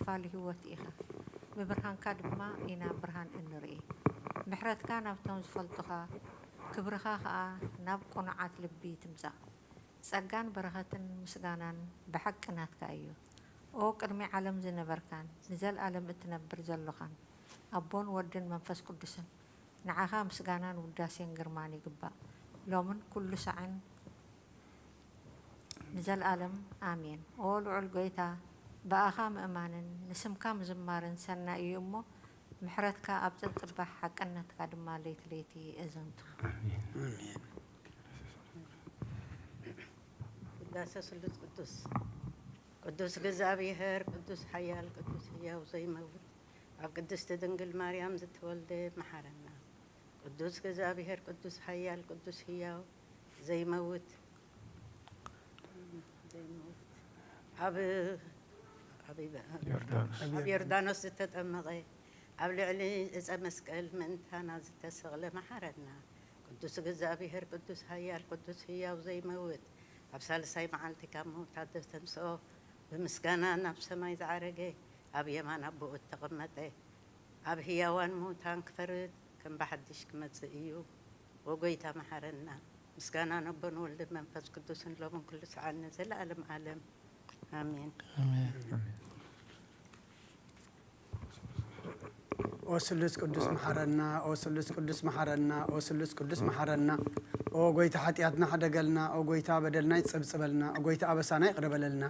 ክፋል ህይወት ኢኻ። ብብርሃንካ ድማ ኢና ብርሃን እንርኢ። ምሕረትካ ናብቶም ዝፈልጡኻ፣ ክብርኻ ኸኣ ናብ ቅኑዓት ልቢ ትምጻእ። ጸጋን በረኸትን ምስጋናን ብሓቂ ናትካ እዩ። ኦ ቅድሚ ዓለም ዝነበርካን ንዘልኣለም እትነብር ዘሎኻን፣ ኣቦን ወድን መንፈስ ቅዱስን፣ ንዓኻ ምስጋናን ውዳሴን ግርማን ይግባእ፣ ሎምን ኩሉ ሳዕን ንዘልኣለም ኣሜን። ኦ ልዑል ጐይታ፣ ብኣኻ ምእማንን ንስምካ ምዝማርን ሰናይ እዩ እሞ፣ ምሕረትካ ኣብ ዘጽባሕ ሓቅነትካ ድማ ለይቲ ለይቲ እዘንቱ። ኣሜን። ውዳሴ ስሉስ ቅዱስ። ቅዱስ እግዚኣብሔር፣ ቅዱስ ሓያል፣ ቅዱስ ህያው ዘይመውት፣ ኣብ ቅድስቲ ድንግል ማርያም ዝተወልደ መሓረና። ቅዱስ እግዚኣብሔር፣ ቅዱስ ሓያል፣ ቅዱስ ህያው ዘይመውት፣ ዘይመውት፣ ኣብ፣ ኣብ ዮርዳኖስ። ኣብ ዮርዳኖስ ዝተጠመቐ፣ ኣብ ልዕሊ ዕፀ መስቀል ምእንታና ዝተሰቕለ መሓረና። ቅዱስ እግዚኣብሔር፣ ቅዱስ ሓያል፣ ቅዱስ ህያው ዘይመውት፣ ኣብ ሳልሳይ መዓልቲ ካብ ምውታት ዘተንስኦ፣ ብምስጋና ናብ ሰማይ ዝዓረገ፣ ኣብ የማን ኣቦኡ እተቐመጠ፣ ኣብ ህያዋን ምውታን ክፈርድ ከም ብሓድሽ ክመጽእ እዩ። ኦ ጐይታ መሓረና። ምስጋና ነቦን ወልድን መንፈስ ቅዱስን ሎምን ኩሉ ሰዓትን ንዘለኣለም ዓለም። ኣሜን። ኣሜን። ኦ ስሉስ ቅዱስ መሓረና፣ ኦ ስሉስ ቅዱስ መሓረና፣ ኦ ስሉስ ቅዱስ መሓረና። ኦ ጐይታ ሓጢኣትና ሕደገልና፣ ኦ ጐይታ በደልና ይጸብጸበልና፣ ኦ ጐይታ ኣበሳና ይቕረ በለልና።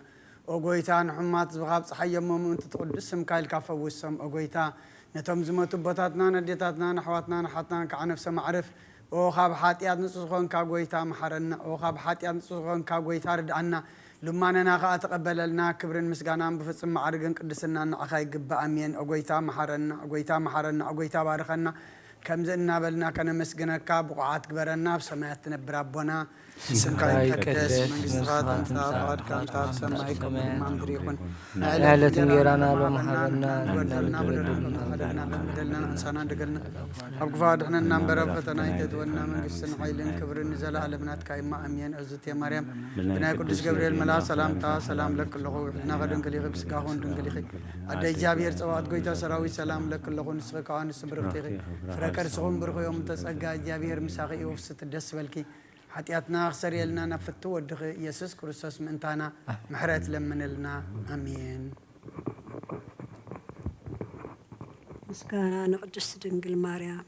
ኦ ጐይታ ንሕሙማት ህዝብኻ ኣብጽሓዮም እሞ ምእንቲ እቲ ቅዱስ ስምካ ኢልካ ፈውሶም። ኦ ጐይታ ነቶም ዝሞቱ ኣቦታትናን ኣዴታትናን ኣሕዋትናን ኣሓትናን ከዓ ነፍሶም ኣዕርፍ። ኦ ካብ ሓጢኣት ንጹህ ዝኾንካ ጐይታ መሓረና። ኦ ካብ ሓጢኣት ንጹህ ዝኾንካ ጐይታ ርድኣና። ልማነና ኸኣ ተቐበለልና። ክብርን ምስጋናን ብፍጹም ማዕርግን ቅድስናን ንዓኻ ይግባእ። ኣሜን። ኦ ጐይታ መሓረና፣ ኦ ጐይታ መሓረና፣ ኦ ጐይታ ባርኸና። ከምዚ እናበልና ከነመስግነካ ብቑዓት ግበረና። ኣብ ሰማያት ትነብር ኣቦና፣ ስምካ ይቀደስ፣ መንግስትኻ ትምጻእ፣ ፍቓድካ ከምታ ኣብ ሰማይ ከምኡ ድማ ምድሪ ይኹን። ንዕለት እንጌራና ሎሚ ሃበና፣ ንበደልና በደልና ከም ንበድል ንበደልና፣ ንንሳና ንደገልና፣ ካብ ክፉእ ኣድሕነና እምበር፣ ኣብ ፈተና ኣይተእትወና። መንግስትን ሓይልን ክብርን ንዘለኣለም ናትካ እማ፣ ኣሜን። እግዝእትየ ማርያም፣ ብናይ ቅዱስ ገብርኤል መልኣክ ሰላምታ ሰላም እለኪ ኣለኹ፣ ብሕትና ድንግል ኢኺ፣ ብስጋኹን ድንግል ኢኺ። ኣደ እግዚኣብሔር ጸባኦት፣ ጎይታ ሰራዊት፣ ሰላም እለኪ ኣለኹ፣ ንስኺ ከኣ ንስቲ ብርኽቲ ኢኺ፣ ፍረ ከርስኹም ብሩኽ እዮም። እተ ጸጋ እግዚኣብሔር ምሳኺ እዩ፣ ፍስቲ ደስ በልኪ። ሓጢኣትና ክሰርየልና ናብ ፍቱ ወድኺ ኢየሱስ ክርስቶስ ምእንታና ምሕረት ለምንልና። ኣሜን። ምስጋና ንቅድስት ድንግል ማርያም።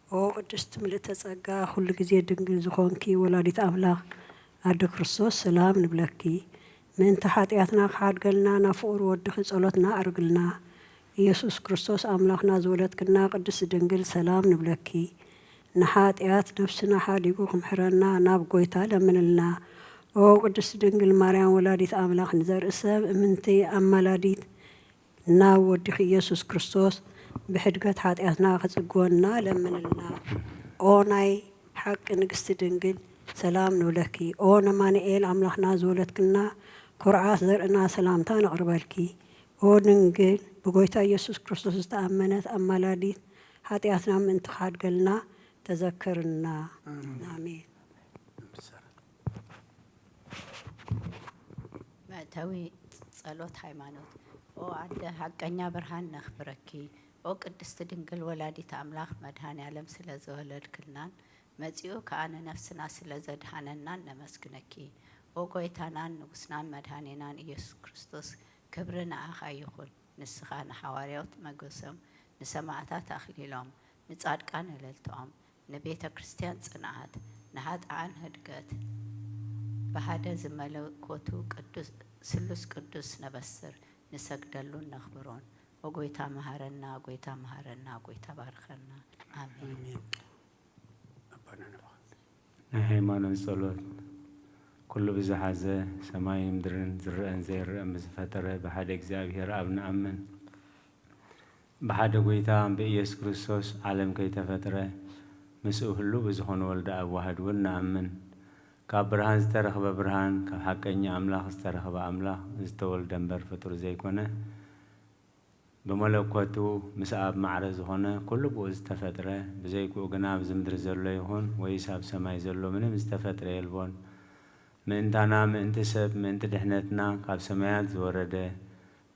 ኦ ቅድስት ምልእተ ጸጋ፣ ኩሉ ግዜ ድንግል ዝኾንኪ ወላዲት ኣምላኽ ኣደ ክርስቶስ፣ ሰላም ንብለኪ። ምእንቲ ሓጢኣትና ክሓድገልና ናብ ፍቑር ወድኺ ጸሎትና ኣዕርግልና። ኢየሱስ ክርስቶስ ኣምላኽና ዝወለድክና ቅድስት ድንግል፣ ሰላም ንብለኪ። ንሓጢኣት ነፍስና ሓዲጉ ክምሕረና ናብ ጐይታ ለምንልና። ኦ ቅድስት ድንግል ማርያም ወላዲት ኣምላኽ፣ ንዘርኢ ሰብ እምንቲ ኣማላዲት፣ ናብ ወድኺ ኢየሱስ ክርስቶስ ብሕድገት ሓጢኣትና ክጽግወና ለምንልና። ኦ ናይ ሓቂ ንግስቲ ድንግል፣ ሰላም ንብለኪ። ኦ ነማንኤል ኣምላኽና ዝወለድክና፣ ኩርዓት ዘርእና፣ ሰላምታ ነቕርበልኪ። ኦ ድንግል፣ ብጎይታ ኢየሱስ ክርስቶስ ዝተኣመነት ኣማላዲት፣ ሓጢኣትና ምእንቲ ክሓድገልና ተዘከርና። ኣሜን። ኣሜን። መእተዊ ጸሎት ሃይማኖት። ኦ ኣደ ሓቀኛ ብርሃን ነኽብረኪ። ኦ ቅድስቲ ድንግል ወላዲት ኣምላኽ መድኃኔ ዓለም ስለ ዘወለድክልናን መጺኡ ከኣ ንነፍስና ስለ ዘድኃነናን ነመስግነኪ። ኦ ጐይታናን ንጉስናን መድኃኔናን ኢየሱስ ክርስቶስ ክብሪ ንኣኻ ይኹን። ንስኻ ንሓዋርያት መጎሶም፣ ንሰማዕታት ኣኽሊሎም፣ ንጻድቃን እልልታኦም፣ ንቤተ ክርስቲያን ጽንዓት፣ ንኃጥኣን ህድገት፣ ብሓደ ዝመለኮቱ ቅዱስ፣ ስሉስ ቅዱስ ነበስር፣ ንሰግደሉን ነኽብሮን። ኦ ጐይታ መሃረና፣ ጐይታ መሃረና፣ ጐይታ ባርኸና። ኣሜን። ኣሜን። ኣባና ንባርኽ። ናይ ሃይማኖት ጸሎት። ኩሉ ብዝሓዘ ሰማይን ምድርን ዝረአን ዘይረአን ብዝፈጠረ ብሓደ እግዚኣብሔር ኣብ ንኣምን። ብሓደ ጐይታ ብኢየሱስ ክርስቶስ ዓለም ከይተፈጥረ ምስኡ ህሉው ብዝኾነ ወልደ ኣብ ዋህድ እውን ንኣምን። ካብ ብርሃን ዝተረኽበ ብርሃን፣ ካብ ሓቀኛ ኣምላኽ ዝተረኽበ ኣምላኽ፣ ዝተወልደ እምበር ፍጡር ዘይኮነ፣ ብመለኮቱ ምስ ኣብ ማዕረ ዝኾነ ኩሉ ብኡ ዝተፈጥረ፣ ብዘይክኡ ግና ኣብዚ ምድሪ ዘሎ ይኹን ወይስ ኣብ ሰማይ ዘሎ ምንም ዝተፈጥረ የልቦን። ምእንታና፣ ምእንቲ ሰብ፣ ምእንቲ ድሕነትና ካብ ሰማያት ዝወረደ፣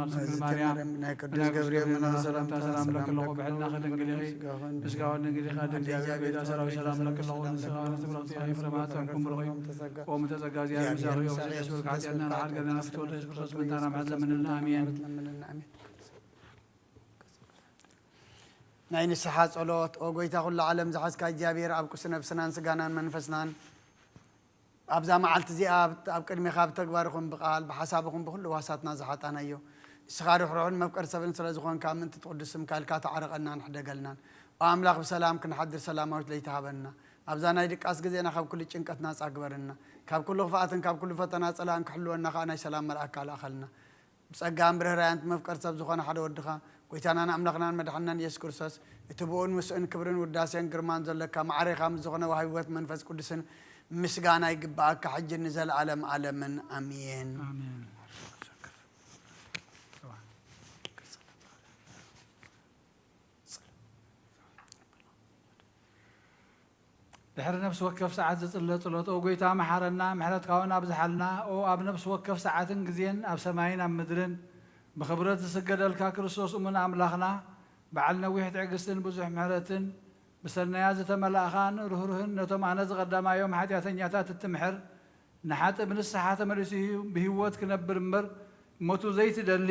መዓልቲ ድንግል ማርያም ናይ ቅዱስ ገብርኤል መልኣክ ሰላምታ ሰላም ለኪ ኣለኹ። ብሕልናኺ ድንግል ኢኺ፣ ብስጋኺ እውን ድንግል ኢኺ። ኣደ እግዚኣብሔር፣ ጌታ ሰራዊት ሰላም ለኪ ኣለኹ። ንስጋኺ ንስጋኺ ፍረ ማህፀንኪ ብሩኽ እዩ። ጸጋ ኦም ተጸጋ እግዚኣብሔር ምሳኺ፣ ዮም ዘደስ በልካ ሓጢኣትና ንሓድገና ፍትወት የሱስ ክርስቶስ ምንታና ምሕረት ለምንልና። ኣሜን። ናይ ንስሓ ጸሎት። ኦ ጎይታ ኩሉ ዓለም ዝሓዝካ እግዚኣብሔር፣ ኣብ ቅሱ ነፍስናን ስጋናን መንፈስናን ኣብዛ መዓልቲ እዚኣ ኣብ ኣብ ቅድሜኻ ብተግባር ይኹን ብቓል ብሓሳብ ይኹን ብኹሉ ዋሳትና ዝሓጣናዮ፣ ንስኻ ርሕሩሕን መፍቀር ሰብን ስለ ዝኾንካ፣ ምእንቲ ትቕዱስ ስምካ ኢልካ ተዓረቐናን ሕደገልናን። ኦ ኣምላኽ፣ ብሰላም ክንሓድር ሰላማዊት ለይቲ ሃበና። ኣብዛ ናይ ድቃስ ግዜና ካብ ኩሉ ጭንቀት ናጻ ግበርና። ካብ ኩሉ ክፍኣትን ካብ ኩሉ ፈተና ጸላእን ክሕልወና ከኣ ናይ ሰላም መልኣካ ልኣኸልና። ብጸጋን ብርህራያን መፍቀር ሰብ ዝኾነ ሓደ ወድኻ፣ ጎይታናን ኣምላኽናን መድሓንናን የሱስ ክርስቶስ፣ እቲ ብኡን ምስኡን ክብርን ውዳሴን ግርማን ዘለካ፣ ማዕሬኻ ምስ ዝኾነ ወሃቢ ህይወት መንፈስ ቅዱስን ምስጋና ይግብኣካ፣ ሕጂ ንዘለኣለም ዓለምን። ኣሜን። ኣሜን። ድሕሪ ነፍሲ ወከፍ ሰዓት ዝጽለ ጸሎት፣ ኦ ጎይታ መሓረና፣ ምሕረትካ እውን ኣብዝሓልና። ኦ ኣብ ነፍሲ ወከፍ ሰዓትን ግዜን ኣብ ሰማይን ኣብ ምድርን ብኽብረት ዝስገደልካ ክርስቶስ እሙን ኣምላኽና፣ በዓል ነዊሕ ትዕግስትን ብዙሕ ምሕረትን፣ ብሰናያት ዝተመላእኻን ርህሩህን፣ ነቶም ኣነ ዝቐዳማዮም ሓጢኣተኛታት እትምሕር፣ ንሓጥእ ብንስሓ ተመሊሱ ብህይወት ክነብር እምበር ሞቱ ዘይትደሊ፣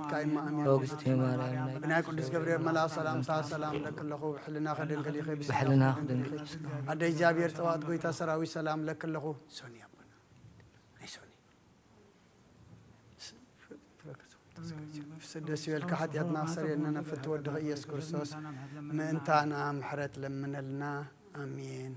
ናትካ እዩ እሞ፣ ኣሜን። ኦግስቲ ማርያም ናይ ብናይ ቅዱስ ገብርኤል መልኣኽ ሰላምታ ሰላም ለኪ ኣለኹ፣ ብሕልና ከደንግል ኢኺ፣ ብስጋ ብሕልና ከደንግል ኢኺ። ከደንግል ኢኺ። ኣደ እግዚኣብሔር ጸባኦት ጎይታ ሰራዊት ሰላም ለኪ ኣለኹ። ሶኒ ኣቦና፣ ናይ ሶኒ። ደስ ይበልካ፣ ሓጢኣትና ክሰርየልና ነፍቲ ወድኻ ኢየሱስ ክርስቶስ ምእንታና ምሕረት ለምነልና። ኣሜን።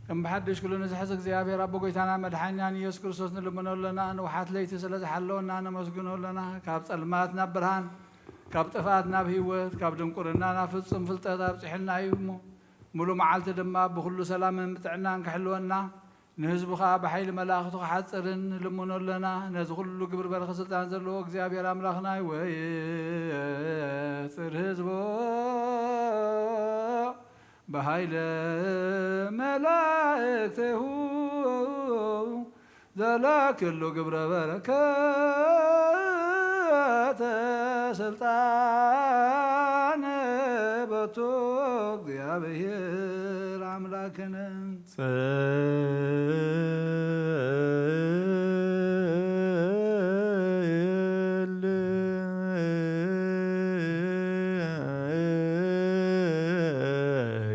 ከም ብሓድሽ ኩሉ ንዝሕዝ እግዚኣብሔር ኣቦ ጎይታና መድሓኛን ኢየሱስ ክርስቶስ ንልምኖ ኣለና። ንውሓት ለይቲ ስለ ዝሓለወና ነመስግኖ ኣለና። ካብ ጸልማት ናብ ብርሃን፣ ካብ ጥፍኣት ናብ ህይወት፣ ካብ ድንቁርና ናብ ፍጹም ፍልጠት ኣብጽሑና እዩ እሞ፣ ሙሉ መዓልቲ ድማ ብኹሉ ሰላምን ብጥዕናን ክሕልወና፣ ንህዝቡ ኸኣ ብሓይሊ መላእኽቱ ክሓጽርን ንልምኖ ኣለና። ነዚ ኹሉ ግብር በረኸ ስልጣን ዘለዎ እግዚኣብሔር ኣምላኽና ይወይጽር ህዝቦ ብሃይለ መላእክቴሁ ዘለክሉ ግብረ በረከተ ስልጣን በቱ እግዚኣብሔር ኣምላክነ።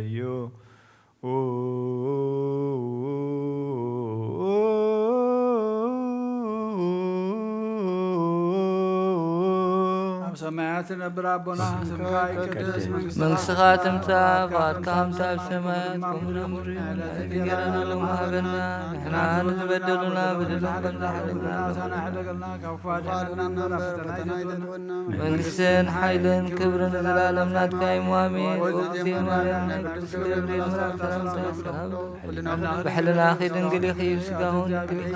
ጽልዩ። ኣብ ሰማያት ትነብር ኣቦና፣ ስምካ ይቀደስ፣ መንግስትኻ መንግስትኻ ትምጻእ፣ ትምጻእ፣ ፍቓድካ ፍቓድካ ከም ትምጻእ፣ ኣብ ሰማያት ከምኡ ከምኡ ኣብ ምድሪ። ምድሪ። ዕለተ እንጀራና ሎሚ ሃበና፣ ንሕና ንበደሉና በደልና ከም ንሓድግ፣ ንሕና ንበደሉና፣ ንሕና ንበደሉና፣ ካብ ክፉእ ኣድሕነና እምበር፣ ኣብ ፈተና ኣይተእትወና። መንግስትን ሓይልን ክብርን ንዘለኣለም ናትካ እዩ፣ ኣሜን። ኦ እግዝእትየ ማርያም፣ ናይ ቅዱስ ገብርኤል መልኣክ ሰላምታ ይሃብኪ። ብሕልናኺ ድንግል ኢኺ፣ ብስጋኺ እውን ድንግል ኢኺ።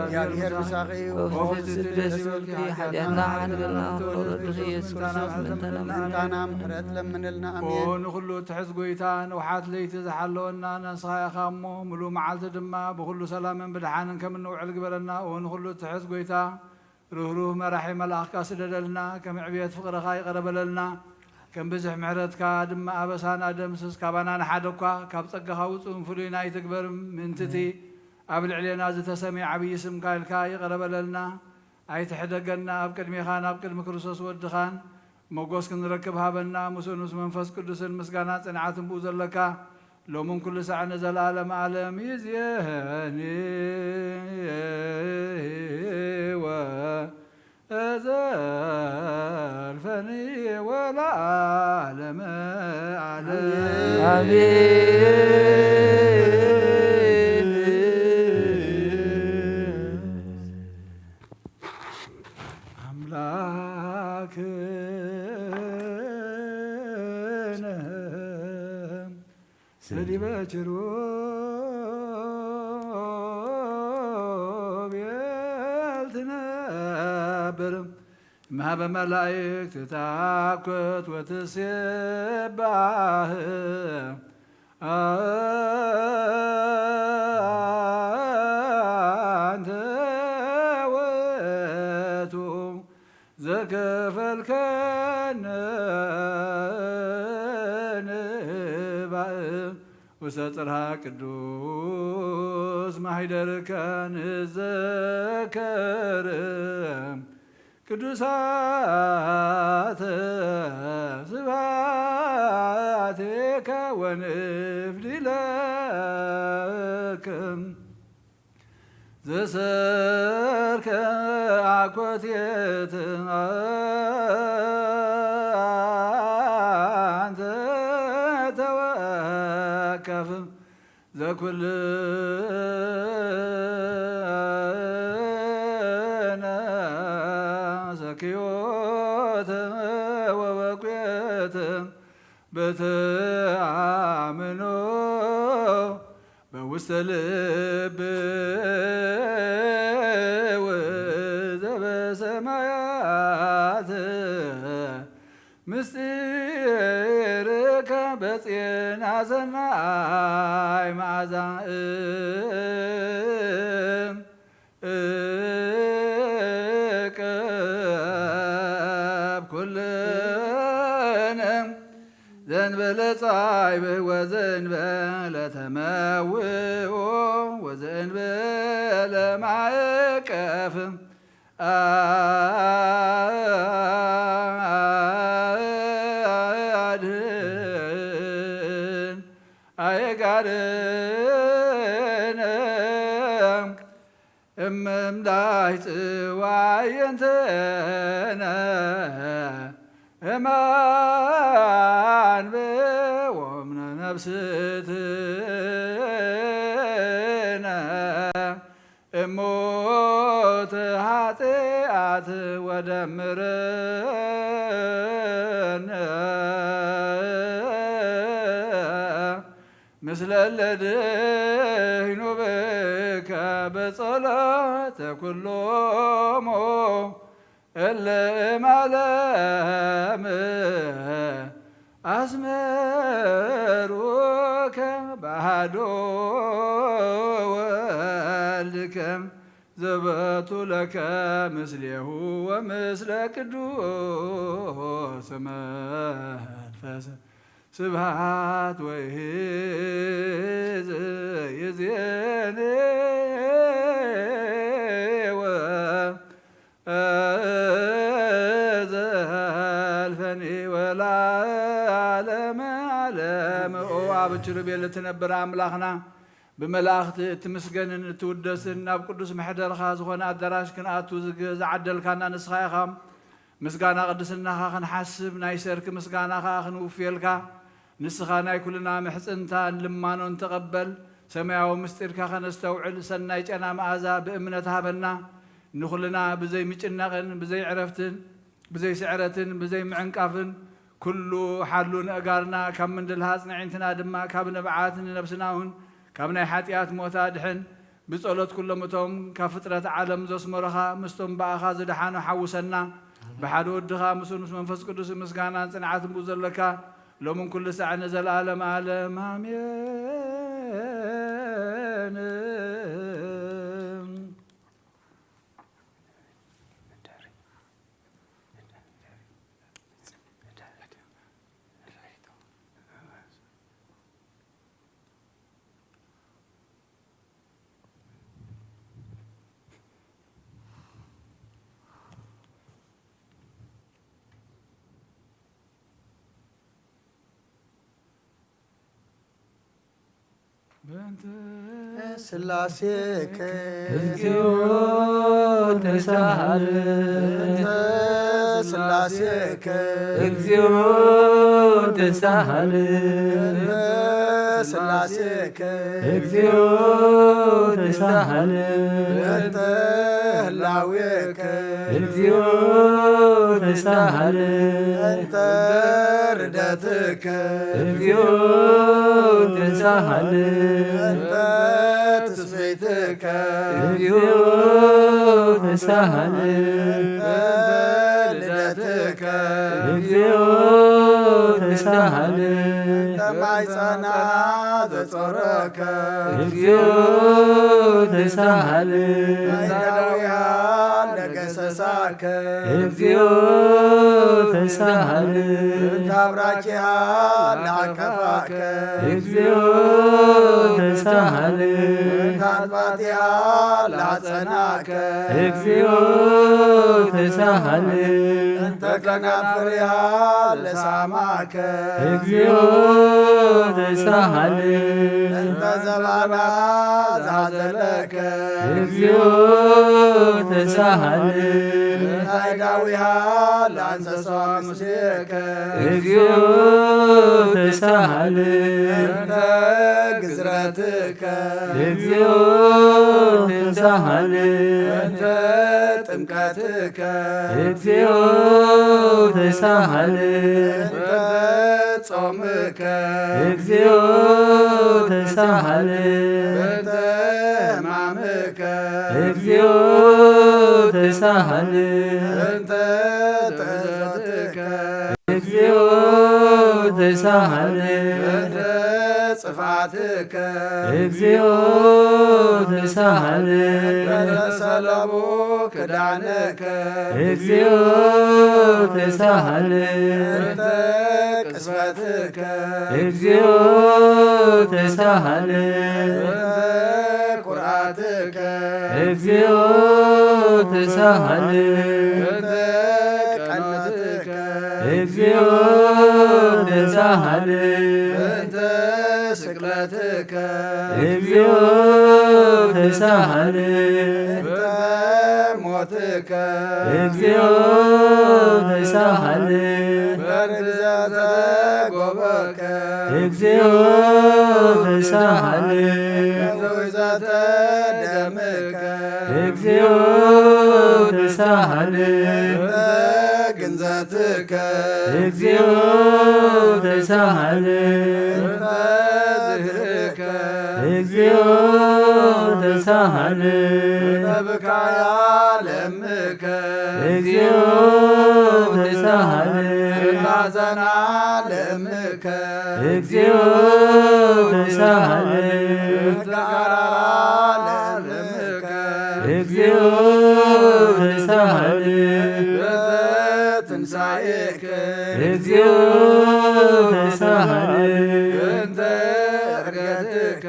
እግዚኣብሔር ምሳኺ እዩ። ኦ ፍጽምቲ ደስ ይበልኪ፣ ሓጢኣትና ሓድገልና፣ ክብሪ ወድኺ ኢየሱስ ክርስቶስ ምእንታና ምሕረት ለምንልና። ኣሜን። ኦ ንኹሉ እትሕዝ ጎይታ፣ ንውሓት ለይቲ ዝሓለወና ንስኻ ኢኻ እሞ፣ ምሉእ መዓልቲ ድማ ብኹሉ ሰላምን ብድሓንን ከም እንውዕል ግበረና። ኦ ንኹሉ እትሕዝ ጎይታ፣ ርህሩህ መራሒ መልኣኽካ ስደደልና፣ ከም ዕብየት ፍቕርኻ ይቕረ በለልና፣ ከም ብዝሕ ምሕረትካ ድማ ኣበሳና ደምስስ። ካባና ንሓደ እኳ ካብ ጸጋኻ ውጹእን ፍሉይን ኣይትግበር፣ ምእንቲ እቲ ኣብ ልዕሌና ዝተሰምየ ዓብዪ ስምካ ኢልካ ይቕረ በለልና። ኣይትሕደገና፣ ኣብ ቅድሜኻን ኣብ ቅድሚ ክርስቶስ ወድኻን ሞጎስ ክንረክብ ሃበና። ምስኡን ምስ መንፈስ ቅዱስን ምስጋናን ጽንዓትን ብኡ ዘለካ ሎምን ኩሉ ሳዕ ንዘለኣለም ዓለም ይእዜኒ ወዘልፈኒ ወለዓለመ ዓለም። ኣሜን። ኣምላክነ ሰዲበ ኪሩቤል ትነብር፣ እምሃበ መላእክት ታኮት ወትሴባህ። ኣንተ ውእቱ ዘከፈልከነ ንባእ ውስተ ጽርሐ ቅዱስ ማሕደርከ ንዘከር ቅዱሳተ ስብሐት። ወንፍዲ ለክም ዘሰርከ ኣኮቴት ኣንተ ተወከፍ ዘኩልነ ዘክዮተ ወበኩየተ በተአምኖ በውስተ ልብ ወዘበሰማያት ምስጢርከ በጽየና ሰናይ መዓዛ እም እቀብ ኩልነ ዘንበለ ጻይብ ወዘንበለ ተመውኦ ወዘንበለ ማእቀፍ ኣድህን ኣየጋርነ እምእምላይ ጽዋየንተነ እማን በወምነ ነፍስትነ እሞተ ኃጢአት ወደምረነ ምስለ ለደይኑ ብከ በጸሎተ ኩሎሙ እለ እማለም አስመሩከ በአሐዱ ወልድከ ዘበቱ ለከ ምስሌሁ ወምስለ ቅዱስ መንፈስ ስብሐት ወይዝ ይዜኔ ወዘልፈኒ ወለዓለመ ዓለም። ኦ ኣብ ኪሩቤል እትነብር ኣምላኽና፣ ብመላእኽቲ እትምስገንን እትውደስን፣ ናብ ቅዱስ መሕደርኻ ዝኾነ ኣዳራሽ ክንኣቱ ዝግ-፣ ዝዓደልካና ንስኻ ኢኻ። ምስጋና ቅድስናኻ ክንሓስብ፣ ናይ ሰርክ ምስጋና ኸኣ ክንውፍየልካ፣ ንስኻ ናይ ኩልና ምሕጽንታን ልማኖን ተቐበል። ሰማያዊ ምስጢርካ ከነስተውዕል፣ ሰናይ ጨና መኣዛ ብእምነት ሃበና። ንኹልና ብዘይ ምጭናቕን ብዘይ ዕረፍትን ብዘይ ስዕረትን ብዘይ ምዕንቃፍን ኩሉ ሓሉ ንእጋርና ካብ ምንድልሃጽ ንዕንትና ድማ ካብ ንብዓት ንነብስና እውን ካብ ናይ ሓጢኣት ሞት ኣድሕን። ብጸሎት ኩሎም እቶም ካብ ፍጥረት ዓለም ዘስመሩኻ ምስቶም ብኣኻ ዝደሓኑ ሓውሰና። ብሓደ ወድኻ ምስኡ ምስ መንፈስ ቅዱስ ምስጋናን ጽንዓትን ብኡ ዘለካ ሎምን ኩሉ ሳዕ ንዘለዓለም ዓለም ኣሜን። በእንተ ስላሴከ እግዚኦ ተሳሃል። በእንተ ስላሴከ እግዚኦ ተሳሃል። በእንተ ስላሴከ እግዚኦ ተሳሃል። በእንተ ህላዌከ እግዚኦ ተሳሃል። በእንተ ርደትከ እግዚኦ ተሳሃል። በእንተ ትስብእትከ እግዚኦ ተሳሃል። በእንተ ልደትከ እግዚኦ ተሳሃል። በእንተ ማይጸና ዘጾረከ እግዚኦ ተሳሃል። ናይዳውያን ደገሰሳከ እግዚኦ ተሳሃል። በእንተ አብራኪሃ ለአቀፋከ እግዚኦ ተሳሃል። በእንተ አጥባቲሃ ለአጸናከ እግዚኦ ተሳሃል። በእንተ ከናፍሪሃ ለሳማከ እግዚኦ ተሳሃለ። እንተ ዘባና ዝሃዘለከ። እግዚኦ ተሳሃለ። ናይ ዳዊሃ ለአንሰሷ ሙሴከ። እግዚኦ ተሳሃለ። እንተ ግዝረትከ። እግዚኦ ተሳሃለ። እንተ ጥምቀትከ። እግዚኦ ተሳሃለ። እንተ ጾምከ። እግዚኦ ተሳሃለ። እንተ ሕማምከ። እግዚኦ ተሳሃለ። እንተ ጥሕሰትከ። እግዚኦ ተሳሃለ። እንተ ጽፍዓትከ። እግዚኦ ተሳሃለ። እንተ ሰለቡ ክዳንከ። እግዚኦ ተሳሃለ። እንተ ቅስፈትከ። እግዚኦ ተሳሃለ። እንተ ኩርዓትከ። እግዚኦ ተሳሃለ። እንተ ቀናትከ። እግዚኦ ተሳሃለ። እንተ ስቅለትከ። እግዚኦ ተሳሃለ። እንተ ሞትከ። እግዚኦ ተሳሃለ። በርግዘተ ጎበከ። እግዚኦ ተሳሃለ። በርግዘተ ደምከ። እግዚኦ ተሳሃለ። እንተ ግንዘትከ። እግዚኦ ተሳሃለ። እንተ ዝህእከ። እግዚኦ ተሳሃለ። እንተ ብካያ ለምከ። እግዚኦ ተሳሃለ። እንተ ሐዘና ለምከ። እግዚኦ ተሳሃለ። እንተ ጋራ ለምከ። እግዚኦ ተሳሃለ። በትንሳኤከ። እግዚኦ ተሳሃለ። እንተ ዕርገትከ።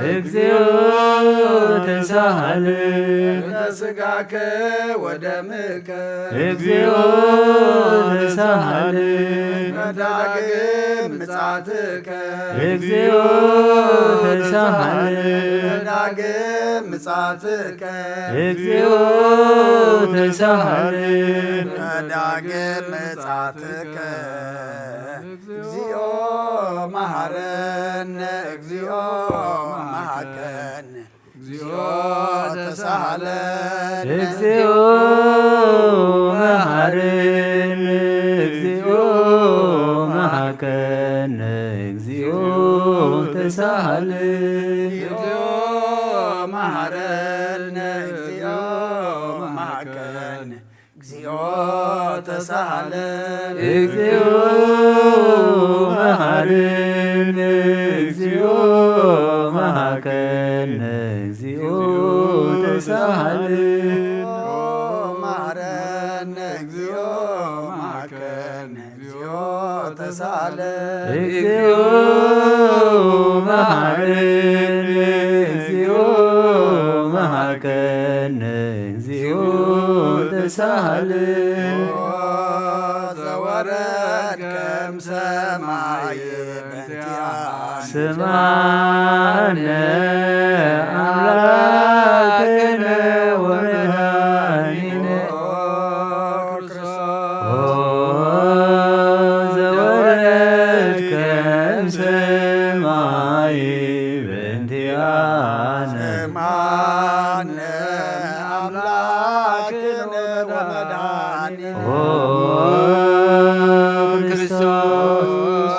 እግዚኦ ተሳሃለ። እንተ ስጋከ ወደምከ። እግዚኦ ተሳሃለ። በዳግም ምጻትከ። እግዚኦ ተሳሃለ። በዳግም ምጻትከ። እግዚኦ ተሳሃለ። በዳግም ምጻትከ። እግዚኦ መሐረነ። እግዚኦ መሐረነ። እግዚኦ ተሳሃለነ። እግዚኦ መሐረነ። እግዚኦ መሐረነ። እግዚኦ ተሳሃለነ። እግዚኦ መሐረነ። እግዚኦ መሐረነ። እግዚኦ ተሳሃለነ። እግዚኦ መሐረነ። እግዚኦ መሐረነ። እግዚኦ ተሳሃለነ። መሐረነ። እግዚኦ መሐረነ። እግዚኦ ተሳሃለነ። እግዚኦ መሐረነ። እግዚኦ መሐረነ። እግዚኦ ተሳሃለነ። ዘወረድከ እምሰማይ በእንቲአነ። ስምዓነ አምላክነ ወመድኃኒነ። ኦ ዘወረድከ እምሰማይ በእንቲአነ። ስምዓነ አምላክነ ወመድኃኒነ። ኦ ክርስቶስ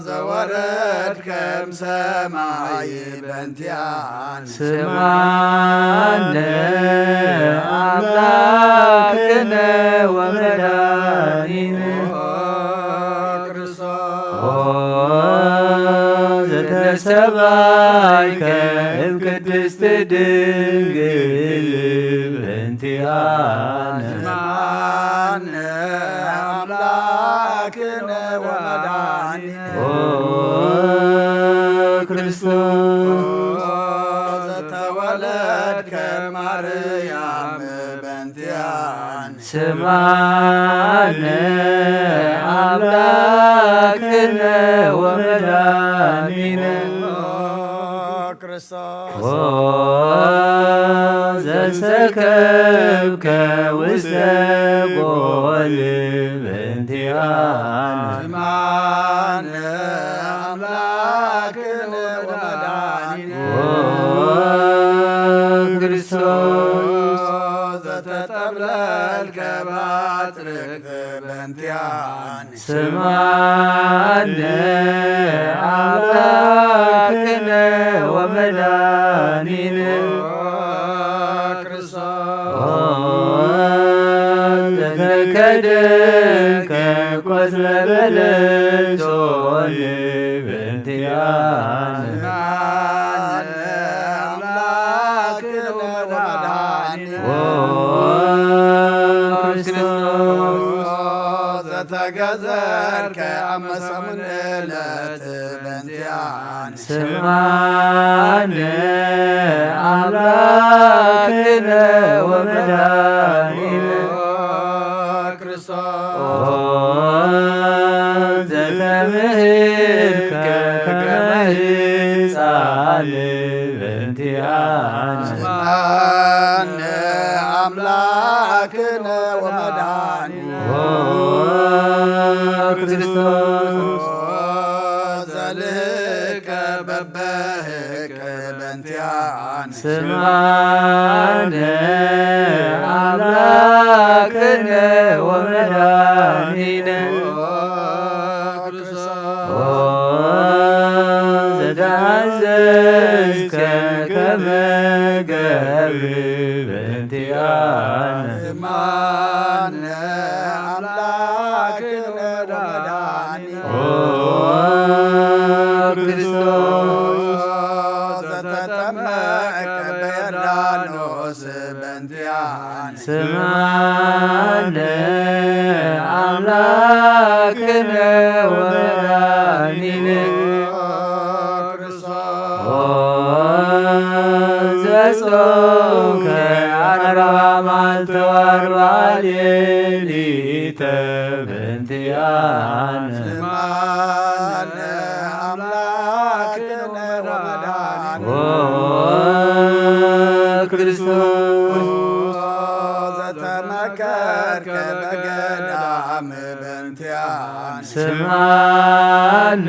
ዘወረድከ እምሰማይ በእንቲአነ። ስምዓነ አምላክነ ወመድኃኒነ። ኦ ክርስቶስ ኦ ዘተሰባይከ እምቅድስት ድንግል በእንቲአነ። ስምዓነ አምላክነ ወመድኃኒነ። ኦ ክርስቶስ ዘተወለድከ ማርያም በእንቲአነ። ስምዓነ ኣምላክነ ወመድኃኒነ ክርስቶስ ኦ ዘሰከብከ ውስተ ጎል በእንቲአነ ስምዓነ ኣምላክነ ወመድኃኒነ ኦ ክርስቶስ ዘተጠብለልከ ባጽርቅ በእንቲአነ ስምዓነ ኣምላክነ ወመድኃኒነ ክርስቶስ ኦ ዘተከደከ ቆጽለ በለሶን በእንቲአነ ስምዓነ ኣምላክነ ወመድኃኒነ ኦ ክርስቶስ ዘተገዘርከ ኣብ መሰሙን ዕለት በእንቲአነ ስምዓነ ኣምላክነ ወመድኃኒነ ክርስቶስ ኦ ዘተምህርከ ከመ ህጻን በእንቲአነ ስምዓነ ኣምላክነ ወመድኃኒነ ኦ ክርስቶስ ዘልህከ በበህቅ በእንቲአነ ስምዓነ ኣምላክነ ወመድኃኒነ ኦ ዘተአዘዝከ ከመ ገብር በእንቲአነ ስምዓነ ኣምላክነ ወመድኃኒነ ኦ ክርስቶስ ዘተጠመቀ በዮርዳኖስ በእንቲአነ ስምዓነ ኣምላክነ ወመድኃኒነ ኦ ዘጾምከ ኣርብዓ መዓልቲ ወኣርብዓ ሌሊት በእንቲአነ ስምዓነ ኣምላክነ ወመድኃኒነ ኦ ክርስቶስ ዘተመከርከ በገዳም በእንቲአነ ስምዓነ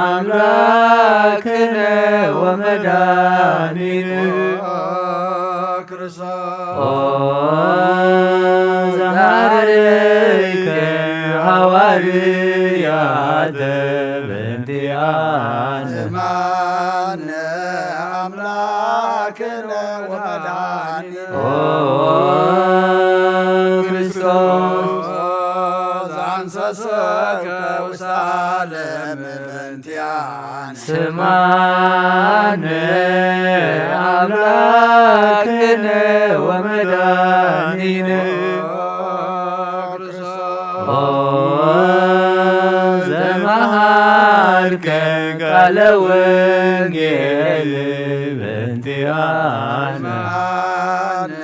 ኣምላክነ ወመድኃኒነ ኦ ክርስቶስ ኦ ዘሐረይከ ሐዋርያተ በእንቲአነ ስምዓነ ኣምላክነ ወመድኃኒነ ኦ ክርስቶስ ዘአንሰሰከ ውስተ ዓለም በእንቲአነ ስምዓነ ኣምላክነ ወመድኃኒነ ኦ ዘመሃርከ ቃለ ወንጌል በእንቲአነ ስምዓነ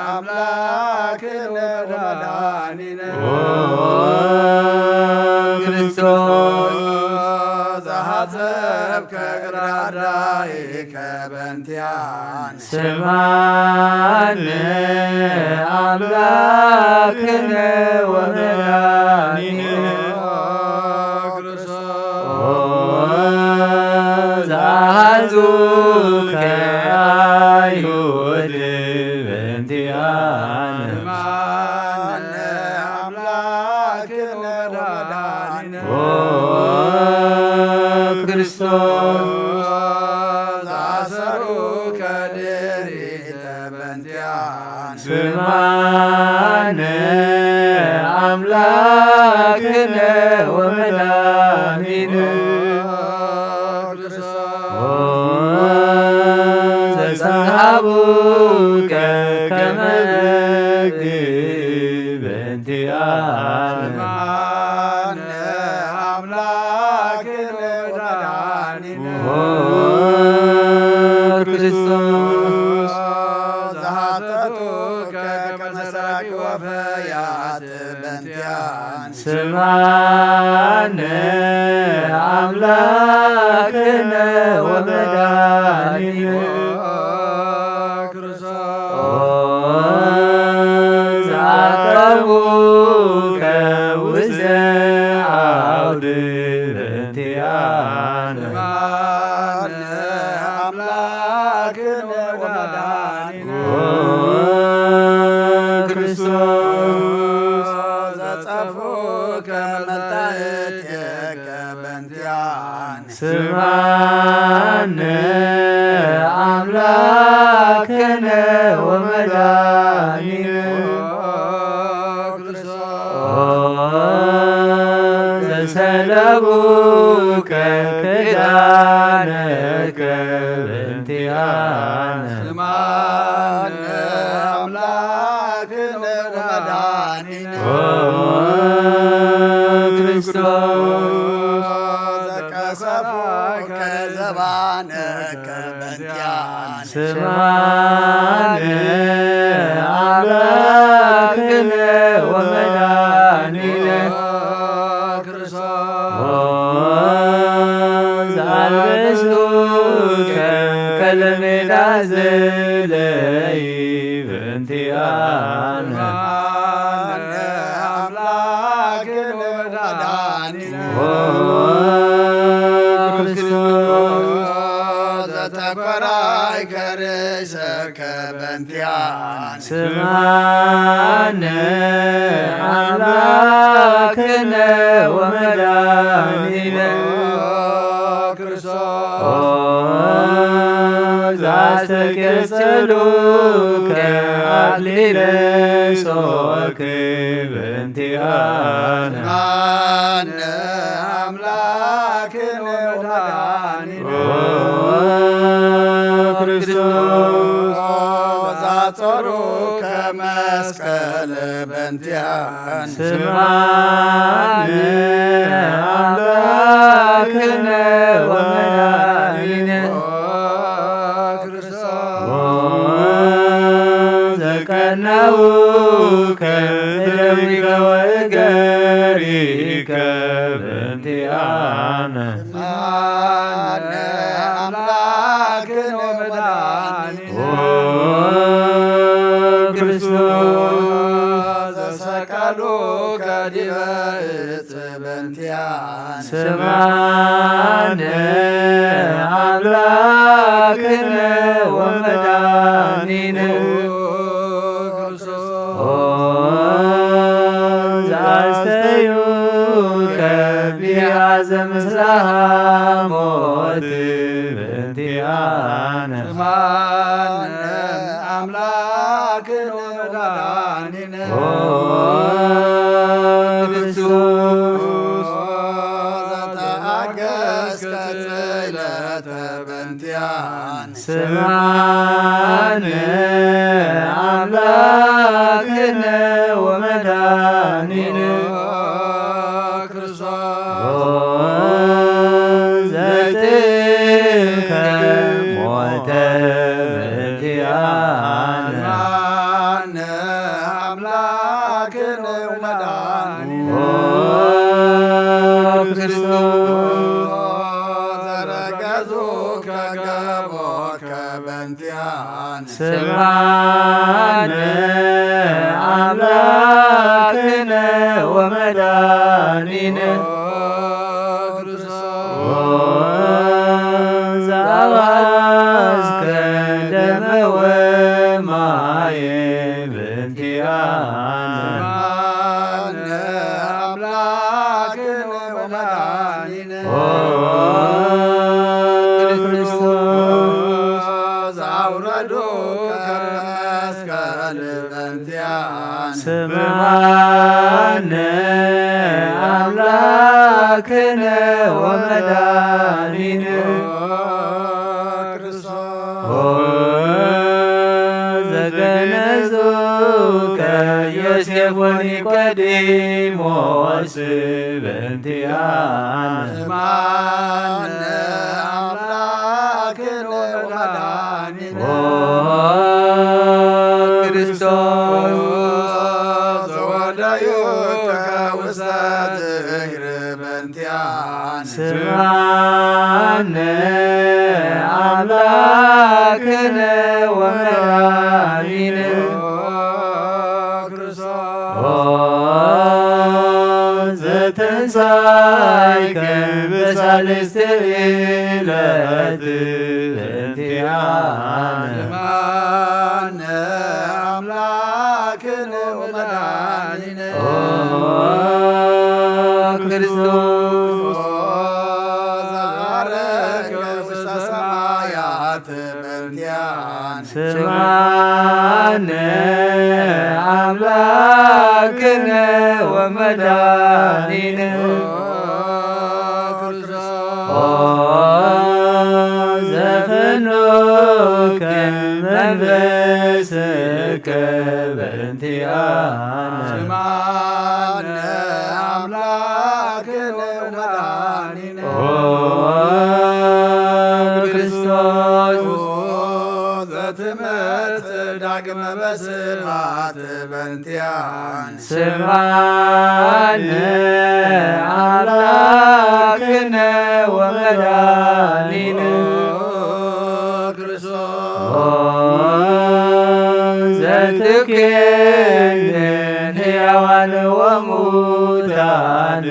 ኣምላክነ ወመድኃኒነ ኦ ክርስቶስ ዘሐጸብከ እግረ አርዳኢከ በእንቲአነ ስምዓነ ኣምላክነ ወመድኃኒነ ኦ ዘአሐዙከ አይሁድ በእንቲአነ ስምዓነ ኣምላክነ ወመድኃኒነ ኦ ክርስቶስ ዘአሰሩከ ድሪተ በእንቲአነ ስምዓነ ኣምላክነ ወመድኃኒነ ኦ ዘሰሃቡከ ከመ በግ በእንቲአነ ስምዓነ ኣምላክነ ወመድኃኒነ ኦ ክርስቶስ ዘሐተቱከ ከመ ሰራቂ ስምዓነ ኣምላክነ ወመድኃኒነ ዘአቀቡከ ውስተ አውድ በእንቲአነ። ስምዓነ አምላክነ ወመድኃኒነ ኦ ክርስቶስ ዘጸፉከ መላእክትከ በእንቲአነ። ስምዓነ አምላክነ ወመድኃኒነ ኦ ዘሰለቡከ ክዳነከ በእንቲአነ። ስምዓነ አምላክነ ወመድኃኒነ ኦ ክርስቶስ ዘቀሰፉከ ዘባነከ በእንቲአነ። ስምዓነ አምላክነ ወመድኃኒነ ኦ ክርስቶስ ዘአልበሱከ ከለሜዳ ዘለይ በእንቲአነ። ስምዓነ አምላክነ ወመድኃኒነ ኦ ክርስቶስ ዘተኮራይ ከርእሰከ በእንቲአነ። ስምዓነ አምላክነ ወመድኃኒነ ኦ ክርስቶስ ኦ ዘአስተቄጸሉከ አክሊለ ሶክ በእንቲአነ። ስምዓነ አምላክነ ወመድኃኒነ ኦ ክርስቶስ ዘአጾሩከ መስቀል በእንቲአነ። ስምዓነ አምላክነ ወመድኃኒነ ኦ ክርስቶስ ኦ ዘቀነውከ እደዊከ ወእገሪከ በእንቲአነ። ስምዓነ አምላክነ ወመድኃኒነ ኦ ክርስቶስ ዘሰቀሉከ ዲበ ዕፅ በእንቲአነ። ስምዓነ አምላክነ ወመድኃኒነ ኦ ዘአስተዩከ ቢአዘ ምስለ ሐሞት በእንቲአነ። ስምዓነ አምላክነ ወመድኃኒነ ኦ ክርስቶስ ዘተአገስከ ጽዕለተ በእንቲአነ። ስምዓነ አምላክነ ወመድኃኒነ ኦ ዘትከ ሞተ በእንቲአነ። አምላክነ ወመድኃኒነ ኦ ክርስቶስ ዘረገጹከ ገቦከ በእንቲአነ። ስምዓነ አምላክነ ወመድኃኒነ ኦ ዘአፍሰስከ ደመ ወማየ በእንቲአነ። ስምዓነ አምላክነ ወመድኃኒነ ኦ ክርስቶስ ዘአውረዱከ መስቀል በእንቲአነ። ስምዓነ አምላክነ ወመድኃኒነ ኦ ክርስቶስ ኦ ዘገነዙከ ዮሴፍ ወኒቆዲሞስ በእንቲአነ። ስምዓነ አምላክነ ወመድኃኒነ ኦ ክርስቶስ ዘወደዩከ ውስተ ስምዓነ ኣምላክነ ወመድኃኒነ ክርስቶስ ዘተንሳይከ በሳልስቲ ዕለት እንቲኣነ ማነ ኣምላክነ ወመድኃኒነ ኦ ክርስቶስ ዘዓረገ ውስተ ሰማያት በእንቲኣነ ስምዓነ ኣምላክነ ወመድኃኒነ ኦ ዘፈኖከ መንፈስከ በእንቲኣነ ስምዓነ ኣምላክነ ወመድኃኒነ ኦ ክርስቶስ ዘትመጽእ ዳግመ በስብሐት በእንቲኣነ ስምዓነ ኣምላክነ ወመድኃኒነ ክርስቶስ ዘትኬንን ሕያዋን ወሙታን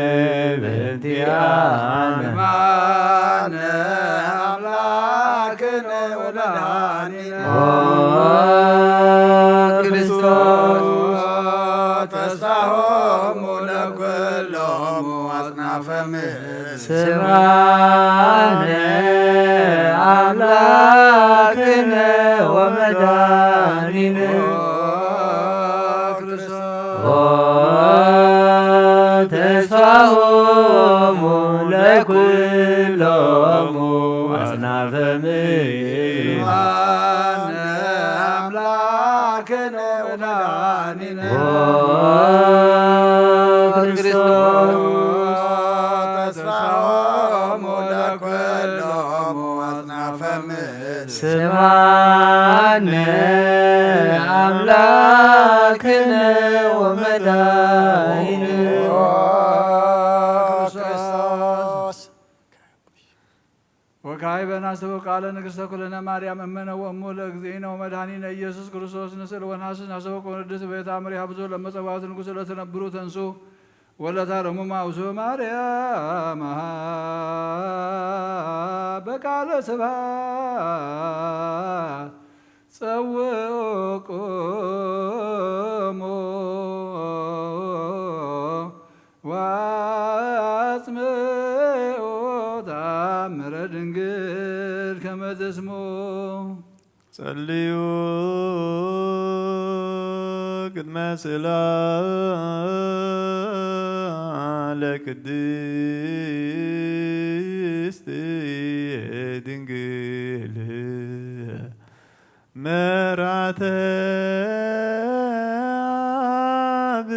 በእንቲኣነ ማነ ኣምላክነ ወመድኃኒነ ኦ ክርስቶስ ተስፋሆሙ ለኩሎሙ አጽናፈ ምድር ስምዓነ ኣምላክነ ወመድኃኒነ ኦ ተስፋሆሙ ለኩሎሙ አጽናፈ ምድር ስምዓነ አምላክነ ወመድኃኒነ ኦ ክርስቶስ ተስፋሆሙ ለኩሎሙ አጽናፈ ምድር ስምዓነ አምላክነ ወመድኃኒነ ኦ ክርስቶስ ወካዕበ ናስተው ቃለ ንግሥተ ኩልነ ማርያም እምነ ወእሙ ለእግዚእነ ወመድኃኒነ ኢየሱስ ክርስቶስ ንስእል ወንሐስስ ናስተው ቅድስት ቤተ አምሪሃ ብዙ ለመጸዋዕት ንጉሥ ለተነብሩ ተንሱ ወለታረሙ ማውሱ ማርያም በቃለ ስብሐት ጸውቁሙ ወአጽምዑ ተአምረ ድንግል ከመ ተስሞ ጸልዩ ቅድመ ስእላ ለቅድስት ድንግል መርዓተ አብ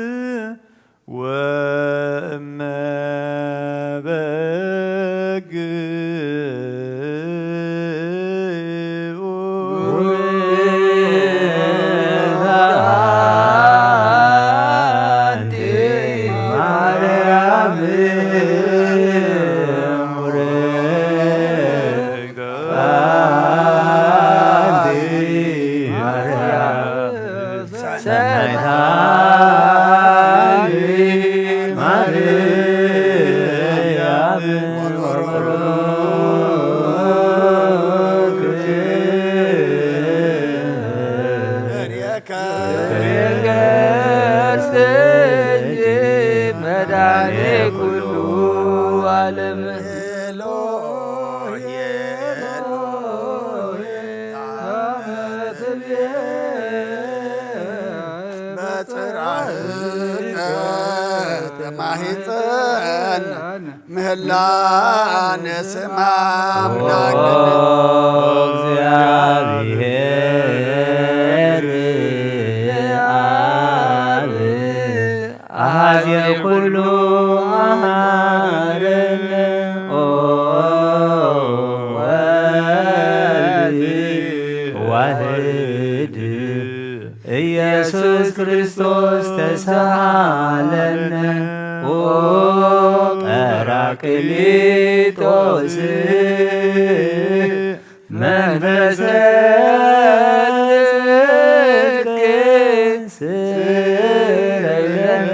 ወእመ በግ መድኃኔ ኩሉ ዓለም በጽራህከ ተማሂፀን ምህላ ንስማ አምላክ እግዚአብሔር አብ አሐዜ ኩሉ መሐረነ ኦ ወልድ ዋህድ ኢየሱስ ክርስቶስ ተሳሃለነ ኦ ጳራቅሊጦስ መንፈስ ጽድቅ ስረይ ለነ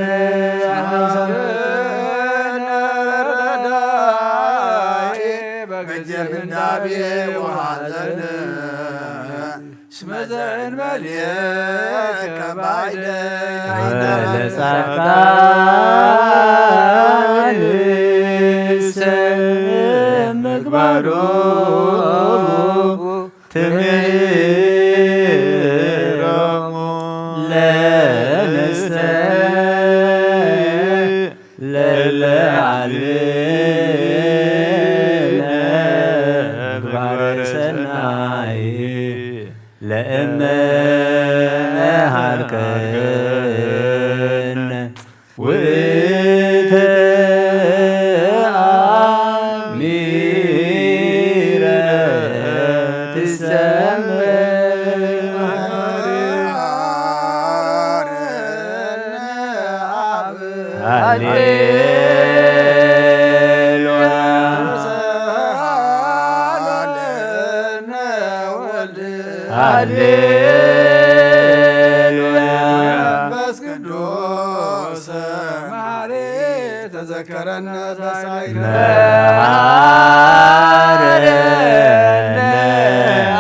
በጊዜ ምንዳቤ ወሐዘን እስመ ዘእንበሌከ ባይደ ወለጻድቃንሰ ምግባሮሙ ትምህሮሙ ለነሰ ለለ አልብነ ምግባረ ሰናይ ለእመ ሃርከነ ውእተ አሚረ ትሰመ ሃሌሉያ። ሃሌሉያ። መንፈስ ቅዱስ መሐሪ ተዘከረነ በሳይለ መሐረነ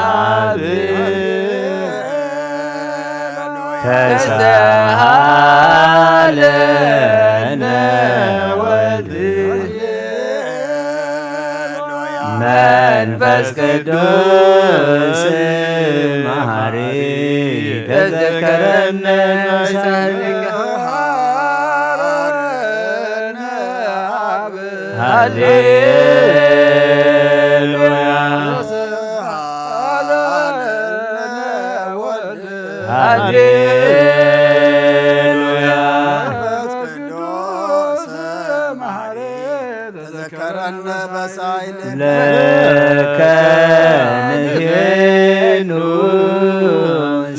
አብ ተሳሃለነ ወልድ መንፈስ ቅዱስ መሐሪ ተዘከረነ ሳልከ ሃሌሉያ። ሃሌሉያ። መንፈስ ቅዱስ መሐሪ ተዘከረነ በሳይል ለከ ንፌኑ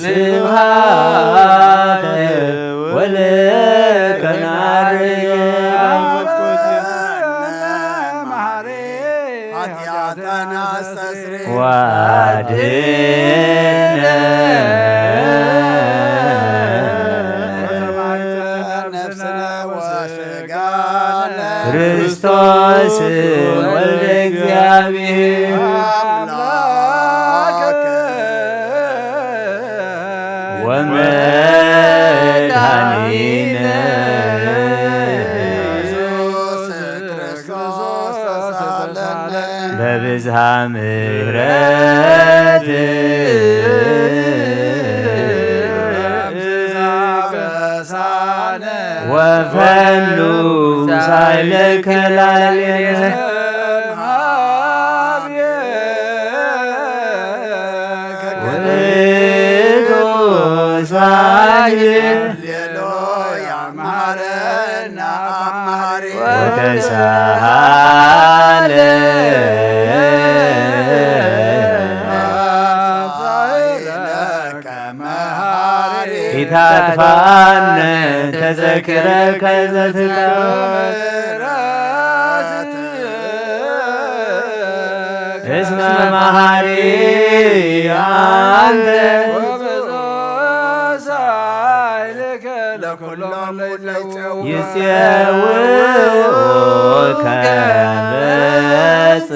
ስብሃተ ወለከ ናርየ ኃጢአተነ አስተስሪ ወአድኅነነ ነፍስነ ወሥጋነ ክርስቶስ ወልደ እግዚአብሔር አምላክ ወመድኃኒነ ኢየሱስ ክርስቶስ ተሳሃለነ በብዝሃ ምሕረት ወፈኑ ሳይለከ ላዕሌነ ውእቱ ሳይል ሃሌሉያ መሐረነ አብ መሐሪ ወተሳሃለ ኢታጥፋነ ተዘክረከ ዘትከ እስመ መሐሪ አንተ ይጼውኡከ በጽ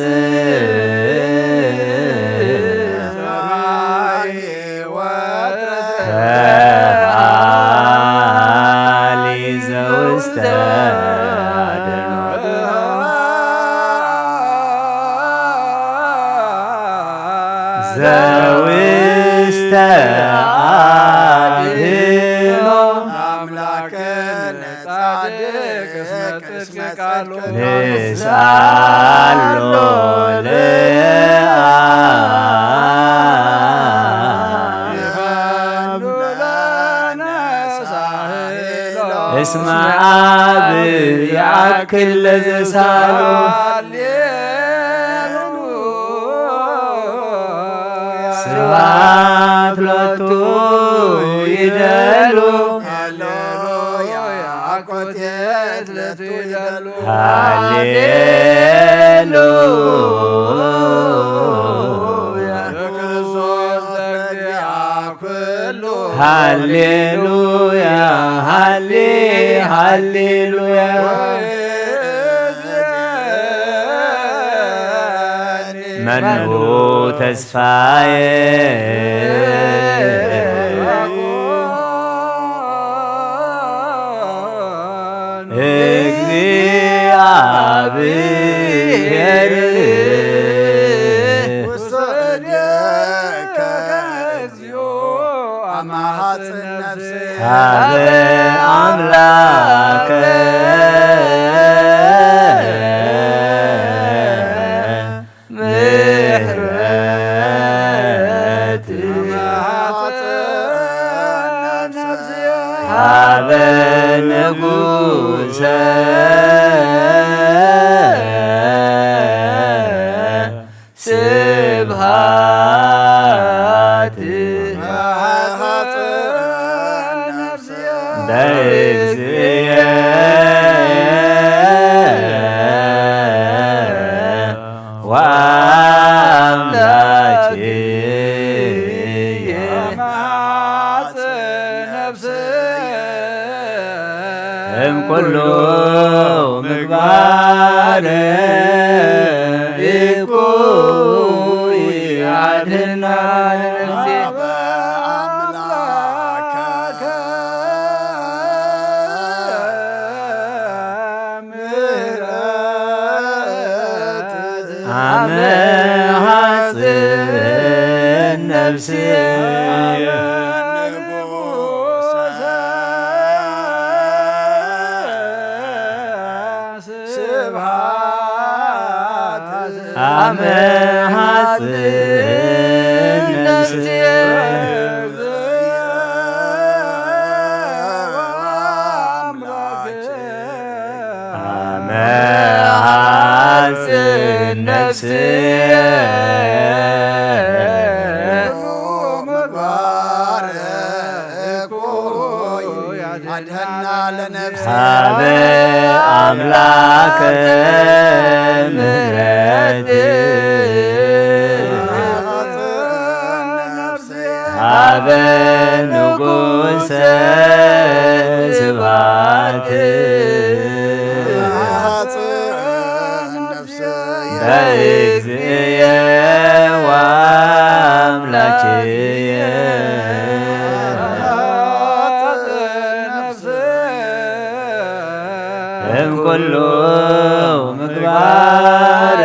ከአሊ ዘውስተ አድኖ ዘውስተ አድኖ አምላክነ ጻድቅ እስመ ጽድቅ ቃሉ ንስአሎ ለአብ እስመ አብ ይአክል ለዘሳሎ ስብሐት ሎቱ ይደሉ ሃሌሉያ አኮቴት ለቱ ይደሉ ሃሌሉያ። በክርስቶስ ለእግዚአ ኩሉ። ሃሌሉያ፣ ሃሌ-፣ ሃሌሉያ። መኑ ተስፋዬ እግዚአብሔር ውስተ እዴከ እግዚኦ አማሐጽን ነፍሴ ሀበ አምላከ ምሕረት ሀበ ንጉሰ ስብሃት በእግዚእየ ወአምላኬየ እምኩሉ ምግባር እኩይ አድህና ለነፍሴ። አመ ሐጽን ነፍሴ ስብሐት አመ ሐጽን ነፍሴ አመ ሐጽን ነፍሴ አድህና ለነፍሴ ሀበ አምላከ ምሕረት ሀበ ንጉሰ ስብሐት በእግዚእየ ወአምላኬየ እምኩሉ ምግባር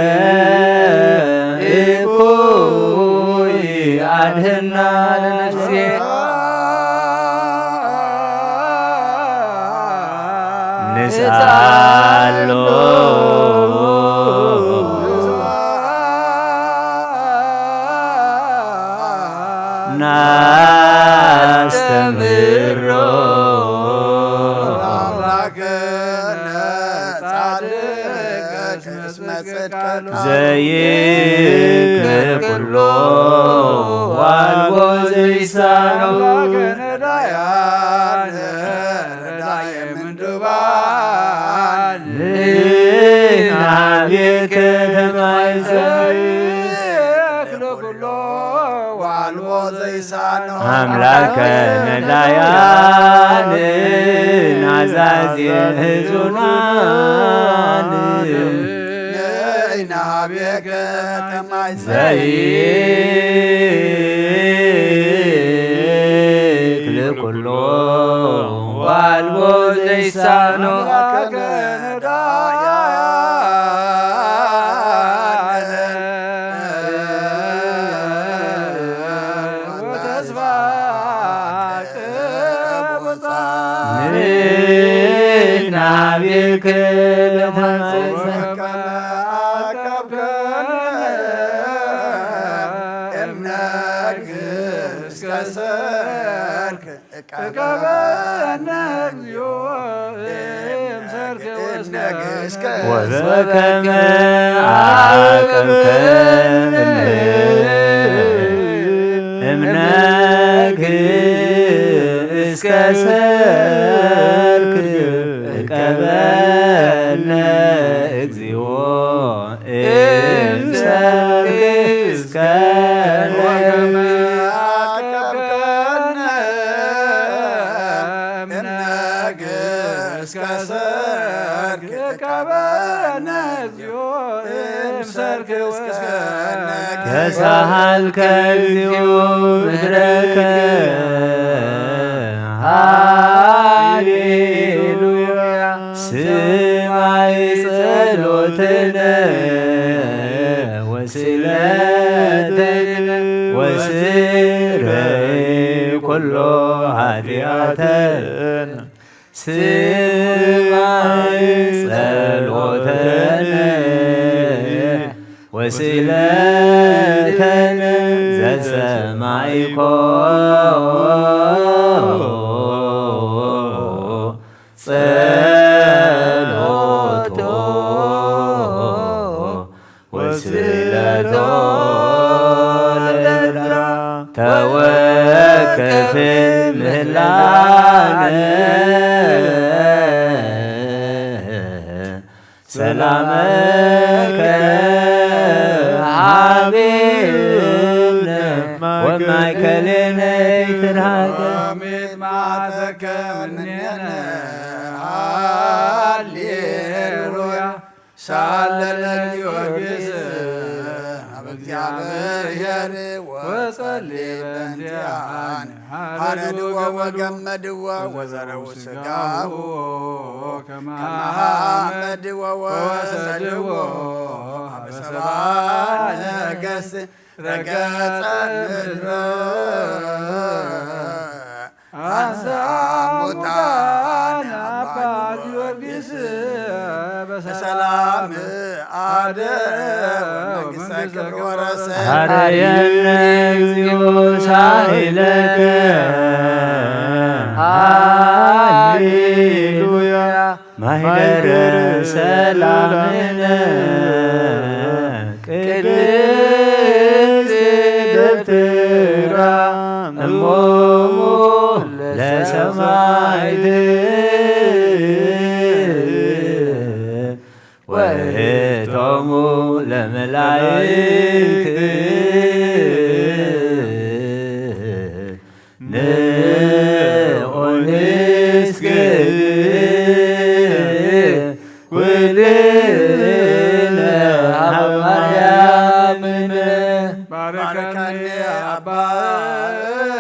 እኩይ አድህና ለነፍሴ። ንስአሎ ናስተምህሮ ዘይክል ኩሎ ዋልቦ ዘይሳኖ ነዳያን ረዳየ ምንዱባን ናቤከ ተማይዘይ ኩሎ ዋልቦ ዘይሳኖ አምላከ ነዳያን ናዛዜ ህዙናን ናቤከ ተማይዘይ ዘይክል ኩሎ ዋልቦ ዘይሳኖ ናቤከ ለተማይዘ እቀበነ እግዚኦ እምሰርክ ወበከመ አቀብከ እምነክ እስከ ሰርክ እቀበነ ሰርክ እስከ ተሳሃልከ እግዚኦ ምድረከ። ሃሌሉያ። ስማይ ጸሎትነ ወስለተነ ወስረይ ኩሎ ኃጢአተነ። ስማይ ጸሎተነ ወስለተነ ዘሰማይኮ ጸሎቶ ወስለቶ ለእዝራ ተወከፍ ምህላነ ሰላመከ ሀቤነ ወማእከሌነ ይትርሃገ። አሜን። መዓተከ እምኔነ። ሃሌሉያ። ሳለለ ጊዮርጊስ ኣብ እግዚአብሔር ወጸሊ በእንቲአነ። ሐረድዎ ወገመድዎ ወዘረው ስጋሁ ከመ ሐመድዎ ወሰድዎ አበ ሰብአ ነገሥት ረገጸ ምድረ። አንሳ ሙታነ አባ ጊዮርጊስ በሰላም አደረ ወመንግሥተ ክብር ወረሰ። ሐረየነ እግዚኦ ሳይለከ። ሃሌሉያ። ማህደረ ሰላምነ ቅድስት ደብተራ እሞሙ ለሰማዕት ወእቶሙ ለመላእክት። ንዑ ንስግድ ኩልነ ሀበ ማርያም። ባርከኒ አባ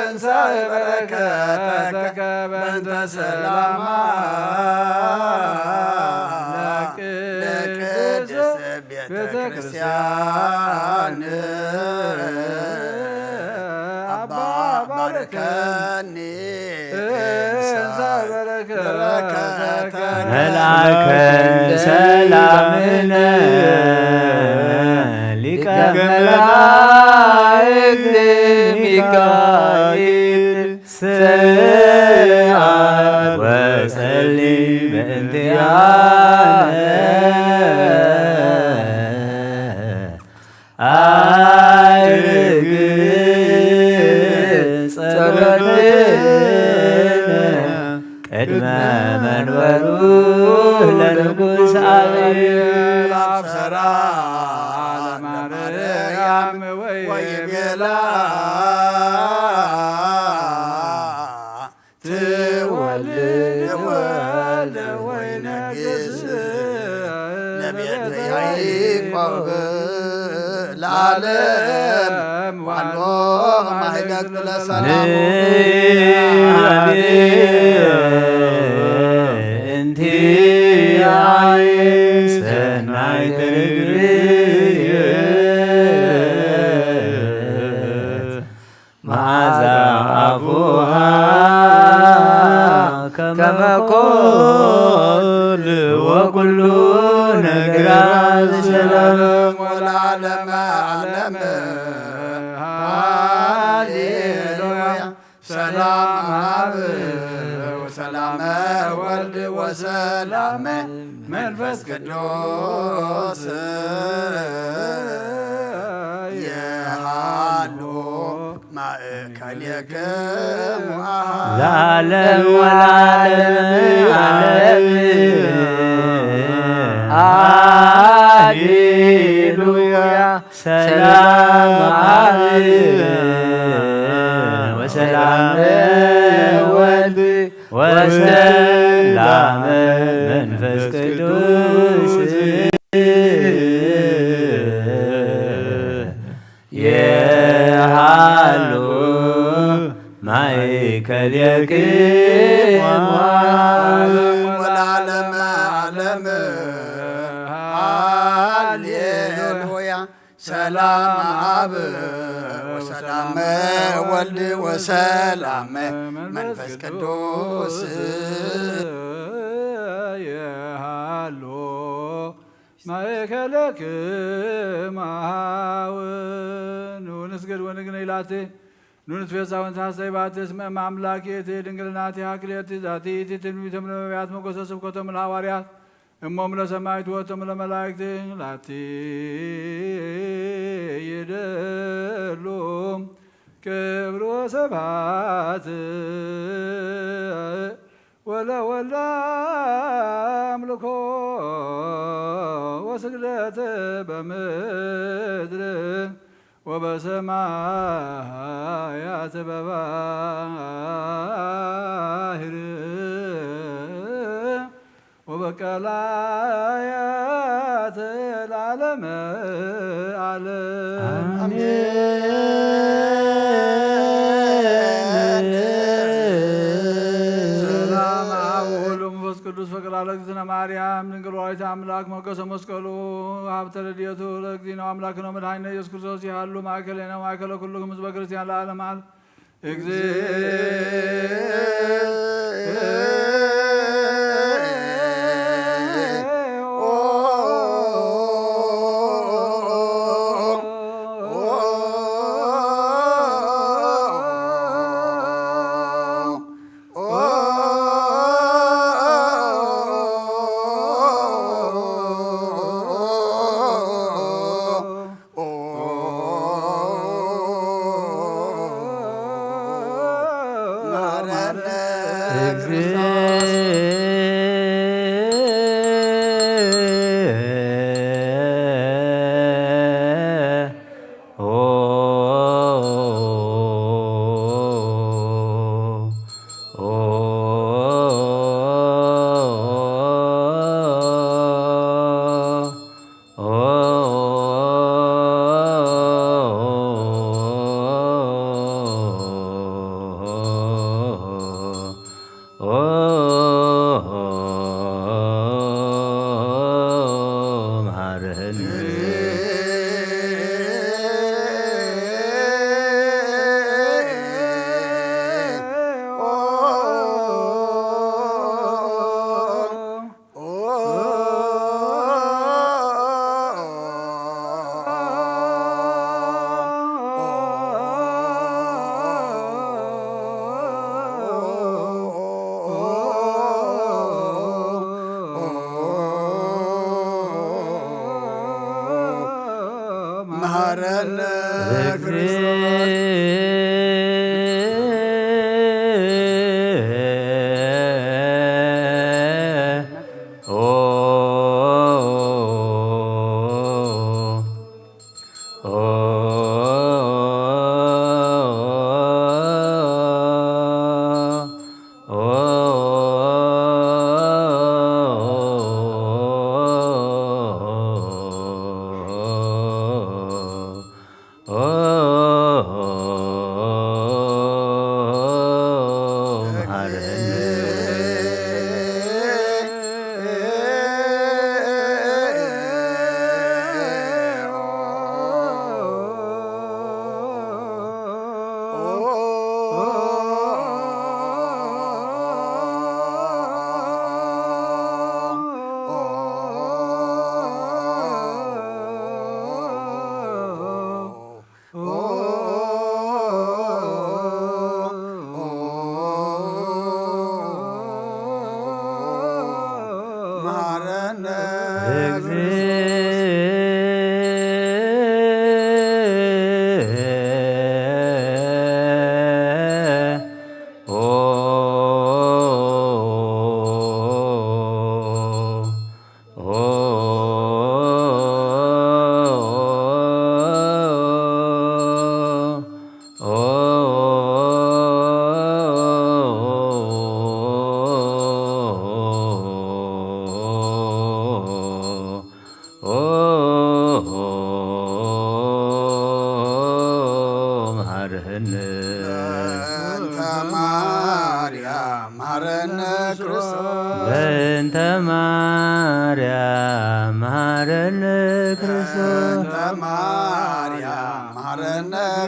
እንሳእ በረከተከ በእንተ ሰላማ ለቅድስት ቤተ ክርስቲያን። አባ ባርከኒ እንሳ በረከተከ። መልአከ ሰላምነ ሊቀ መላእክት ሚካኤል ስአል ወጸሊ በእንቲአነ። አርግ ጸሎትነ ቅድመ መንበሩ ለንጉሥ አብይ። አብሰራ ለማርያም ወይቤላ ትወልድ ወልደ ወይነግስ ለቤተ ያዕቆብ ለዓለም ዋሎ ማህደግት ለሰላሙ። ንሃቤ እንቲአይ ሰናይ ትርግርት መዓዛ አፉሃ ከመ ኮል ወኩሉ ነገራ ዘሰላም ወለዓለመ ዓለም። ሃሌሉያ። ሰላም አብ ወሰላመ ወልድ ወሰላመ መንፈስ ቅዱስ የሃሉ ማእከሌክሙ አሃ ለዓለም ወለዓለም ዓለም። ሃሌሉያ። ሰላም አብ ወሰላም ወልድ ወሰላም መንፈስ ቅዱስ። ሰላም አብ ወሰላም ወልድ ወሰላም መንፈስ ቅዱስ የሃሎ ማእከለክም አሃው። ንስገድ ወንግነይ ላቲ ንንትፌሳ ወንትሐሰይ ባቲ እስመ እመ አምላክ እቲ ድንግልናቲሃ ክልኤቲ ዛቲ እቲ ትንቢቶም ለነቢያት ሞገሰ ስብከቶም ለሐዋርያት እሞም ለሰማይት ወቶም ለመላእክት ላቲ ይደሉ ክብር ወሰብሐት ወለወልድ አምልኮ ወስግደት በምድር ወበሰማያት በባህር ወበቀላያት ለዓለመ ዓለም። አሜን። ሰላም አብ ወወልድ ወመንፈስ ቅዱስ ፈቅራ ለእግዝእትነ ማርያም ድንግል ወላዲተ አምላክ ሞገሰ መስቀሉ ሀብተ ረድኤቱ ለእግዚእነ አምላክነ መድኃኒነ ኢየሱስ ክርስቶስ ይሃሉ ማእከሌነ ማእከለ ኩልክም ህዝበ ክርስቲያን ለዓለም ዓለም። መሐረነ ክርስቶስ።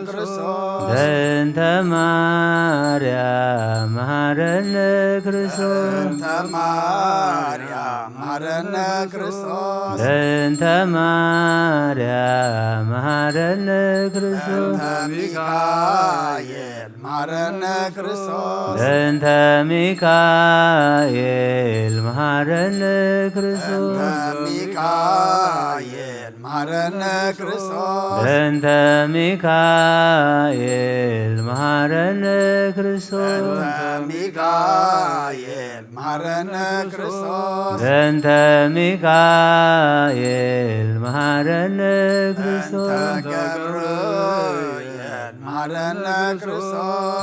ክርስቶስ። በእንተ ማርያም መሃረነ ክርስቶስ። በእንተ ማርያም መሃረነ ክርስቶስ። በእንተ ማርያም መሃረነ ክርስቶስ። በእንተ ሚካኤል መሃረነ ክርስቶስ። በእንተ ሚካኤል መሃረነ ክርስቶስ። በእንተ ሚካኤል መሃረነ ክርስቶስ። በእንተ ሚካኤል መሃረነ ክርስቶስ። በእንተ ሚካኤል መሃረነ ክርስቶስ። በእንተ ሚካኤል መሃረነ ክርስቶስ።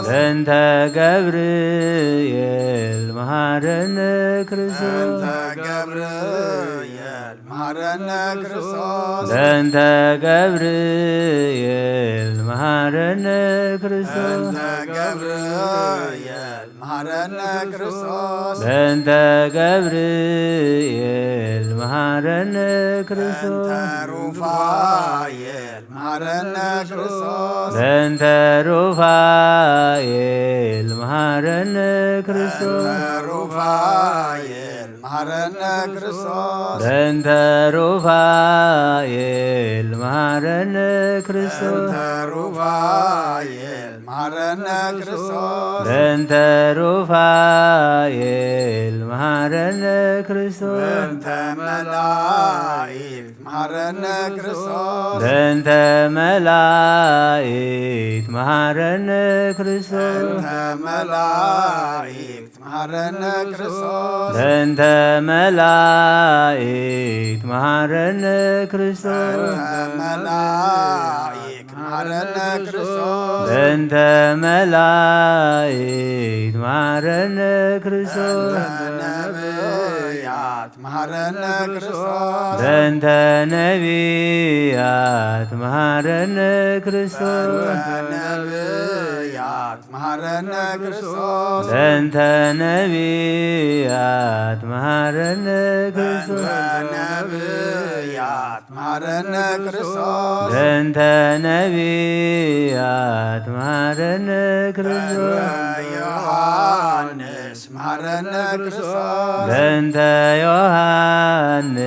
በእንተ ገብርኤል መሃረነ ክርስቶስ። በእንተ ገብርኤል መሃረነ ክርስቶስ። በእንተ ገብርኤል መሃረነ ክርስቶስ። በእንተ ገብርኤል መሃረነ ክርስቶስ። በእንተ ገብርኤል መሃረነ ክርስቶስ። በእንተ ገብርኤል መሃረነ ክርስቶስ። በእንተ ሩፋኤል መሃረነ ክርስቶስ። በእንተ ሩፋኤል መሃረነ ክርስቶስ። በእንተ ሩፋኤል መሃረነ ክርስቶስ። በእንተ ሩፋኤል መሃረነ ክርስቶስ። በእንተ ሩፋኤል መሃረነ ክርስቶስ። በእንተ ሩፋኤል መሃረነ ክርስቶስ። በእንተ መላእክት መሃረነ ክርስቶስ። በእንተ መላእክት መሃረነ ክርስቶስ። በእንተ መላእክት መሃረነ ክርስቶስ። በእንተ መላእክት መሃረነ ክርስቶስ። በእንተ መላእክት መሃረነ ክርስቶስ። በእንተ መላእክት መሃረነ ክርስቶስ። በእንተ ነቢያት መሃረነ ክርስቶስ። በእንተ ነቢያት መሃረነ ክርስቶስ። በእንተ ነቢያት መሃረነ ክርስቶስ። በእንተ ነቢያት መሃረነ ክርስቶስ። በእንተ ነቢያት መሃረነ ክርስቶስ። በእንተ ነቢያት መሃረነ ክርስቶስ። በእንተ ዮሐንስ መሃረነ ክርስቶስ። በእንተ ዮሐንስ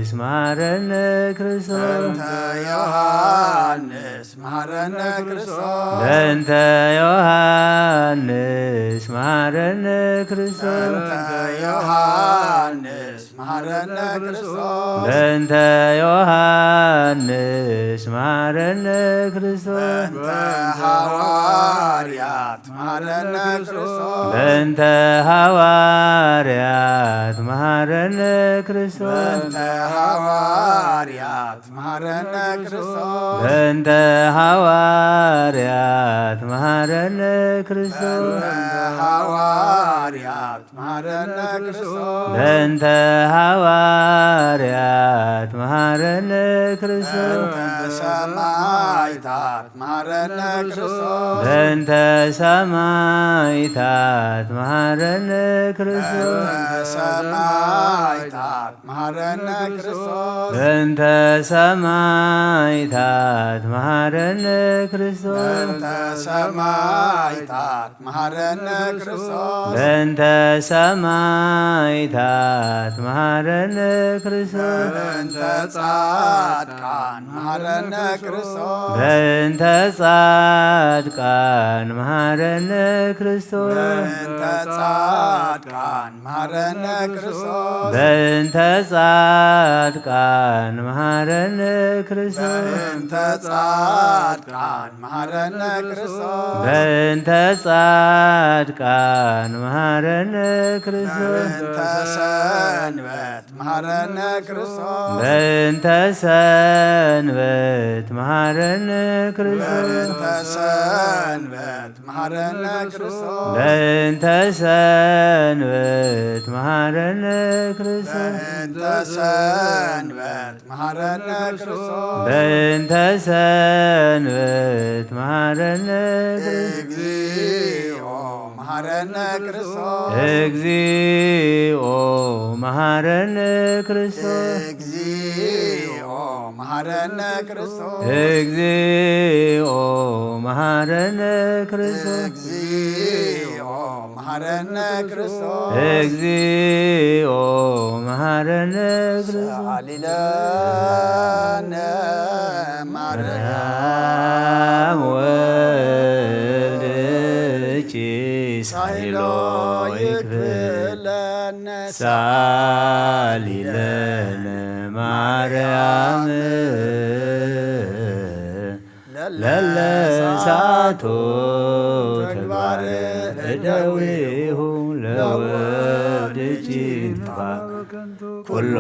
መሃረነ ክርስቶስ። በእንተ ዮሐንስ መሃረነ ክርስቶስ። በእንተ ዮሐንስ መሃረነ ክርስቶስ። በእንተ ዮሐንስ መሃረነ ክርስቶስ። በእንተ ዮሐንስ መሃረነ ክርስቶስ። በእንተ ሐዋርያት መሃረነ ክርስቶስ። በእንተ ሐዋርያት መሃረነ ክርስቶስ። በእንተ ሐዋርያት መሃረነ ክርስቶስ። በእንተ ሐዋርያት መሃረነ ክርስቶስ። በእንተ ሐዋርያት መሃረነ ክርስቶስ። በእንተ ሐዋርያት መሃረነ ክርስቶስ። በእንተ ሰማዕታት መሃረነ ክርስቶስ። በእንተ ሰማዕታት መሃረነ ክርስቶስ። በእንተ ሰማዕታት መሃረነ ክርስቶስ። በእንተ ሰማዕታት መሃረነ ክርስቶስ። በእንተ ሰማዕታት መሃረነ ክርስቶስ። በእንተ ሰማዕታት መሃረነ ክርስቶስ። በእንተ ጻድቃን መሃረነ ክርስቶስ። በእንተ ጻድቃን መሃረነ ክርስቶስ። በእንተ ጻድቃን መሃረነ ክርስቶስ። በእንተ ጻድቃን መሃረነ ክርስቶስ። በእንተ ጻድቃን መሃረነ ክርስቶስ። በእንተ ጻድቃን መሃረነ ክርስቶስ። በእንተ ሰንበት መሃረነ ክርስቶስ። በእንተ ሰንበት መሃረነ ክርስቶስ። በእንተ ሰንበት መሃረነ ክርስቶስ። በእንተ ሰንበት መሃረነ ክርስቶስ። በእንተ ሰንበት መሃረነ ክርስቶስ። በእንተ ሰንበት መሃረነ ክርስቶስ። እግዚኦ መሃረነ ክርስቶስ። እግዚኦ መሃረነ ክርስቶስ። እግዚኦ መሃ- መሐረነ ክርስቶስ። እግዚኦ መሐረነ ክርስቶስ። እግዚኦ መሐረነ ክርስቶስ። እግዚኦ መሐረነ ክርስቶስ። ሰአሊ ለነ ማርያም። ማርያም ወልድኪ ሳይሎ ይክፍለነ። ሳሊ ለነ ማርያም ለለሳቶ ተግባር እደዊሁ ለወልድኪ ይትፋ ኩሎ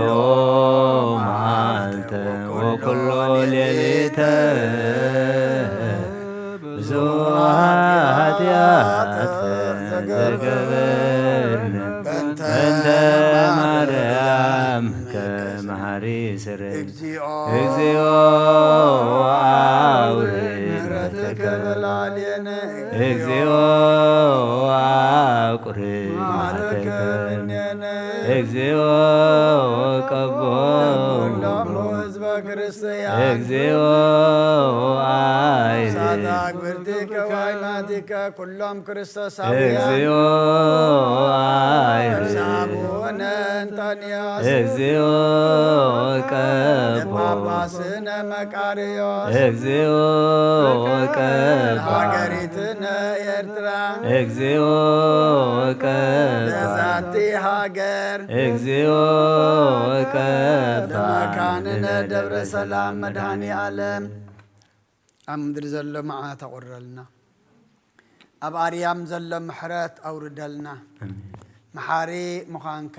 መዓልተ ወኩሎ ሌሊተ ብዙ ኃጢአት ዘገበርነ በእንተ ማርያም ከመሐሪ ስረ። እግዚኦ እግዚኦ አውርድ ምሕረትከ በላዕሌነ። እግዚኦ አቁርብ መዓተከ እምኔነ። እግዚኦ ቀቦ ለኩሎሙ ህዝበ ክርስቲያን። እግዚኦ አይር። ሳታ ግብርቲከ ወአይማቲከ ኩሎም ክርስቶሳውያን። እግዚኦ አይር። ነፍሰ አቡነ እንጠንዮስ። እግዚኦ ቀቦ። ጳጳስነ መቃርዮስ። እግዚኦ ቀቦ። ለሀገሪትነ ኤርትራ። እግዚኦ ቀቦ። ለዛቲ ሀገር። እግዚኦ ቀቦ። ለመካንነ ደብረ ሰላም መድኃኔ ዓለም። ኣብ ምድሪ ዘሎ መዓት ኣቑርረልና። ኣብ ኣርያም ዘሎ ምሕረት ኣውርደልና። ኣሜን። መሓሪ ምዃንካ፣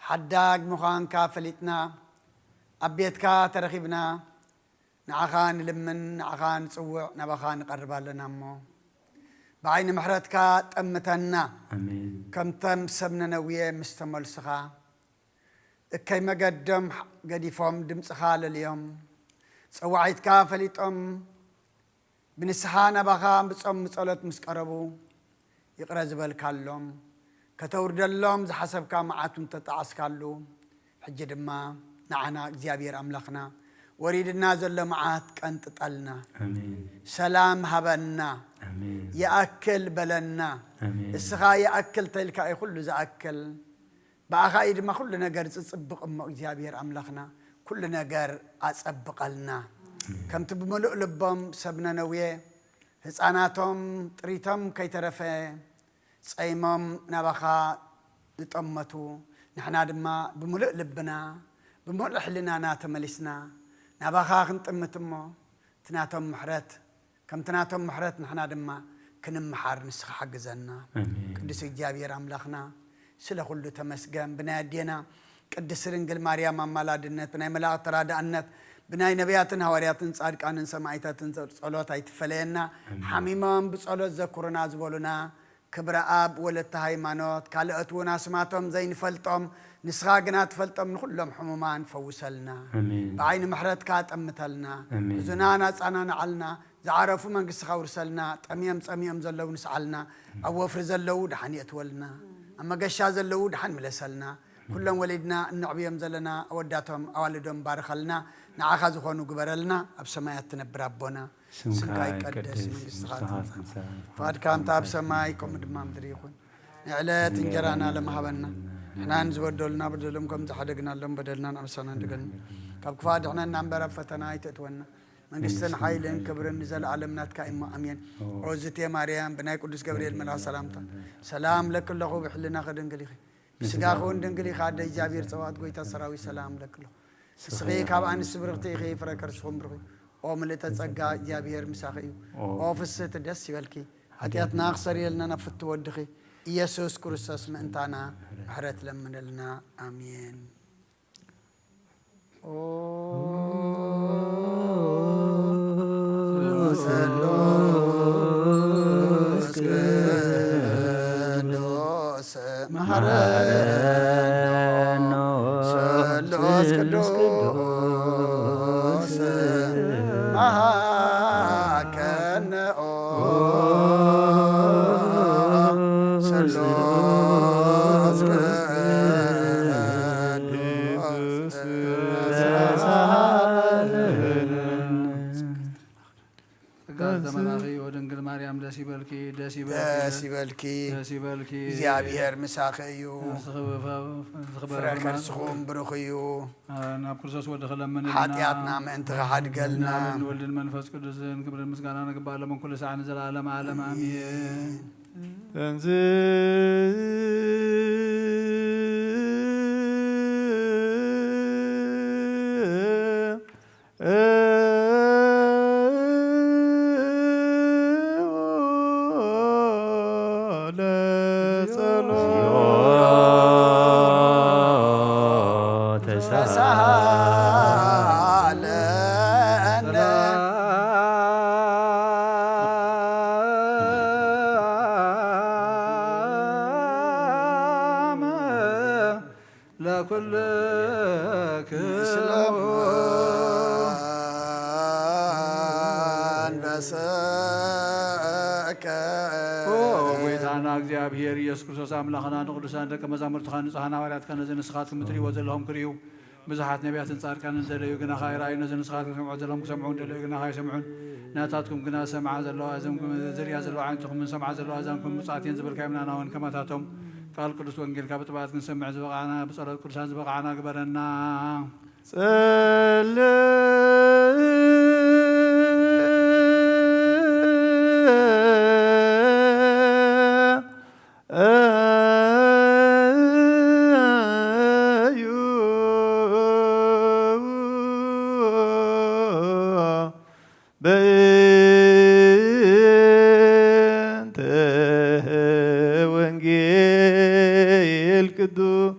ሓዳግ ምዃንካ ፈሊጥና፣ ኣብ ቤትካ ተረኺብና፣ ንዓኻ ንልምን፣ ንዓኻ ንጽውዕ፣ ናባኻ ንቐርብ ኣለና እሞ፣ ብዓይኒ ምሕረትካ ጠምተና። ኣሜን። ከምቶም ሰብ ነነዌ ምስ ተመልሱኻ፣ እከይ መገዶም ገዲፎም ድምጽኻ ለልዮም፣ ጸዋዒትካ ፈሊጦም፣ ብንስሓ ናባኻ ብጾም ብጸሎት ምስ ቀረቡ፣ ይቕረ ዝበልካሎም፣ ከተውርደሎም ዝሓሰብካ መዓት እንተጠዓስካሉ፣ ሕጂ ድማ ንዓና እግዚኣብሔር ኣምላኽና፣ ወሪድና ዘሎ መዓት ቀንጥጠልና። ኣሜን። ሰላም ሃበና። ኣሜን። ይኣክል በለና። ኣሜን። እስኻ ይኣክል ተልካ እዩ ኩሉ ዝኣክል። ብኣኻ እዩ ድማ ኩሉ ነገር ዝጽብቕ እሞ እግዚኣብሔር ኣምላኽና ኩሉ ነገር ኣጸብቐልና። ኣሜን። ከምቲ ብምሉእ ልቦም ሰብ ነነዌ ህፃናቶም ጥሪቶም ከይተረፈ ጸይሞም ናባኻ ዝጠመቱ፣ ንሕና ድማ ብምሉእ ልብና ብምሉእ ሕልናና ተመሊስና ናባኻ ክንጥምት እሞ እቲ ናቶም ምሕረት ከምቲ ናቶም ምሕረት ንሕና ድማ ክንምሓር ንስኻ ሓግዘና። ኣሜን። ቅዱስ እግዚኣብሔር ኣምላኽና ስለ ኩሉ ተመስገን። ብናይ ኣዴና ቅድስት ድንግል ማርያም ኣማላድነት፣ ብናይ መላእክት ተራዳእነት፣ ብናይ ነቢያትን ሃዋርያትን ጻድቃንን ሰማዕታትን ጸሎት ኣይትፈለየና። ኣሜን። ሓሚሞም ብጸሎት ዘኩሩና ዝበሉና ክብረ ኣብ ወለተ ሃይማኖት፣ ካልኦት እውን ኣስማቶም ዘይንፈልጦም ንስኻ ግና ትፈልጦም ንኹሎም ሕሙማን ፈውሰልና። ኣሜን። ብዓይኒ ምሕረትካ ጠምተልና። ኣሜን። ሕዙናን ኣጻናንዓልና። ዝዓረፉ መንግስትኻ ውርሰልና። ጠምዮም ጸሚኦም ዘለዉ ንስዓልና። ኣብ ወፍሪ ዘለዉ ደሓን የእትወልና። ኣብ መገሻ ዘለዉ ደሓን ምለሰልና። ኩሎም ወሊድና እነዕብዮም ዘለና ኣወዳቶም ኣዋልዶም ባርኸልና። ንዓኻ ዝኾኑ ግበረልና። ኣብ ሰማያት ትነብር ኣቦና ስምካ ስምካ ይቀደስ፣ ይቀደስ፣ መንግስትኻ መንግስትኻ ትምጻእ። ትምጻእ። ፍቓድካ ከምታ ኣብ ሰማይ ከምኡ ድማ ኣብ ምድሪ ይኹን። ንዕለት እንጀራና ሎም ሃበና። ንሕና ንዝበደሉና በደሎም ከም ዝሓደግናሎም በደልና ንኣበሳና ንድገን። ካብ ክፋ ድሕነና እምበር ኣብ ፈተና ኣይተእትወና። መንግስትን ሓይልን ክብርን ንዘለኣለም ናትካ እሞ ኣሜን። ኦ ዝቴ ማርያም ብናይ ቅዱስ ገብርኤል መልኣኽ ሰላምታ ሰላም ለኪ ኣለኹ ብሕልናኺ ድንግል ኢኺ። ብስጋኺ እውን ድንግል ኢኻ ኣደ እግዚኣብሔር ጸባኦት ጎይታ ሰራዊት ሰላም ለኪ ኣለኹ። ንስኺ ካብ ኣንስቲ ብርኽቲ ኢኺ ፍረ ከርስኹም ብሩኽ እዩ። ኦ ምልእተ ጸጋ እግዚኣብሔር ምሳኺ እዩ። ኦ ፍስህቲ ደስ ይበልኪ። ሓጢኣትና ክሰርየልና ናብ ፍቱ ወድኺ ኢየሱስ ክርስቶስ ምእንታና ምሕረት ለምነልና። ኣሜን። ኦ ስሉስ ቅዱስ መሐረነ ኦ ስሉስ ቅዱስ መሐረነ ኦ ስሉስ ቅዱስ ተመላኺ ወድንግል ማርያም ደስ ይበልኪ፣ ደስ ይበልኪ፣ ደስ ይበልኪ። ደስ ይበልኪ። እግዚኣብሔር ምሳኺ እዩ። ንስኺ ብፈ-፣ ንስኺ ፍረ በፍርማን ከርስኹም ብሩኽ እዩ። ናብ ክርስቶስ ወድኺ ለምንልና። ሓጢኣትና ምእንቲ ክሓድገልና። ናብ ወልድን መንፈስ ቅዱስን ክብርን ምስጋና ንግባእ ሎምን ኩሉ ሰዓት ንዘለዓለም ዓለም ኣሜን። እንዝ ለኩልክሙ ኦ ጎይታና እግዚኣብሔር ኢየሱስ ክርስቶስ ኣምላኽና ንቅዱሳን ደቀ መዛሙርትኻ ንጹሓን ሃዋርያትካ ነዚ ንስኻትኩም እትርእይዎ ዘለኹም ክርእዩ ብዙሓት ነቢያትን ጻድቃንን ዝደለዩ ግናኻ ኣይረኣዩን፣ ነዚ ንስኻትኩም ትሰምዑ ዘለኹም ክሰምዑ ዝደለዩ ግናኻ ኣይሰምዑን። ናታትኩም ግና ዝሰምዓ ዘለዋ ኣእዛንኩም፣ ዝርእያ ዘለዋ ኣዒንትኹምን ዝሰምዓ ዘለዋ ኣእዛንኩም ብፁዓት እየን ዝበልካዮም ንሕና እውን ከማታቶም ቃል ቅዱስ ወንጌልካ ብጥብዓት ክንሰምዕ ዝበቓዕና፣ ብጸሎት ቅዱሳን ዝበቓዕና ግበረና። ጸለ እዩ በእንተ ወንጌል ቅዱስ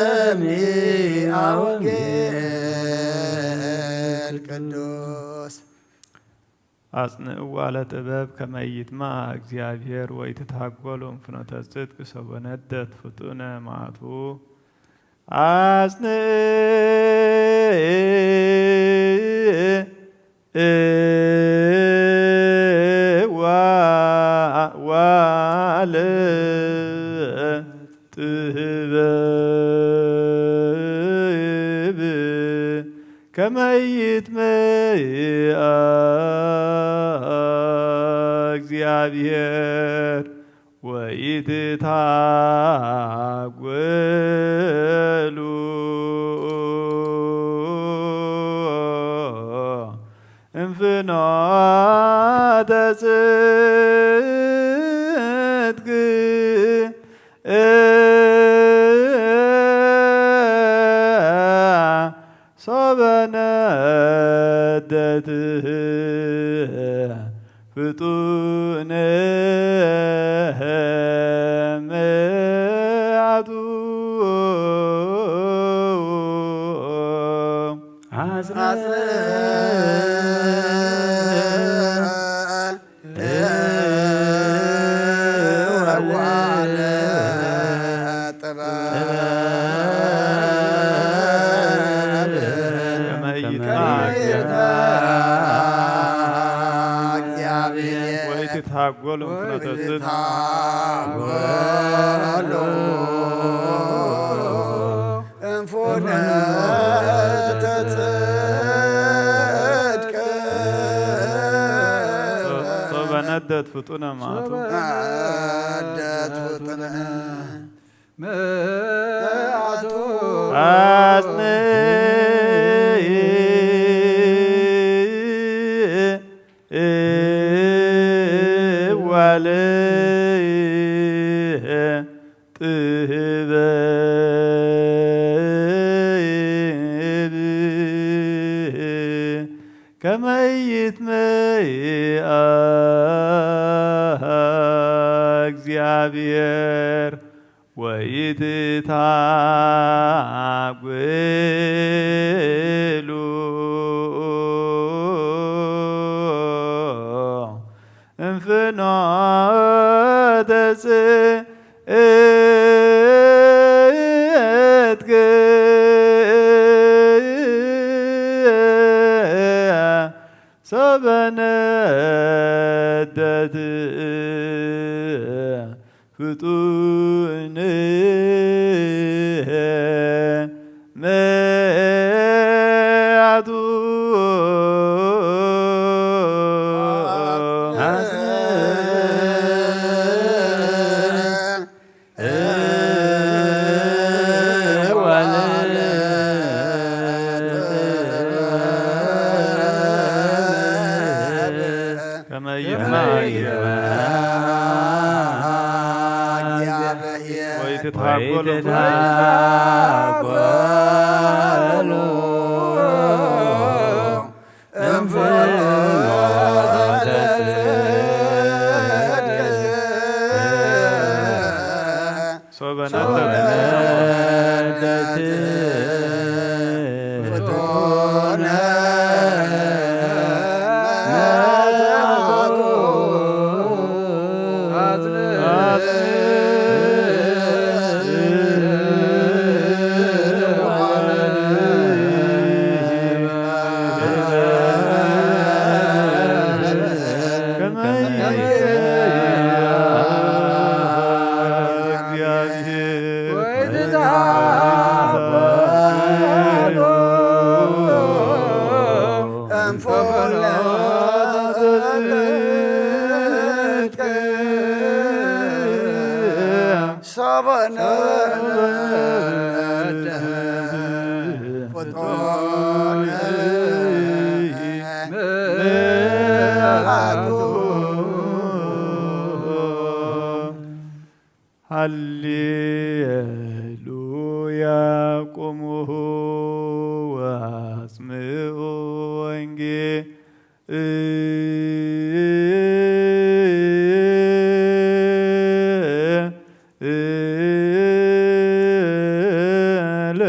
ለሰሚዐ ወንጌል ቅዱስ። አጽንዕዋ ለጥበብ ከመ ይጥምዓ እግዚአብሔር ወኢትትሃጎሎም ፍኖተ ጽድቅ ሶበ ነደት ፍጡነ መዓቱ። አጽንዕዋ ለጥበብ ከመ ይጥምዓ እግዚአብሔር ወኢትትሃጎሉ እምፍኖተ ጽድቅ ሶበ ነደት ፍጡነ መዓቱ። አጽንዕ ወኢትትሃጎሎም ፍኖተ ጽድቅ። ሶበ ነደት ፍጡነ መዓቱ። ነደት ፍጡነ መዓቱ። አጽንዕ እዋለ ጥበብ ከመ ይትመአ እግዚአብሔር ወይትታጎሉ እንፍኖተ ጽድቅ። ሰበነደት ፍጡን መያቱ ከመ ይሕመ ወይትትሃጎሉ ሶበ ነደት ሃሌሉያ። ቁሙ ወአጽምዑ ወንጌ ለ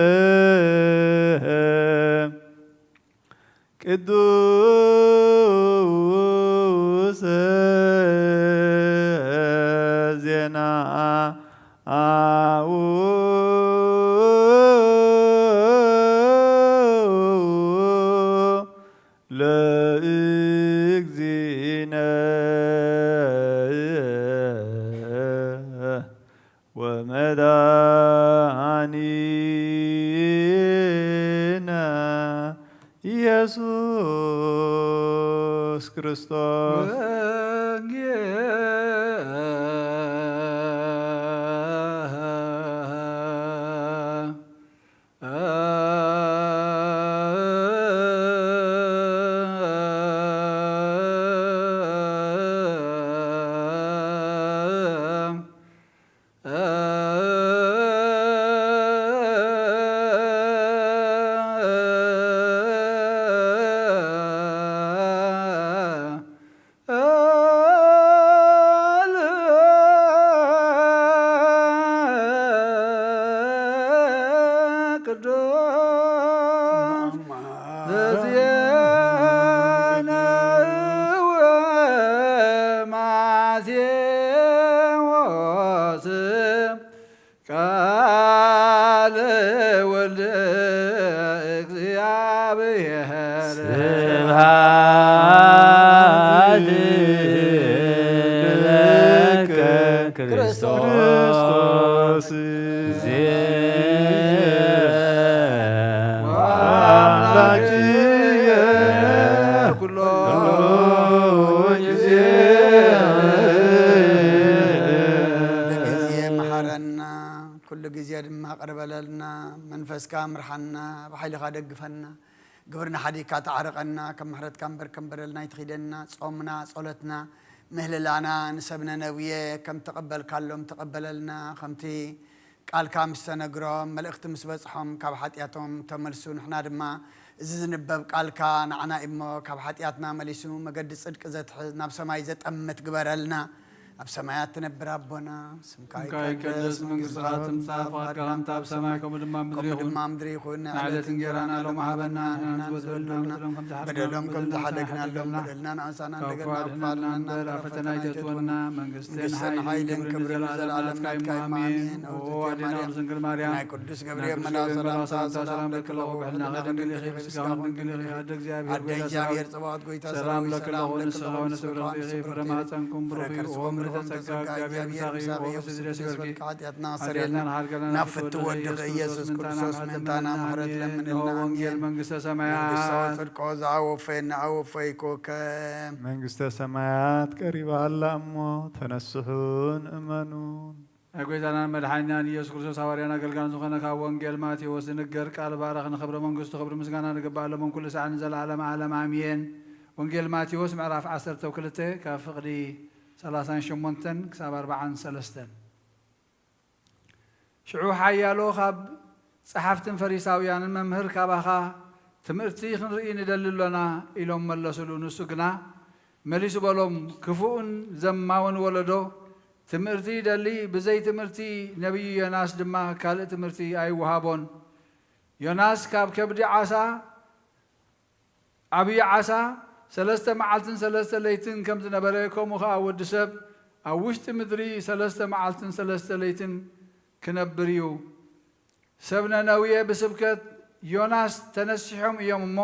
ቅዱስ ዜና አው ለእግዚእነ ወመድኃኒነ ኢየሱስ ክርስቶስ። ቅዱስ ዘዜነው ማቴዎስ ቃለ ወልድ እግዚአብሔር። ስብሐት ለከ ክርስቶስ። ዜ አምላክየ ኩሎ ጊዜ። ኩሉ ግዜ መሓረና፣ ኩሉ ግዜ ድማ ቅርበለልና። መንፈስካ ምርሓና፣ ብሓይልኻ ደግፈና። ግብርና ሓዲግካ ተዓርቐና፣ ከም ምሕረትካ እምበር ከም በደልና ኣይትኺደና። ጾምና፣ ጸሎትና፣ ምህልላና ንሰብ ነነብየ ከም ተቐበልካሎም ተቐበለልና። ከምቲ ቃልካ ምስ ተነግሮም፣ መልእኽቲ ምስ በጽሖም፣ ካብ ሓጢኣቶም ተመልሱ። ንሕና ድማ እዚ ዝንበብ ቃልካ ንዓና እዩ እሞ፣ ካብ ሓጢኣትና መሊሱ መገዲ ጽድቂ ዘትሕዝ፣ ናብ ሰማይ ዘጠምት ግበረልና። ኣብ ሰማያት ትነብር ኣቦና፣ ስምካ ይቀደስ፣ መንግስትኻ ትምጻእ፣ ፍቓድካ ከምቲ ኣብ ሰማይ ከምኡ ድማ ኣብ ምድሪ ይኹን። ንዕለት እንጌራና ሎሚ ሃበና፣ ንሕና ዝበደልና በደሎም ከም ዝሓደግናሎም በደልና ንኣሳና፣ ካብ ክፉ ኣድሕነና እምበር ኣብ ፈተና ኣይተእትወና፣ መንግስትን ሓይልን ክብርን ንዘለኣለም ናትካ እዩ፣ ኣሜን። ኦ ኣዴና ቅድስት ድንግል ማርያም፣ ናይ ቅዱስ ገብርኤል መልኣክ ሰላምታ ሰላም ለኪ፣ ብሕልናኺ ድንግል ኢኺ፣ ብስጋኺ ድንግል ኢኺ፣ ኣደ እግዚኣብሔር፣ ኣደ እግዚኣብሔር፣ ጸባኦት ጎይታ ሰላም ለኪ፣ ንስኻ ወነስብረ ፍረ ማህፀንኩም ብሩኽ እዩ። ኦ ምልዕተ ጸጋ፣ እግዚኣብሔር ምሳኺ እዩ። ኦ ደስ ይበልኪ፣ ሓጢኣትና ኣስተሰርየልና፣ ናብ ፍትው ወድኺ ኢየሱስ ክርስቶስ ምእንታና ምሕረት ለምንልና። ወንጌል መንግስተ ሰማያት። መንግስተ ጽድቆ ዝኣወፈየና ኣወፈይኩከ። መንግስተ ሰማያት ቀሪባ ኣላ እሞ ተነስሑን እመኑን። ናይ ጎይታናን መድሓኒናን ኢየሱስ ክርስቶስ ሃዋርያን ኣገልጋልን ዝኾነ ካብ ወንጌል ማቴዎስ ዝንገር ቃል ባረኽ። ንኽብሪ መንግስቱ ክብሪ ምስጋና ንግባእ ሎምን ኩሉ ሰዓት ንዘለዓለም ዓለም ኣሜን። ወንጌል ማቴዎስ ምዕራፍ ዓሰርተ ክልተ ካብ ፍቕዲ ሰላሳን ሸሞንተን ክሳብ ኣርባዓን ሰለስተን። ሽዑ ሓያሎ ካብ ጸሓፍትን ፈሪሳውያንን፣ "መምህር፣ ካባኻ ትምህርቲ ክንርኢ ንደሊ ኣሎና" ኢሎም መለሱሉ። ንሱ ግና መሊሱ በሎም፣ "ክፉእን ዘማውን ወለዶ ትምህርቲ ይደሊ፣ ብዘይ ትምህርቲ ነቢዩ ዮናስ ድማ ካልእ ትምህርቲ ኣይወሃቦን። ዮናስ ካብ ከብዲ ዓሳ፣ ዓብዪ ዓሳ፣ ሰለስተ መዓልትን ሰለስተ ለይትን ከም ዝነበረ፣ ከምኡ ኸኣ ወዲ ሰብ ኣብ ውሽጢ ምድሪ ሰለስተ መዓልትን ሰለስተ ለይትን ክነብር እዩ። ሰብ ነነዌ ብስብከት ዮናስ ተነሲሖም እዮም እሞ፣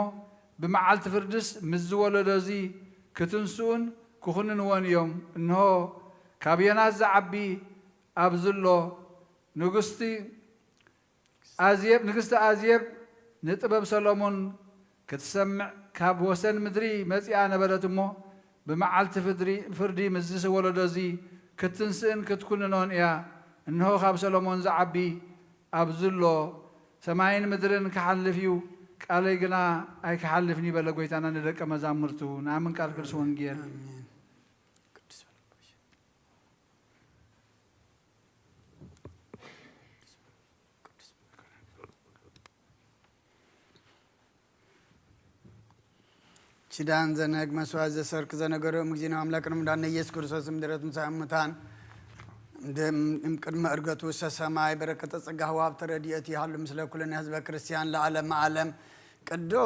ብመዓልቲ ፍርድስ ምስዚ ወለዶ እዚ ክትንስኡን ክኹንንዎን እዮም። እንሆ፣ ካብ ዮናስ ዝዓቢ ኣብዚ ኣሎ። ንግስቲ ኣዜብ፣ ንግስቲ ኣዜብ ንጥበብ ሰሎሞን ክትሰምዕ ካብ ወሰን ምድሪ መጺኣ ነበረት እሞ፣ ብመዓልቲ ፍድሪ-፣ ፍርዲ ምስዚ ወለዶ እዚ ክትንስእን ክትኩንኖን እያ። እንሆ፣ ካብ ሰሎሞን ዝዓቢ ኣብዚ ኣሎ። ሰማይን ምድርን ክሓልፍ እዩ፣ ቃለይ ግና ኣይክሓልፍን እዩ" በለ ጎይታና ንደቀ መዛሙርቱ። ንኣምን ቃል ቅዱስ ወንጌል። ኣሜን። ኪዳን ዘንህግ መስዋዕት ዘሰርክ ዘነገሮም እግዚእነ አምላክነ መድኃኒነ ኢየሱስ ክርስቶስ ምድረት ምሳእ እሙታን እም ቅድመ ዕርገቱ ውስተ ሰማይ በረከተ ጸጋ ወሀብተ ረድኤቱ ይሃሉ ምስለ ኩልነ ህዝበ ክርስቲያን ለዓለመ ዓለም። ቅዱስ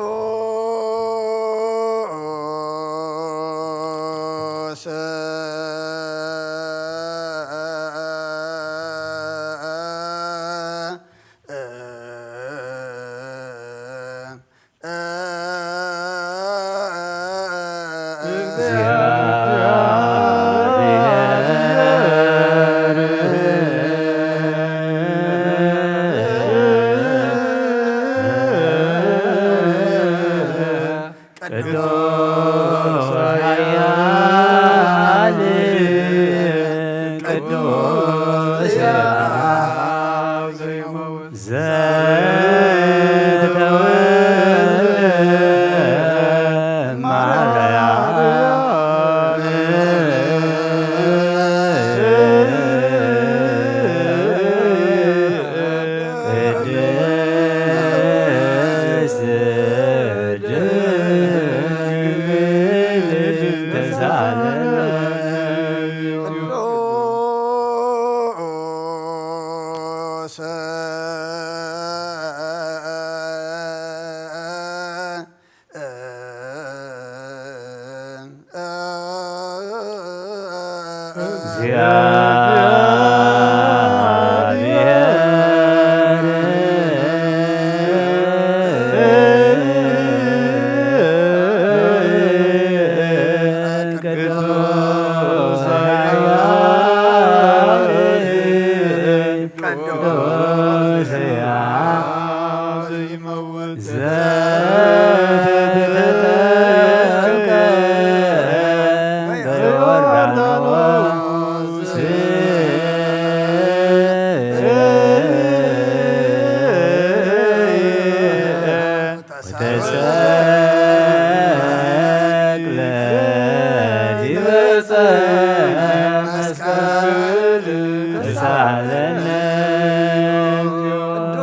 ቅዱስ ኃያል ቅዱስ ዘተወልደ ማርያም ቅድስት ድንግል ተሳለነ። ቅዱስ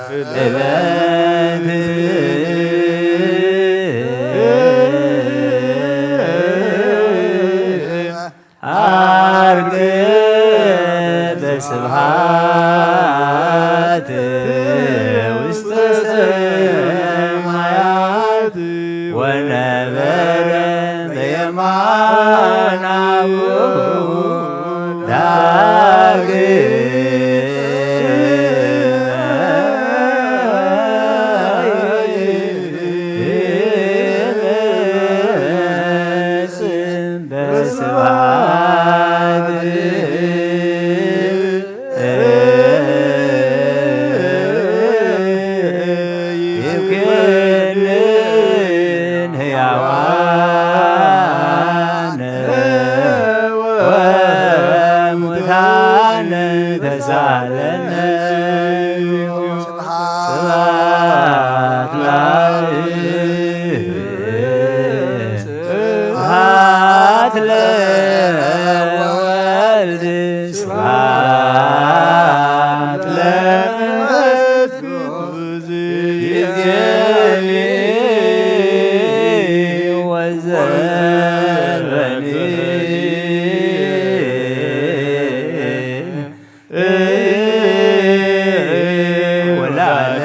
እበት ዓርገ በስብሐት ውስተ ሰማያት ወነበረ በየማነ አቡሁ ዳግም በስብሐት ይኩንን ሕያዋን ወሙታን ተሳለነ። ስብሐት ለአብ ስብሐት ለወልድ ስብሐት ለመንፈስ ቅዱስ ይእዜኒ ወዘልፈኒ ወለዓለመ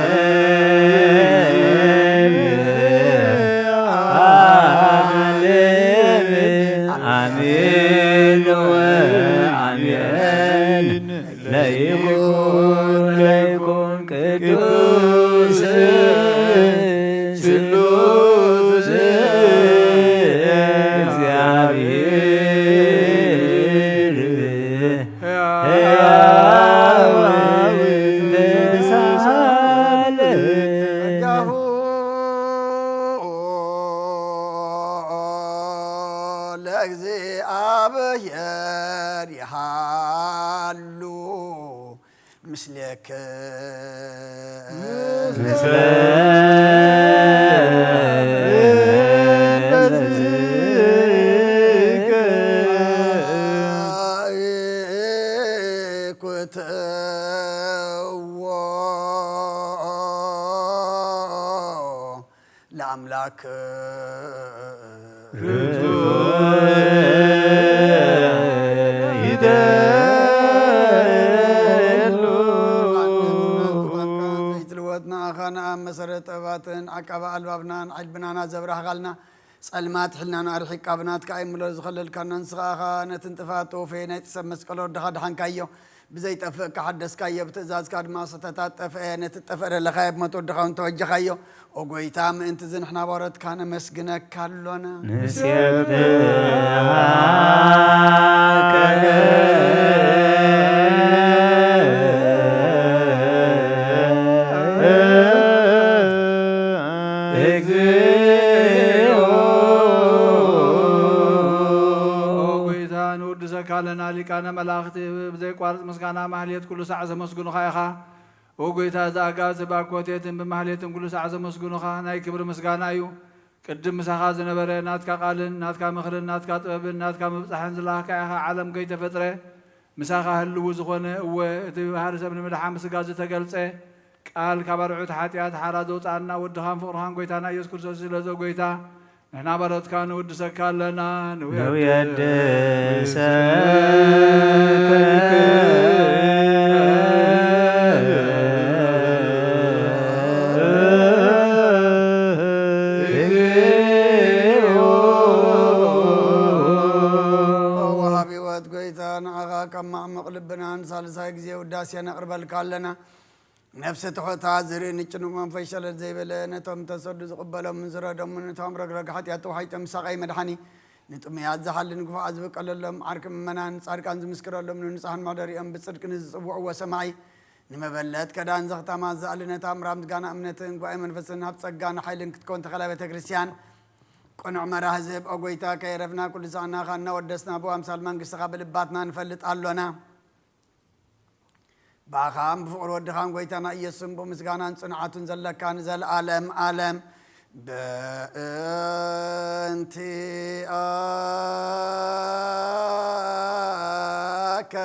ዓለም አሜን ወአሜን። ለይኩን ለይኩን ቅዱስ ስሉስ እግዚአብሔር ሕያው ተሳለ። ጸጋሁ ለእግዚአብሔር ይሃሉ ምስሌክ ምስለ ኩትዎ ለአምላክ ርቱዕ ይደሉ። ዘይትልወጥ ንኣኻ ንኣብ መሰረት ጥበባትን ዓቃቢ ኣልባብናን ዓድብናና ዘብራህኻልና ጸልማት ሕልናና ኣርሒቃ ብናትካ ኣይምሎ ዝኸለልካና ንስኻ ኢኻ ነቲ ንጥፋት ተወፈየ ናይ ጥሰብ መስቀል ወድኻ ድሓንካዮ። ብዘይጠፍእ ከሓደስካዮ፣ ብትእዛዝካ ድማ ሰተታት ጠፍአ። ነቲ ጠፍአ ደለኻዮ ብሞት ወድኻ እውን ተወጀኻዮ። ኦ ጎይታ፣ ምእንቲ እዚ ንሕና ባሮትካ ነመስግነካ ኣሎና። ንሴብሐከ እግዚኦ። ኦ ጎይታ፣ ንውድሰካ ኣለና። ሊቃነ መላእኽቲ ብዘይቋርጽ ምስጋና ማህሌት ኩሉ ሳዕ ዘመስግኑኻ ኢኻ። ኦ ጎይታ፣ እዚ ኣጋዚ ባኮቴትን ብማህሌትን ኩሉ ሳዕ ዘመስግኑኻ ናይ ክብሪ ምስጋና እዩ። ቅድም ምሳኻ ዝነበረ ናትካ ቃልን ናትካ ምኽርን ናትካ ጥበብን ናትካ ምብጻሕን ዝለኣኽካ ኢኻ። ዓለም ከይተፈጥረ ምሳኻ ህልው ዝኾነ፣ እወ፣ እቲ ባህሪ ሰብ ንምድሓን ብስጋ ዝተገልጸ ቃል ካብ ኣርዑት ሓጢኣት ሓራ ዘውጽኣና ወድኻን ፍቕርኻን ጎይታና ኢየሱስ ክርስቶስ እዩ። ስለዚ ጎይታ፣ ንሕና ባሮትካ ንውድሰካ ኣለና። ንውየድሰከ ወሃቢ ህይወት ጎይታ፣ ንዓኻ ካብ ማዕሙቕ ልብናን ሳልሳይ ግዜ ውዳሴ ነቕርበልካ ኣለና። ነፍሲ ትሑታ ዝርኢ ንጭኑቕ መንፈስ ሸለል ዘይበለ፣ ነቶም ተሰዱ ዝቕበሎምን ዝረዶምን፣ ነቶም ረግረግ ሓጢኣት ተዋሒጦም ዝሳቐይ መድሓኒ፣ ንጥሙያት ዝሓሊ ንግፉዓት ዝብቀለሎም ዓርኪ ምእመናን፣ ንጻድቃን ዝምስክረሎም ንንጹሓን መሕደሪኦም፣ ብጽድቂ ንዝጽውዕዎ ሰማዒ፣ ንመበለት ከዳን ዘኽታማት ዝኣሊ ነታ ኣምራ ምስጋና እምነትን ጉባኤ መንፈስን ናብ ጸጋን ሓይልን ክትከውን ተኸላ ቤተ ክርስቲያን ቅኑዕ መራህ ዝህብ ኦ ጎይታ ከየረፍና ኩሉ ሳዕናኻ እናወደስና ብኣምሳል መንግስትኻ ብልባትና ንፈልጥ ኣሎና። ብኣኻን ብፍቕሪ ወድኻን ጎይታና ኢየሱስን ብምስጋናን ጽንዓቱን ዘለካ ንዘለኣለም ኣለም። በእንቲኣከ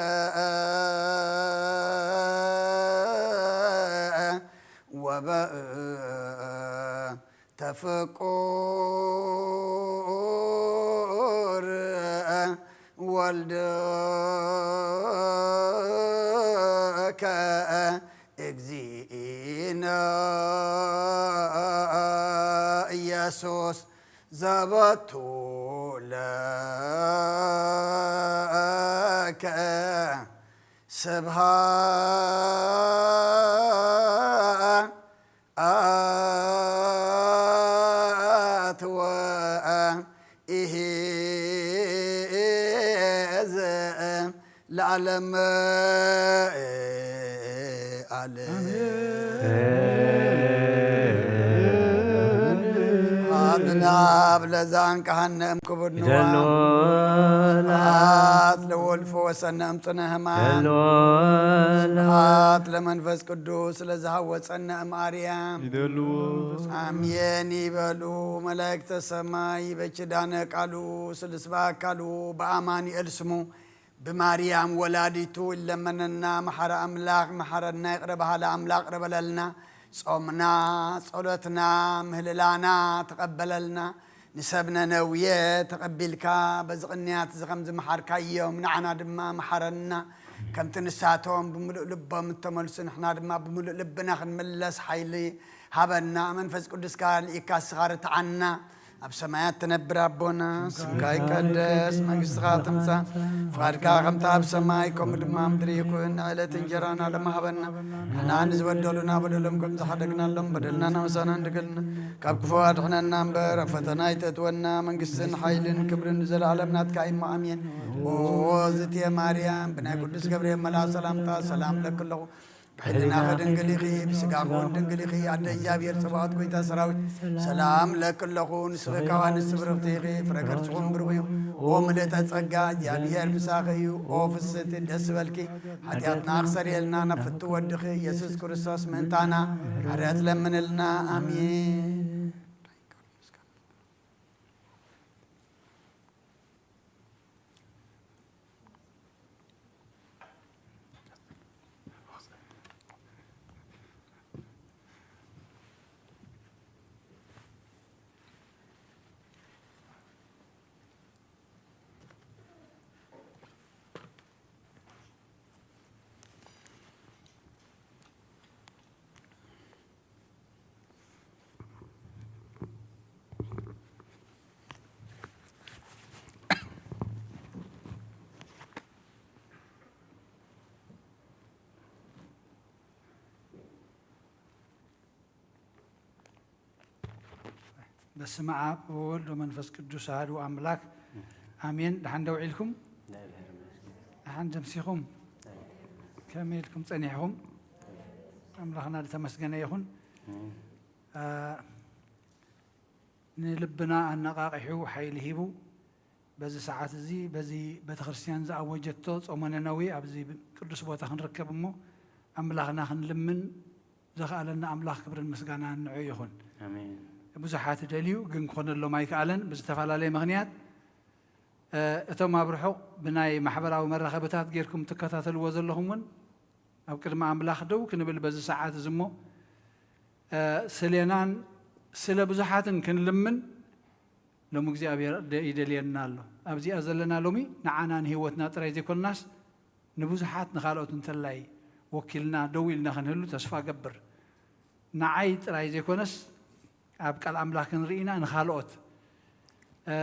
ወበእንተ ፍቁር ወልድከ እግዚእነ ኢየሱስ ዘበቱ ለከ ስብሐት ወኢሕየዝ ለዓለመ ዓለም። አብናብ ለዛን ካህነም ክቡር ንዋ። ይደሎ ስብሐት ለወልድ ፈወሰነ እምጽነ ህማም። ይደሎ ስብሐት ለመንፈስ ቅዱስ ለዝሃወፀነ እም አርያም። ይደሎ። አሜን ይበሉ መላእክተ ሰማይ በኪዳነ ቃሉ ስልስባ አካሉ በአማኑኤል ስሙ ብማርያም ወላዲቱ ይለመነና። መሓረ ኣምላኽ መሓረና፣ ይቕረ በሃሊ ኣምላኽ ይቕረ በለልና። ጾምና፣ ጸሎትና፣ ምህልላና ተቐበለልና። ንሰብ ነነውየ ተቐቢልካ በዚ ቅንያት እዚ ከም ዝመሓርካዮም ንዓና ድማ መሓረና። ከምቲ ንሳቶም ብምሉእ ልቦም እተመልሱ ንሕና ድማ ብምሉእ ልብና ክንምለስ ሓይሊ ሃበና። መንፈስ ቅዱስካ ልኢካ እስኻ ርትዓና። ኣብ ሰማያት ትነብር ኣቦና፣ ስምካ ይቀደስ፣ መንግስትኻ ትምጻእ፣ ፍቓድካ ከምታ ኣብ ሰማይ ከምኡ ድማ ኣብ ምድሪ ይኹን። ዕለት እንጀራና ሎሚ ሃበና፣ ንሕና ንዝበደሉና በደሎም ከም ዝሓደግናሎም በደልና ናምሳና እንድገልና፣ ካብ ክፉ ኣድሕነና እምበር ኣብ ፈተና ኣይተእትወና፣ መንግስትን ሓይልን ክብርን ንዘለኣለም ናትካ እዩ እሞ ኣሜን። ኦ ዝትየ ማርያም፣ ብናይ ቅዱስ ገብርኤል መልኣክ ሰላምታ ሰላም ለኪ ኣለኹ። ብሕልናኺ ድንግል ኢኺ፣ ብስጋኺ እውን ድንግል ኢኺ። ኣደ እግዚኣብሔር ጸባኦት፣ ጎይታ ሰራዊት፣ ሰላም ለኪ ኣለኹ። ንስኺ ካብ ኣንስቲ ብርኽቲ ኢኺ፣ ፍረ ከርስኺ እውን ብሩኽ እዩ። ኦ ምልእተ ጸጋ፣ እግዚኣብሔር ምሳኺ እዩ። ኦ ፍስሕቲ፣ ደስ ይበልኪ፣ ሓጢኣትና ክሰርየልና፣ ናብ ፍቱ ወድኺ ኢየሱስ ክርስቶስ ምእንታና ሓጢኣት ለምንልና። ኣሜን። በስመ አብ ወወልድ ወመንፈስ ቅዱስ አሐዱ አምላክ አሜን። ደሓን ደው ዒልኩም? ደሓን ደምሲኹም? ከመይ ኢልኩም ጸኒሕኹም? ኣምላኽና ዝተመስገነ ይኹን። አ፣ ንልብና ኣነቓቒሑ ሓይሊ ሂቡ በዚ ሰዓት እዚ በዚ ቤተክርስትያን ዝኣወጀቶ ጾመ ነነዌ ኣብዚ ቅዱስ ቦታ ክንርከብ እሞ ኣምላኽና ክንልምን ዘኽኣለና ኣምላኽ ክብርን ምስጋናን ንዑ ይኹን። ኣሜን። ብዙሓት ደልዩ ግን ክኾነሎም ኣይከኣለን ብዝተፈላለየ ምኽንያት። እ፣ እቶም ኣብ ርሑቕ ብናይ ማሕበራዊ መራኸብታት ጌርኩም ትከታተልዎ ዘለኹም እውን ኣብ ቅድሚ ኣምላኽ ደው ክንብል በዚ ሰዓት እዚ እሞ፣ እ፣ ስሌናን ስለ ብዙሓትን ክንልምን ሎሚ እግዚኣብሔር ደ-፣ ይደልየና ኣሎ። ኣብዚኣ ዘለና ሎሚ ንዓና ንህይወትና ጥራይ ዘይኮንናስ ንብዙሓት ንኻልኦት እንተላይ ወኪልና ደው ኢልና ክንህሉ ተስፋ ገብር። ንዓይ ጥራይ ዘይኮነስ ኣብ ቃል ኣምላኽ ክንርኢና ንኻልኦት። እ፣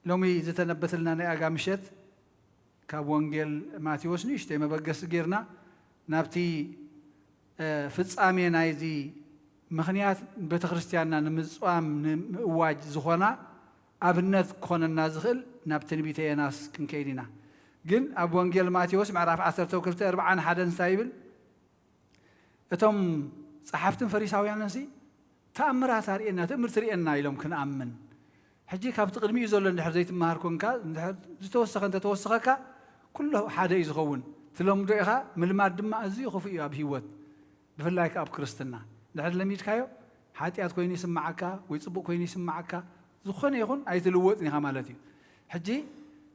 ሎሚ ዝተነበተልና ናይ ኣጋ ምሸት ካብ ወንጌል ማቴዎስ ንእሽተይ መበገሲ ጌርና ናብቲ፣ እ፣ ፍጻሜ ናይዚ ምኽንያት ቤተ ክርስቲያንና ንምጽዋም ንምእዋጅ ዝኾና ኣብነት ክኾነና ዝኽእል ናብ ትንቢተ ዮናስ ክንከይድ ኢና። ግን ኣብ ወንጌል ማቴዎስ ምዕራፍ ዓሰርተ ክልተ ኣርብዓን ሓደን እንታይ ይብል? እቶም ጸሓፍትን ፈሪሳውያንን ሲ ተኣምራት ኣርእየና፣ ትእምርቲ ርእየና ኢሎም ክንኣምን። ሕጂ ካብቲ ቅድሚኡ ዘሎ እንድሕር ዘይትመሃር ኮንካ፣ እንድሕር ዝተወሰኸ እንተተወሰኸካ፣ ኩሉ ሓደ እዩ ዝኸውን። ትለምዶ ኢኻ፣ ምልማድ ድማ ኣዝዩ ክፉእ እዩ ኣብ ህይወት፣ ብፍላይ ከኣ ኣብ ክርስትና። እንድሕር ለሚድካዮ፣ ሓጢኣት ኮይኑ ይስምዓካ ወይ ጽቡቕ ኮይኑ ይስምዓካ፣ ዝኾነ ይኹን ኣይትልወጥን ኢኻ ማለት እዩ። ሕጂ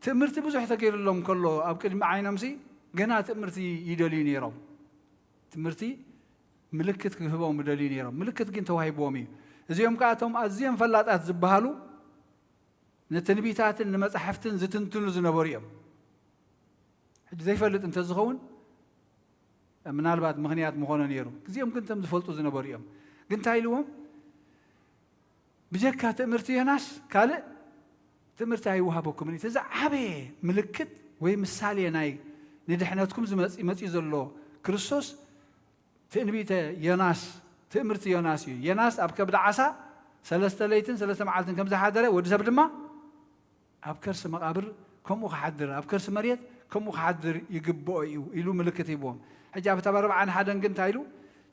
ትእምርቲ ብዙሕ ተገይሩሎም ከሎ፣ ኣብ ቅድሚ ዓይኖምሲ ገና ትእምርቲ ይደልዩ ነይሮም። ትምህርቲ ምልክት ክህቦም ይደልዩ ነይሮም። ምልክት ግን ተዋሂብዎም እዩ። እዚኦም ከዓ እቶም ኣዝዮም ፈላጣት ዝበሃሉ ንትንቢታትን ንመጻሕፍትን ዝትንትኑ ዝነበሩ እዮም። ሕጂ ዘይፈልጥ እንተዝኸውን ምናልባት ምኽንያት ምኾነ ነይሩ። እዚኦም ግን እቶም ዝፈልጡ ዝነበሩ እዮም። ግን እንታይ ኢልዎም? ብጀካ ትእምርቲ ዮናስ ካልእ ትእምርቲ ኣይወሃበኩምን። እቲ ዝዓበየ ምልክት ወይ ምሳሌ ናይ ንድሕነትኩም ዝመጽእ፣ መጺኡ ዘሎ ክርስቶስ ትንቢተ ዮናስ፣ ትእምርቲ ዮናስ እዩ። ዮናስ ኣብ ከብዲ ዓሳ ሰለስተ ለይትን ሰለስተ መዓልትን ከም ዝሓደረ፣ ወዲ ሰብ ድማ ኣብ ከርሲ መቓብር ከምኡ ክሓድር፣ ኣብ ከርሲ መሬት ከምኡ ክሓድር ይግብኦ እዩ ኢሉ ምልክት ሂብዎም። ሕጂ ኣብታ ኣርብዓን ሓደን ግን እንታይ ኢሉ?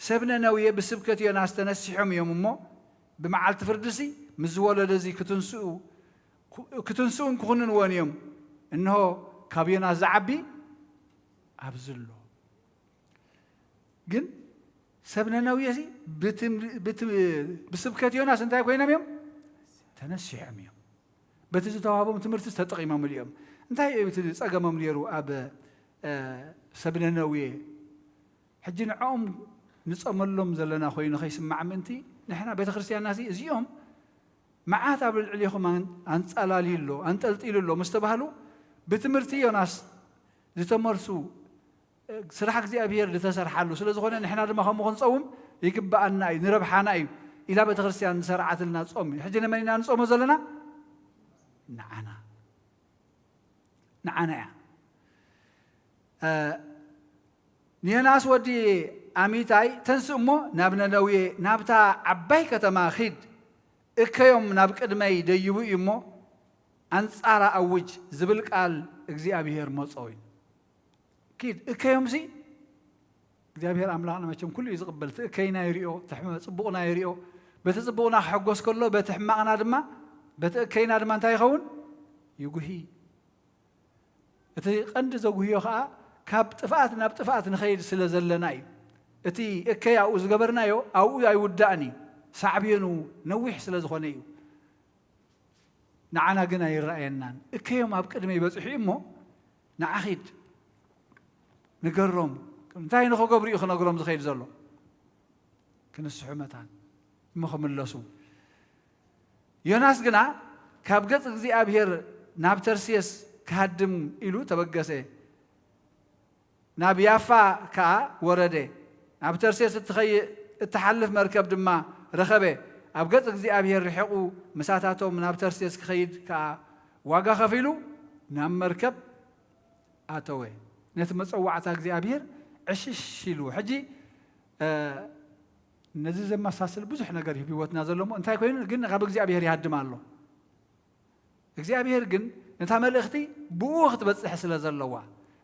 ሰብ ነነዌ ብስብከት ዮናስ ተነሲሖም እዮም እሞ፣ ብመዓልቲ ፍርድሲ ምስ ዝወለደ እዚ ክትንስኡ፣ ክትንስኡን ክኹንንዎን እዮም። እንሆ፣ ካብ ዮናስ ዝዓቢ ኣብዚ ኣሎ። ግን ሰብ ነነዌ ሲ ብትም-፣ ብትም-፣ ብስብከት ዮናስ እንታይ ኮይኖም እዮም? ተነሲሖም እዮም። በቲ ዝተዋህቦም ትምህርቲ ተጠቒሞምሉ እዮም። እንታይ እዩ እቲ ጸገሞም ነይሩ ኣብ፣ እ፣ ሰብ ነነዌ? ሕጂ ንዕኦም ንጸመሎም ዘለና ኮይኑ ከይስማዕ ምእንቲ፣ ንሕና ቤተ ክርስቲያንና ሲ እዚኦም መዓት ኣብ ልዕሌኹም ኣን-፣ ኣንጸላልዩ ኣሎ፣ ኣንጠልጢሉ ኣሎ ምስ ተባህሉ፣ ብትምህርቲ ዮናስ ዝተመርሱ፣ እ፣ ስራሕ እግዚኣብሔር ዝተሰርሓሉ ስለ ዝኾነ፣ ንሕና ድማ ከምኡ ክንጸውም ይግብኣና እዩ፣ ንረብሓና እዩ ኢላ ቤተ ክርስቲያን ዝሰርዓትልና ጾም እዩ። ሕጂ ንመን ኢና ንጾሞ ዘለና? ንዓና። ንዓና እያ። እ፣ ንዮናስ ወዲ ኣሚታይ፣ ተንስእ እሞ ናብ ነነዌ፣ ናብታ ዓባይ ከተማ ኺድ፣ እከዮም ናብ ቅድመይ ደይቡ እዩ እሞ፣ ኣንጻራ ኣውጅ ዝብል ቃል እግዚኣብሔር መጾ እዩ። ኪድ፣ እከዮምሲ እግዚኣብሔር ኣምላኽና መቸም ኩሉ እዩ ዝቕበል። እቲ እከይና ይሪኦ፣ እቲ ሕመ-፣ ጽቡቕና ይሪኦ። በቲ ጽቡቕና ክሕጎስ ከሎ፣ በቲ ሕማቕና ድማ፣ በቲ እከይና ድማ እንታይ ይኸውን? ይጉሂ። እቲ ቀንዲ ዘጉህዮ ኸኣ፣ ካብ ጥፍኣት ናብ ጥፍኣት ንኸይድ ስለ ዘለና እዩ። እቲ እከይ ኣብኡ ዝገበርናዮ፣ ኣብኡ ኣይውዳእን እዩ። ሳዕቤኑ ነዊሕ ስለ ዝኾነ እዩ። ንዓና ግን ኣይረኣየናን። እከዮም ኣብ ቅድመይ በጺሑ እዩ እሞ፣ ንዓ ኺድ ንገሮም። እንታይ ንኽገብሩ እዩ ክነግሮም ዝኸይድ ዘሎ? ክንስሑ መታን እሞ ክምለሱ። ዮናስ ግና ካብ ገጽ እግዚኣብሔር ናብ ተርሴስ ክሃድም ኢሉ ተበገሰ። ናብ ያፋ ከኣ ወረደ። ናብ ተርሴስ እትኸይ-፣ እትሓልፍ መርከብ ድማ ረኸበ። ኣብ ገጽ እግዚኣብሔር ርሒቑ ምሳታቶም ናብ ተርሴስ ክኸይድ ከኣ ዋጋ ከፊሉ ናብ መርከብ ኣተወ። ነቲ መጸዋዕታ እግዚኣብሔር ዕሽሽ ኢሉ። ሕጂ፣ እ፣ ነዚ ዘመሳስል ብዙሕ ነገር እዩ ህይወትና ዘሎ እሞ፣ እንታይ ኮይኑ ግን ካብ እግዚኣብሔር ይሃድም ኣሎ። እግዚኣብሔር ግን ነታ መልእኽቲ ብኡ ክትበጽሕ ስለ ዘለዋ፣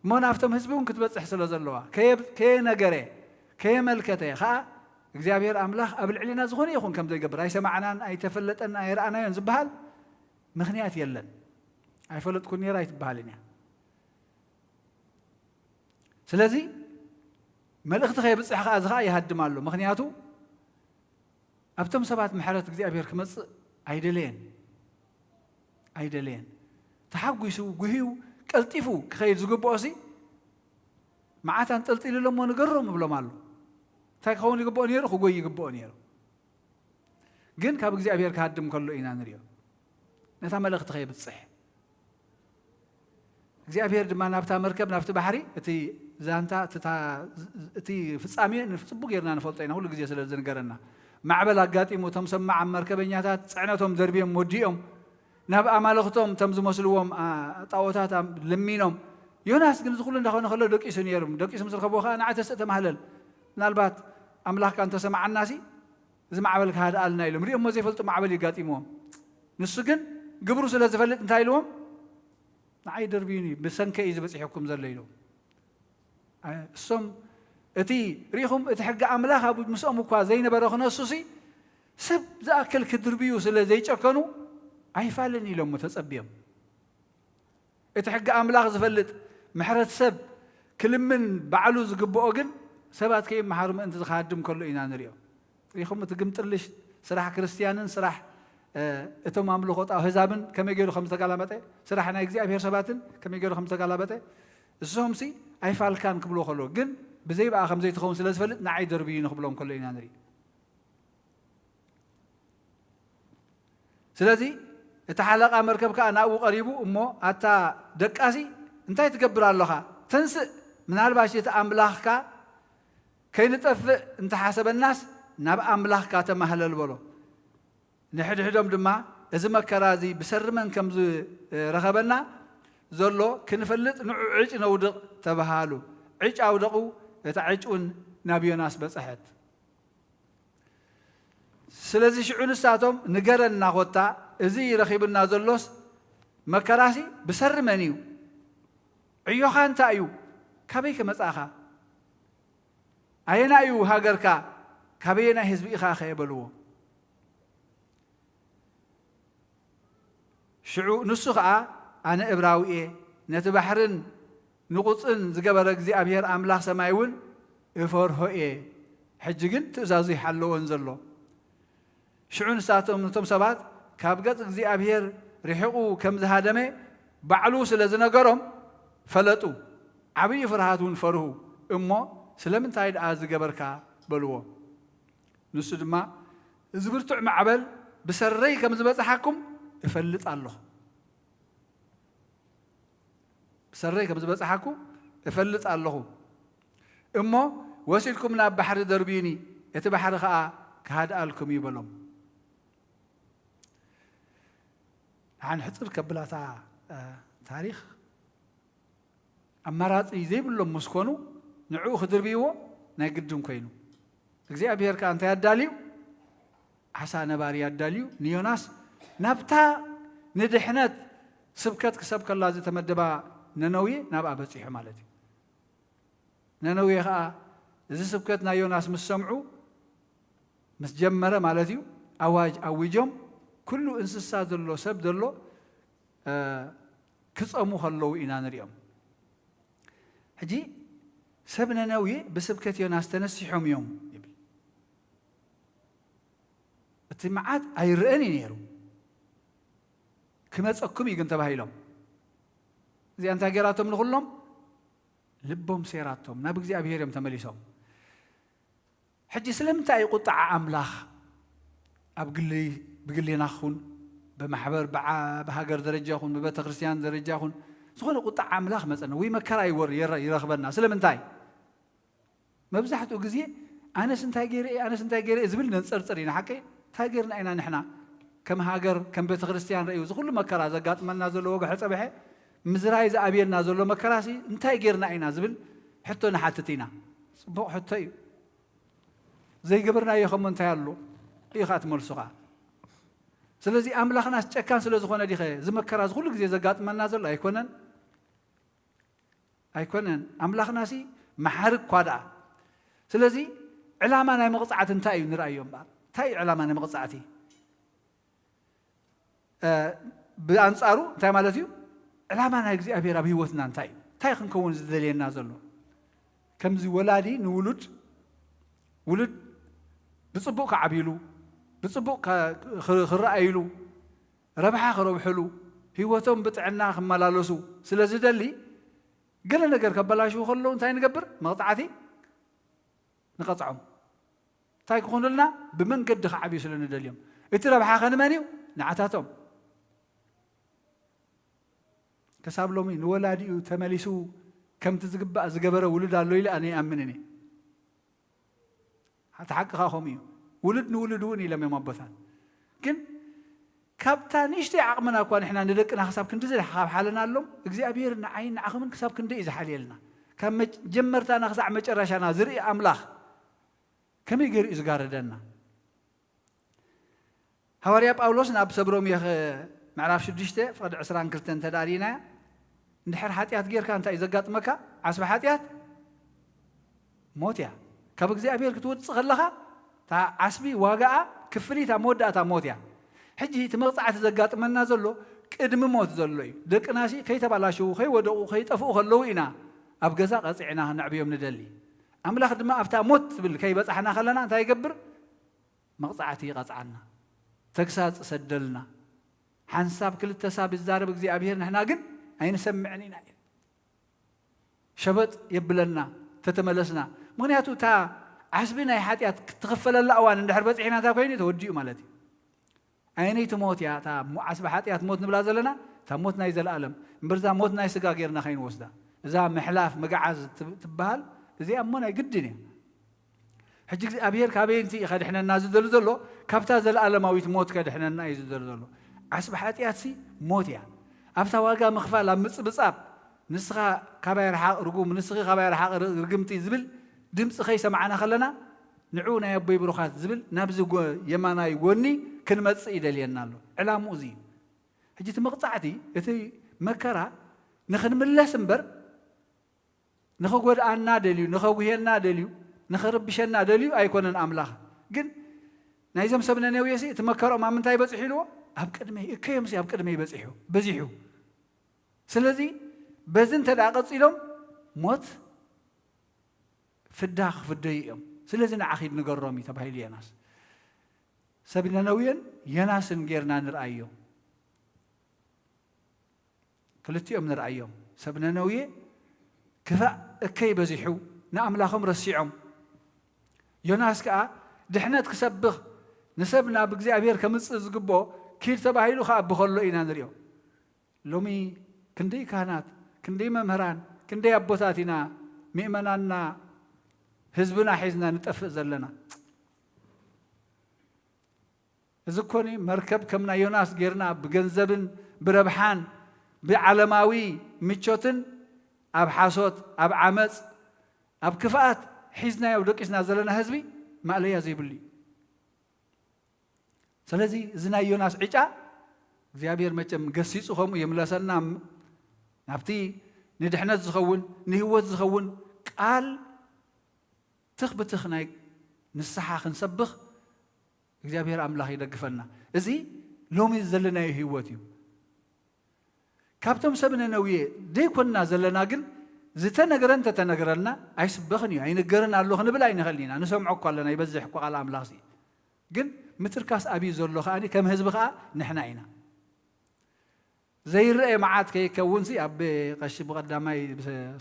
እሞ ናብቶም ህዝቢ እውን ክትበጽሕ ስለ ዘለዋ፣ ከየ-፣ ከየነገረ፣ ከየመልከተ ኸኣ እግዚኣብሔር ኣምላኽ ኣብ ልዕሊና ዝኾነ ይኹን ከም ዘይገብር፣ ኣይሰማዕናን፣ ኣይተፈለጠን፣ ኣይረኣናዮን ዝበሃል ምኽንያት የለን። ኣይፈለጥኩን ነይረ ኣይትበሃልን እያ። ስለዚ መልእኽቲ ከየብጽሕ ኸኣ እዚ ኸኣ ይሃድም ኣሎ። ምኽንያቱ ኣብቶም ሰባት ምሕረት እግዚኣብሔር ክመጽእ ኣይደለየን፣ ኣይደለየን። ተሓጒሱ፣ ጉህዩ፣ ቀልጢፉ ክኸይድ ዝግብኦሲ፣ መዓት ኣንጠልጢሉ ኣሎ እሞ ንገሮም እብሎም ኣሎ። እንታይ ክኸውን ይግብኦ ነይሩ? ክጎይ ይግብኦ ነይሩ። ግን ካብ እግዚኣብሔር ክሃድም ከሎ ኢና ንሪኦ። ነታ መልእኽቲ ከየብጽሕ። እግዚኣብሔር ድማ ናብታ መርከብ፣ ናብቲ ባሕሪ፣ እቲ ዛንታ፣ እቲ ታ-፣ እቲ ፍጻሜ ንፍ-፣ ጽቡቕ ጌርና ንፈልጦ ኢና፣ ኩሉ ግዜ ስለ ዝንገረና። ማዕበል ኣጋጢሙ፣ እቶም ሰማዕ መርከበኛታት ጽዕነቶም ደርብዮም ወዲኦም፣ ናብ ኣማልኽቶም፣ እቶም ዝመስልዎም፣ ኣ-፣ ጣኦታት ኣም-፣ ለሚኖም። ዮናስ ግን እዚ ኩሉ እንዳኾነ ከሎ ደቂሱ ነይሩ። ደቂሱ ምስ ረኸብዎ ከኣ፣ "ንዓ ተስእ ተማህለል። ምናልባት ኣምላኽካ እንተሰማዓናሲ፣ እዚ ማዕበል ክሃድኣልና" ኢሎም። ሪኦሞ ዘይፈልጡ ማዕበል ይጋጢምዎም። ንሱ ግን ግብሩ ስለ ዝፈልጥ እንታይ ኢልዎም? "ንዓይ ደርብዩኒ፣ ብሰንከይ እዩ ዝበጺሐኩም ዘሎ" ኢሉ። ኣይ፣ እሶም እቲ ርኢኹም፣ እቲ ሕጊ ኣምላኽ ኣብ ምስኦም እኳ ዘይነበረ ክነሱሲ፣ ሰብ ዝኣክል ክድርብዩ ስለ ዘይጨከኑ፣ "ኣይፋልን" ኢሎሞ ተጸብዮም። እቲ ሕጊ ኣምላኽ ዝፈልጥ፣ ምሕረት ሰብ ክልምን ባዕሉ ዝግብኦ ግን፣ ሰባት ከይመሃሩ ምእንቲ ዝኻድም ከሎ ኢና ንሪኦ። ርኢኹም፣ እቲ ግምጥልሽ ስራሕ ክርስትያንን ስራሕ፣ እ፣ እቶም ኣምልኾ ጣ-፣ ኣህዛብን ከመይ ገይሩ ከም ዝተጋላመጠ፣ ስራሕ ናይ እግዚኣብሔር ሰባትን ከመይ ገይሩ ከም ዝተጋላበጠ፣ እሶምሲ ኣይፋልካን ክብልዎ ከለዉ፣ ግን ብዘይ ብኣ ከም ዘይትኸውን ስለ ዝፈልጥ ንዓይ ደርብዩ ንኽብሎም ከሎ ኢና ንርኢ። ስለዚ እቲ ሓለቓ መርከብ ከኣ ናብኡ ቀሪቡ፣ እሞ ኣታ ደቃሲ እንታይ ትገብር ኣለኻ? ተንስእ፣ ምናልባሽ እቲ ኣምላኽካ ከይንጠፍእ እንተሓሰበናስ ናብ ኣምላኽካ ተማህለል በሎ። ንሕድሕዶም ድማ እዚ መከራ እዚ ብሰሪ መን ከም ዝረኸበና ዘሎ ክንፈልጥ ንዑ ዕጭ ነውድቕ ተባሃሉ። ዕጭ ኣውደቑ፣ እታ ዕጭ እውን ናብ ዮናስ በጽሐት። ስለዚ ሽዑ ንሳቶም ንገረና ኮታ፣ እዚ ረኺብና ዘሎስ መከራሲ ብሰሪ መን እዩ? ዕዮኻ እንታይ እዩ? ካበይ ከ መጻእኻ? ኣየናይ እዩ ሃገርካ? ካበየናይ ህዝቢ ኢኻ ኸ? በልዎ። ሽዑ ንሱ ኸኣ ኣነ እብራዊ እየ፣ ነቲ ባሕርን ንቑጽን ዝገበረ እግዚኣብሔር ኣምላኽ ሰማይ እውን እፈርሆ እየ። ሕጂ ግን ትእዛዙ ይሓለወን ዘሎ። ሽዑ ንሳቶም፣ ነቶም ሰባት ካብ ገጽ እግዚኣብሔር ርሒቑ ከም ዝሃደመ ባዕሉ ስለ ዝነገሮም ፈለጡ። ዓብዪ ፍርሃት እውን ፈርሁ። እሞ ስለምንታይ ደኣ ዝገበርካ? በልዎ። ንሱ ድማ እዚ ብርቱዕ ማዕበል ብሰረይ ከም ዝበጽሓኩም እፈልጥ ኣለኹ። ብሰረይ ከም ዝበጽሓኩ እፈልጥ ኣለኹ። እሞ ወሲድኩም ናብ ባሕሪ ደርብዩኒ፣ እቲ ባሕሪ ኸኣ ክሃድኣልኩም እዩ በሎም። ንሓን ሕጽር ከብላታ ታሪኽ ኣማራጺ ዘይብሎም ምስ ኮኑ ንዕኡ ክድርብይዎ ናይ ግድን ኮይኑ። እግዚኣብሔር ከኣ እንታይ ኣዳልዩ? ዓሳ ነባሪ ኣዳልዩ ንዮናስ ናብታ ንድሕነት ስብከት ክሰብከላ ዝተመደባ ነነዌ ናብኣ በጺሑ ማለት እዩ። ነነዌ ኸኣ እዚ ስብከት ናይ ዮናስ ምስ ሰምዑ፣ ምስ ጀመረ ማለት እዩ፣ ኣዋጅ ኣዊጆም፣ ኩሉ እንስሳ ዘሎ፣ ሰብ ዘሎ፣ እ፣ ክጸሙ ከለዉ ኢና ንሪኦም። ሕጂ ሰብ ነነዌ ብስብከት ዮናስ ተነሲሖም እዮም ይብል። እቲ መዓት ኣይረኣን እዩ ነይሩ። ክመጸኩም እዩ ግን ተባሂሎም። እዚኣ እንታይ ገይራቶም ንኹሎም? ልቦም ሴራቶም፣ ናብ እግዚኣብሔር እዮም ተመሊሶም። ሕጂ ስለምንታይ እዩ ቁጥዓ ኣምላኽ ኣብ ግሊ፣ ብግሊና ኹን፣ ብማሕበር፣ ብዓ-፣ ብሃገር ደረጃ ኹን፣ ብቤተ ክርስቲያን ደረጃ ኹን፣ ዝኾነ ቁጥዓ ኣምላኽ መጸና ወይ መከራ ይወር-፣ ይረ-፣ ይረኽበና? ስለምንታይ? መብዛሕትኡ ግዜ ኣነስ እንታይ ገይረ እየ፣ ኣነስ እንታይ ገይረ እየ ዝብል ነንጸርጽር ኢና። ሓቀይ? እንታይ ገይርና ኢና ንሕና ከም ሃገር፣ ከም ቤተ ክርስቲያን ረእዩ፣ እዚ ኩሉ መከራ ዘጋጥመና ዘሎ ወግሐ ጸብሐ፣ ምዝራይ ዝኣብየና ዘሎ መከራሲ እንታይ ገይርና ኢና ዝብል ሕቶ ንሓትት ኢና። ጽቡቕ ሕቶ እዩ። ዘይገበርናዮ ከሞ እንታይ ኣሎ? ኢኻ ትመልሱ ኸኣ። ስለዚ ኣምላኽናስ ጨካን ስለ ዝኾነ ዲኸ እዚ መከራ እዚ ኩሉ ግዜ ዘጋጥመና ዘሎ? ኣይኮነን። ኣይኮነን። ኣምላኽናሲ መሓሪ እኳ ደኣ። ስለዚ ዕላማ ናይ መቕጻዕቲ እንታይ እዩ ንርኣዮ እምበኣር። እንታይ እዩ ዕላማ ናይ መቕጻዕቲ? እ፣ ብኣንጻሩ እንታይ ማለት እዩ? ዕላማ ናይ እግዚኣብሔር ኣብ ህይወትና እንታይ እዩ? እንታይ ክንከውን ዝደልየና ዘሎ? ከምዚ ወላዲ ንውሉድ፣ ውሉድ ብጽቡቕ ክዓብይሉ፣ ብጽቡቕ ከ-፣ ክ-፣ ክረኣይሉ፣ ረብሓ ክረብሕሉ፣ ህይወቶም ብጥዕና ክመላለሱ ስለ ዝደሊ፣ ገለ ነገር ከበላሽዉ ከለዉ እንታይ ንገብር? መቕጻዕቲ ንቐጽዖም። እንታይ ክኾኑልና? ብመንገዲ ክዓብዩ ስለ ንደልዮም። እቲ ረብሓ ከ ንመን እዩ? ንዓታቶም። ክሳብ ሎሚ ንወላዲኡ ተመሊሱ ከምቲ ዝግባእ ዝገበረ ውሉድ ኣሎ ኢለ ኣነ ይኣምንን እየ። እቲ ሓቂ ከኣ ከምኡ እዩ። ውሉድ ንውሉድ እውን ኢሎም እዮም ኣቦታት። ግን ካብታ ንእሽተይ ዓቕምና እኳ ንሕና ንደቅና ክሳብ ክንድዚ ካብ ሓለናሎም፣ እግዚኣብሔር ንዓይን ንዓኹምን ክሳብ ክንደይ እዩ ዝሓልየልና። ካብ መጀመርታና ክሳዕ መጨረሻና ዝርኢ ኣምላኽ ከመይ ገይሩ እዩ ዝጋርደና? ሃዋርያ ጳውሎስ ናብ ሰብ ሮሜ ኸ-፣ ምዕራፍ ሽዱሽተ ፍቕዲ ዕስራን ክልተን እንተ ደኣ ርኢናያ፣ እንድሕር ሓጢኣት ጌርካ እንታይ እዩ ዘጋጥመካ? ዓስቢ ሓጢኣት ሞት እያ። ካብ እግዚኣብሔር ክትወጽእ ከለኻ፣ እታ ዓስቢ ዋጋኣ ክፍሊት ኣብ መወዳእታ ሞት እያ። ሕጂ እቲ መቕጻዕቲ ዘጋጥመና ዘሎ ቅድሚ ሞት ዘሎ እዩ። ደቅናሲ ከይተባላሸዉ፣ ከይወደቑ፣ ከይጠፍኡ ከለዉ ኢና ኣብ ገዛ ቀጺዕና ነዕብዮም ንደሊ። ኣምላኽ ድማ ኣብታ ሞት ትብል ከይበጻሕና ከለና እንታይ ይገብር? መቕጻዕቲ ይቐጽዓና። ተግሳጽ ይሰደልና። ሓንሳብ ክልተ ሳብ ይዛረብ እግዚኣብሔር፣ ንሕና ግን ኣይንሰምዕን ኢና። ሸበጥ የብለና። ተተመለስና። ምኽንያቱ እታ ዓስቢ ናይ ሓጢኣት ክትኽፈለላ እዋን እንድሕር በፂሕና እንታይ ኮይኑ ተወዲኡ ማለት እዩ። ኣየነይቲ ሞት እያ እታ ሞ-፣ ዓስቢ ሓጢኣት ሞት ንብላ ዘለና? እታ ሞት ናይ ዘለኣለም። እምበር እዛ ሞት ናይ ስጋ ጌርና ከይንወስዳ። እዛ ምሕላፍ፣ ምግዓዝ ትብ-፣ ትበሃል፣ እዚኣ እሞ ናይ ግድን እያ። ሕጂ እግዚኣብሔር ካበይ እንቲ እዩ ከድሕነና ዝደሊ ዘሎ? ካብታ ዘለኣለማዊት ሞት ከድሕነና እዩ ዝደሊ ዘሎ። ዓስቢ ሓጢኣትሲ ሞት እያ። ኣብታ ዋጋ ምኽፋል፣ ኣብ ምጽብጻብ፣ ንስኻ ካባይ ርሓቕ ርጉም፣ ንስኺ ካባይ ርሓቕ ር-፣ ርግምቲ ዝብል ድምፂ ከይሰማዕና ከለና፣ ንዑ ናይ ኣቦይ ብሩኻት ዝብል ናብዚ ጎ-፣ የማናይ ጎኒ ክንመጽእ ይደልየና ኣሎ። ዕላምኡ እዚ እዩ። ሕጂ እቲ መቕጻዕቲ፣ እቲ መከራ ንኽንምለስ እምበር፣ ንኽጎድኣና ደልዩ፣ ንኸጉህየና ደልዩ፣ ንኽርብሸና ደልዩ ኣይኮነን ኣምላኽ። ግን ናይዞም ሰብ ነነዌሲ እቲ መከርኦም ኣብ ምንታይ በጺሑ ኢልዎ? ኣብ ቅድመይ፣ እከዮምሲ ኣብ ቅድመይ በጺሑ፣ በዚሑ። ስለዚ በዚ እንተ ደኣ ቀጺሎም ሞት ፍዳ ክፍደዩ እዮም። ስለዚ ንዓ ኺድ ንገሮም እዩ ተባሂሉ ዮናስ። ሰብ ነነዌን ዮናስን ጌርና ንርኣዮ። ክልቲኦም ንርኣዮም። ሰብ ነነዌ ክፋእ እከይ በዚሑ ንኣምላኾም ረሲዖም። ዮናስ ከኣ ድሕነት ክሰብኽ ንሰብ ናብ እግዚኣብሔር ከምጽእ ዝግብኦ ኪድ ተባሂሉ ክኣቢ ከሎ ኢና ንሪኦ። ሎሚ ክንደይ ካህናት፣ ክንደይ መምህራን፣ ክንደይ ኣቦታት ኢና ምእመናንና ህዝብና ሒዝና ንጠፍእ ዘለና። እዚ እኮ ኒ መርከብ ከም ናይ ዮናስ ጌርና ብገንዘብን ብረብሓን ብዓለማዊ ምቾትን ኣብ ሓሶት፣ ኣብ ዓመጽ፣ ኣብ ክፍኣት ሒዝናዮ ደቂስና ዘለና ህዝቢ ማእለያ ዘይብሉ እዩ። ስለዚ እዚ ናይ ዮናስ ዕጫ እግዚኣብሔር መቸም ገሲጹ ከምኡ ይምለሰና፣ ናብቲ ንድሕነት ዝኸውን ንህይወት ዝኸውን ቃል ትኽ ብትኽ ናይ ንስሓ ክንሰብኽ እግዚኣብሔር ኣምላኽ ይደግፈና። እዚ ሎሚ ዘለናዮ ህይወት እዩ። ካብቶም ሰብ ነነውየ ዘይኮንና ዘለና ግን ዝተነግረ እንተተነግረልና ኣይስበኽን እዩ፣ ኣይንገርን ኣሎ ክንብል ኣይንኽእልን ኢና። ንሰምዖ እኳ ኣለና፣ ይበዝሕ እኳ ቃል ኣምላኽ ሲ። ግን ምትርካስ ኣብዩ ዘሎ ከኣ ከም ህዝቢ ከኣ ንሕና ኢና። ዘይረአ መዓት ከይከውንሲ ኣብ ቀሺ ብቐዳማይ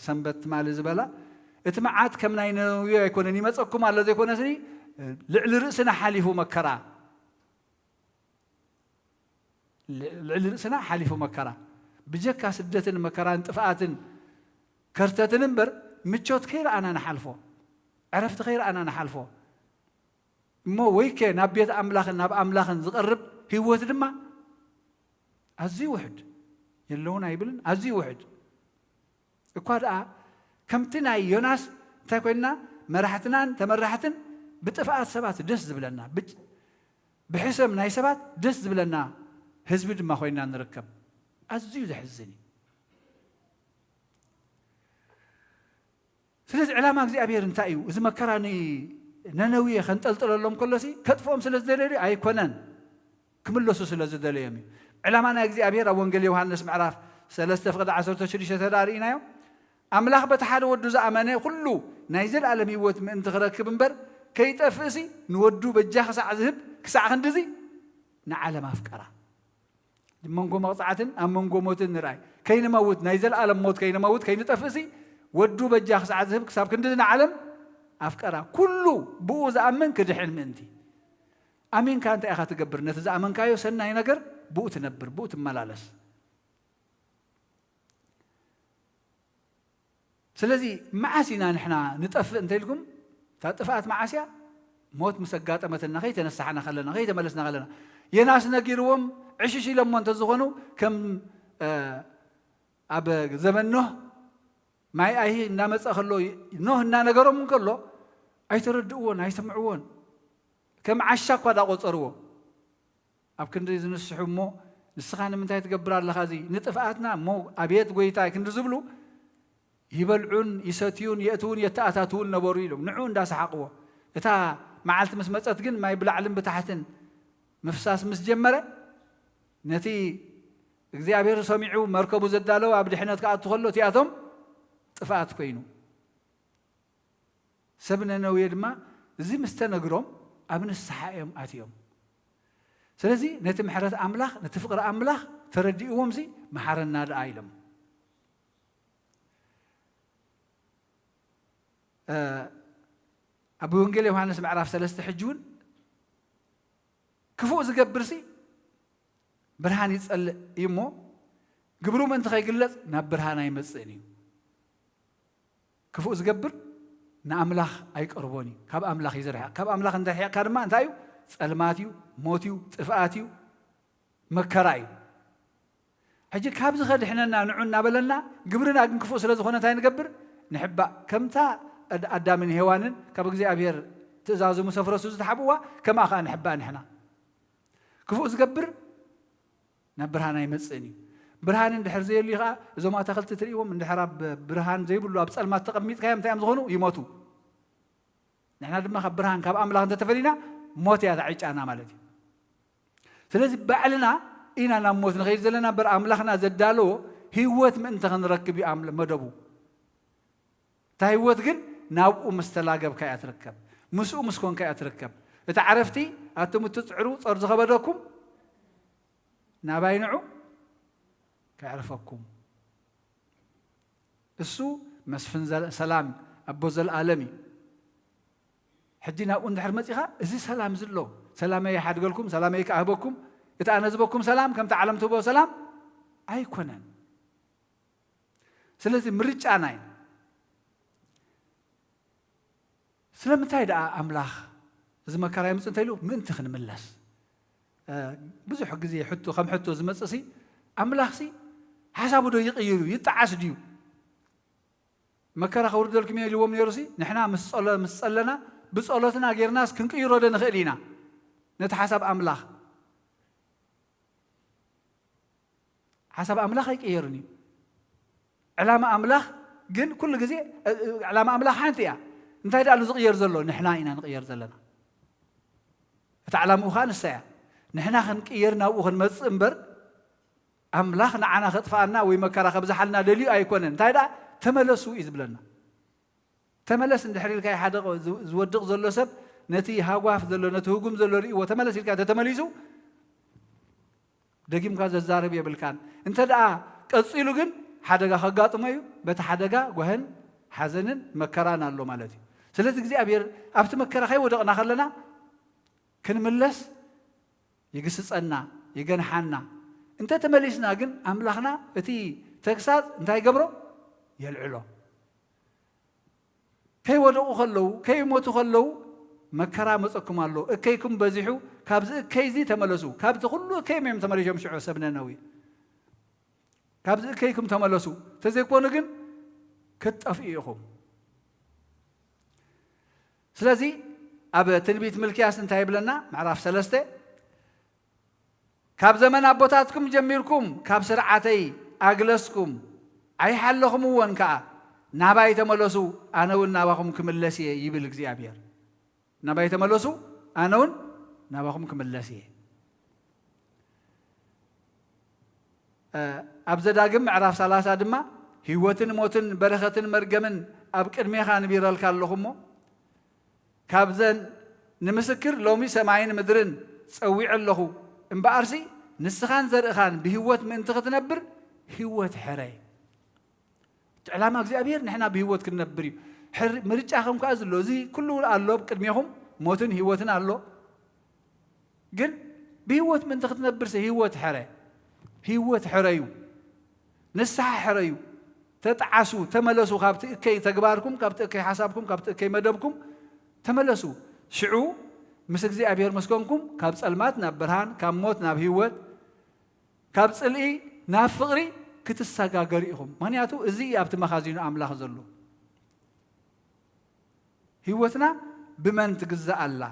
ሰንበት ትማሊ ዝበላ፣ እቲ መዓት ከም ናይ ነነውየ ኣይኮነን ይመጸኩም ኣሎ ዘይኮነስኒ፣ ልዕሊ ርእስና ሓሊፉ መከራ፣ ልዕሊ ርእስና ሓሊፉ መከራ፣ ብጀካ ስደትን መከራን ጥፍኣትን ከርተትን እምበር ምቾት ከይረኣና ንሓልፎ፣ ዕረፍቲ ከይረኣና ንሓልፎ። እሞ ወይከ ናብ ቤት ኣምላኽን ናብ ኣምላኽን ዝቐርብ ህይወት ድማ ኣዝዩ ውሕድ፣ የለውን ኣይብልን፣ ኣዝዩ ውሕድ። እኳ ደኣ ከምቲ ናይ ዮናስ እንታይ ኮይንና፣ መራሕትናን ተመራሕትን ብጥፍኣት ሰባት ደስ ዝብለና፣ ብጭ-፣ ብሕሰም ናይ ሰባት ደስ ዝብለና ህዝቢ ድማ ኮይንና ንርከብ። ኣዝዩ ዘሕዝን እዩ። ስለዚ ዕላማ እግዚኣብሔር እንታይ እዩ? እዚ መከራ ንነነውየ ከንጠልጥለሎም ከሎሲ ከጥፍኦም ስለ ዝደለየ ድዩ? ኣይኮነን። ክምለሱ ስለ ዝደለዮም እዩ። ዕላማ ናይ እግዚኣብሔር ኣብ ወንጌል ዮሃንስ ምዕራፍ ሰለስተ ፍቕዲ ዓሰርተ ሽዱሽተ ተዳ ርኢናዮ። ኣምላኽ በቲ ሓደ ወዱ ዝኣመነ ኩሉ ናይ ዘለኣለም ህይወት ምእንቲ ክረክብ እምበር ከይጠፍእሲ ንወዱ በጃ ክሳዕ ዝህብ ክሳዕ ክንድዚ ንዓለም ኣፍቀራ። ኣብ መንጎ መቕጻዕትን ኣብ መንጎ ሞትን ንርኣይ። ከይንመውት፣ ናይ ዘለኣለም ሞት ከይንመውት፣ ከይንጠፍእሲ፣ ወዱ በጃ ክሳዕ ዝህብ ክሳብ ክንድዚ ንዓለም ኣፍቀራ። ኩሉ ብኡ ዝኣምን ክድሕን ምእንቲ። ኣሚንካ እንታይ ኢኻ ትገብር? ነቲ ዝኣመንካዮ ሰናይ ነገር ብኡ ትነብር፣ ብኡ ትመላለስ። ስለዚ መዓስ ኢና ንሕና ንጠፍእ እንተ ኢልኩም፣ እታ ጥፍኣት መዓስ እያ? ሞት ምስ ኣጋጠመትና፣ ከይተነሳሕና ከለና፣ ከይተመለስና ከለና። ዮናስ ነጊርዎም ዕሽሽ ኢሎሞ እንተዝኾኑ፣ ከም፣ እ፣ ኣብ ዘመን ኖህ ማይ ኣይሂ እናመጸ ከሎ፣ ኖህ እናነገሮም እንከሎ፣ ኣይተረድእዎን፣ ኣይሰምዕዎን። ከም ዓሻ እኳ ዳቆጸርዎ። ኣብ ክንዲ ዝንስሑ እሞ፣ "ንስኻ ንምንታይ ትገብር ኣለኻ እዚ ንጥፍኣትና?" እሞ፣ "ኣቤት ጐይታይ" ክንዲ ዝብሉ፣ ይበልዑን ይሰትዩን የእትዉን የተኣታትዉን ነበሩ ኢሎም ንዕኡ እንዳሰሓቕዎ። እታ መዓልቲ ምስ መጸት ግን ማይ ብላዕልን ብታሕትን ምፍሳስ ምስ ጀመረ፣ ነቲ እግዚኣብሔር ሰሚዑ መርከቡ ዘዳለወ ኣብ ድሕነት ክኣቱ ከሎ እቲኣቶም ጥፍኣት ኮይኑ። ሰብ ነነዌ ድማ እዚ ምስ ተነግሮም ኣብ ንስሓ እዮም ኣትዮም። ስለዚ ነቲ ምሕረት ኣምላኽ፣ ነቲ ፍቕሪ ኣምላኽ ተረዲእዎምሲ መሓረና ደኣ ኢሎም። ኣብ ወንጌል ዮሃንስ ምዕራፍ ሰለስተ ሕጂ እውን ክፉእ ዝገብርሲ ብርሃን ይጸልእ እዩ እሞ ግብሩ ምእንቲ ከይግለጽ ናብ ብርሃን ኣይመጽእን እዩ። ክፉእ ዝገብር ንኣምላኽ ኣይቀርቦን እዩ፣ ካብ ኣምላኽ እዩ ዝርሕቕ። ካብ ኣምላኽ እንተርሒቕካ ድማ እንታይ እዩ? ጸልማት እዩ፣ ሞት እዩ፣ ጥፍኣት እዩ፣ መከራ እዩ። ሕጂ ካብዚ ከድሕነና ንዑ እናበለና ግብርና ግን ክፉእ ስለ ዝኾነ እንታይ ንገብር? ንሕባእ። ከምታ ኣድ-፣ ኣዳምን ሄዋንን ካብ እግዚኣብሔር ትእዛዙ ምስ ኣፍረሱ ዝተሓብእዋ ከምኣ ኸዓ ንሕባእ ንሕና። ክፉእ ዝገብር ናብ ብርሃን ኣይመጽእን እዩ። ብርሃን እንድሕር ዘየልዩ ኸዓ እዞም ኣታኽልቲ ትርእይዎም እንድሕር ኣብ ብርሃን ዘይብሉ ኣብ ጸልማት ተቐሚጥካዮም እንታይ እዮም ዝኾኑ? ይሞቱ። ንሕና ድማ ካብ ብርሃን ካብ ኣምላኽ እንተተፈሊና ሞት እያ ተዓይጫና ማለት እዩ። ስለዚ ባዕልና ኢና ናብ ሞት ንኸይድ ዘለና እምበር ኣምላኽና ዘዳለዎ ህይወት ምእንቲ ክንረክብ እዩ ኣምል-፣ መደቡ። እታ ህይወት ግን ናብኡ ምስ ተላገብካ እያ ትርከብ፣ ምስኡ ምስ ኮንካ እያ ትርከብ። እቲ ዓረፍቲ ኣቱም እትጽዕሩ ጾር ዝኸበደኩም ናባይ ንዑ ከዕርፈኩም። እሱ መስፍን ዘለ-፣ ሰላም ኣቦ ዘለኣለም እዩ። ሕጂ ናብኡ እንድሕር መጺኻ እዚ ሰላም እዚ ኣሎ፣ ሰላመይ ይሓድገልኩም፣ ሰላመይ ክኣህበኩም፣ እቲ ኣነ ዝበኩም ሰላም ከምቲ ዓለም ትህቦ ሰላም ኣይኮነን። ስለዚ ምርጫና እዩ። ስለምንታይ ደኣ ኣምላኽ እዚ መከራ የምጽእ እንተ ኢሉ ምእንቲ ክንምለስ። እ፣ ብዙሕ ግዜ ሕቶ፣ ከም ሕቶ ዝመጽእሲ ኣምላኽሲ ሓሳቡ ዶ ይቕይር እዩ? ይጠዓስ ድዩ? መከራ ከውርደልኩም እየ ኢልዎም ነይሩሲ ንሕና ምስ ጸሎ-፣ ምስ ጸለና ብጸሎትና ጌርናስ ክንቅይሮ ዶ ንኽእል ኢና? ነቲ ሓሳብ ኣምላኽ። ሓሳብ ኣምላኽ ኣይቅየርን እዩ። ዕላማ ኣምላኽ ግን ኩሉ ግዜ፣ እ፣ እ፣ ዕላማ ኣምላኽ ሓንቲ እያ። እንታይ ደኣ ኣሎ ዝቕየር ዘሎ? ንሕና ኢና ንቕየር ዘለና። እታ ዕላምኡ ኸኣ ንሳ እያ። ንሕና ክንቅየር ናብኡ ክንመጽእ እምበር ኣምላኽ ንዓና ከጥፍኣና ወይ መከራ ከብዝሓልና ደልዩ ኣይኮነን። እንታይ ደኣ? ተመለሱ እዩ ዝብለና። ተመለስ እንድሕር ኢልካዮ ሓደ ዝ-፣ ዝወድቕ ዘሎ ሰብ ነቲ ሃጓፍ ዘሎ፣ ነቲ ህጉም ዘሎ ርእይዎ፣ ተመለስ ኢልካ እንተተመሊሱ ደጊምካ ዘዛርብ የብልካን። እንተ ደኣ ቀጺሉ ግን ሓደጋ ከጋጥሞ እዩ። በቲ ሓደጋ ጓህን ሓዘንን መከራን ኣሎ ማለት እዩ። ስለዚ እግዚኣብሔር ኣብቲ መከራ ከይወደቕና ከለና ክንምለስ ይግስጸና፣ ይገንሓና። እንተ ተመሊስና ግን ኣምላኽና እቲ ተግሳጽ እንታይ ይገብሮ? የልዕሎ። ከይወደቑ ከለዉ፣ ከይሞቱ ከለዉ መከራ መጸኩም ኣሎ። እከይኩም በዚሑ፣ ካብዚ እከይ እዚ ተመለሱ። ካብቲ ኩሉ እከይም እዮም ተመሊሶም ሽዑ ሰብ ነነዌ። ካብዚ እከይኩም ተመለሱ። እንተዘይኮኑ ግን ክትጠፍኡ ኢኹም። ስለዚ ኣብ ትንቢት ሚልክያስ እንታይ ይብለና? ምዕራፍ ሰለስተ፣ ካብ ዘመን ኣቦታትኩም ጀሚርኩም ካብ ስርዓተይ ኣግለስኩም ኣይሓለኹምዎን ከኣ፣ ናባይ ተመለሱ፣ ኣነ እውን ናባኹም ክምለስ እየ ይብል እግዚኣብሔር። ናባይ ተመለሱ፣ ኣነ እውን ናባኹም ክምለስ እየ። እ፣ ኣብ ዘዳግም ምዕራፍ ሰላሳ ድማ፣ ህይወትን ሞትን በረኸትን መርገምን ኣብ ቅድሜኻ ንቢረልካ ኣለኹ እሞ፣ ካብዘን ንምስክር ሎሚ ሰማይን ምድርን ጸዊዐ ኣለኹ። እምበኣርሲ ንስኻን ዘርእኻን ብህይወት ምእንቲ ክትነብር ህይወት ሕረ። እቲ ዕላማ እግዚኣብሔር ንሕና ብህይወት ክንነብር እዩ። ሕር-፣ ምርጫኹም ከኣ ዘሎ፣ እዚ ኩሉ ኣሎ ኣብ ቅድሜኹም፣ ሞትን ህይወትን ኣሎ። ግን ብህይወት ምእንቲ ክትነብርሲ ህይወት ሕረ። ህይወት ሕረዩ። ንስሓ ሕረዩ። ተጠዓሱ፣ ተመለሱ ካብቲ እከይ ተግባርኩም፣ ካብቲ እከይ ሓሳብኩም፣ ካብቲ እከይ መደብኩም ተመለሱ። ሽዑ ምስ እግዚኣብሔር ምስ ኮንኩም ካብ ጸልማት ናብ ብርሃን፣ ካብ ሞት ናብ ህይወት፣ ካብ ጽልኢ ናብ ፍቕሪ ክትሰጋገሩ ኢኹም። ምኽንያቱ እዚ እዩ ኣብቲ መኻዚኑ ኣምላኽ ዘሎ። ህይወትና ብመን ትግዛእ ኣላ?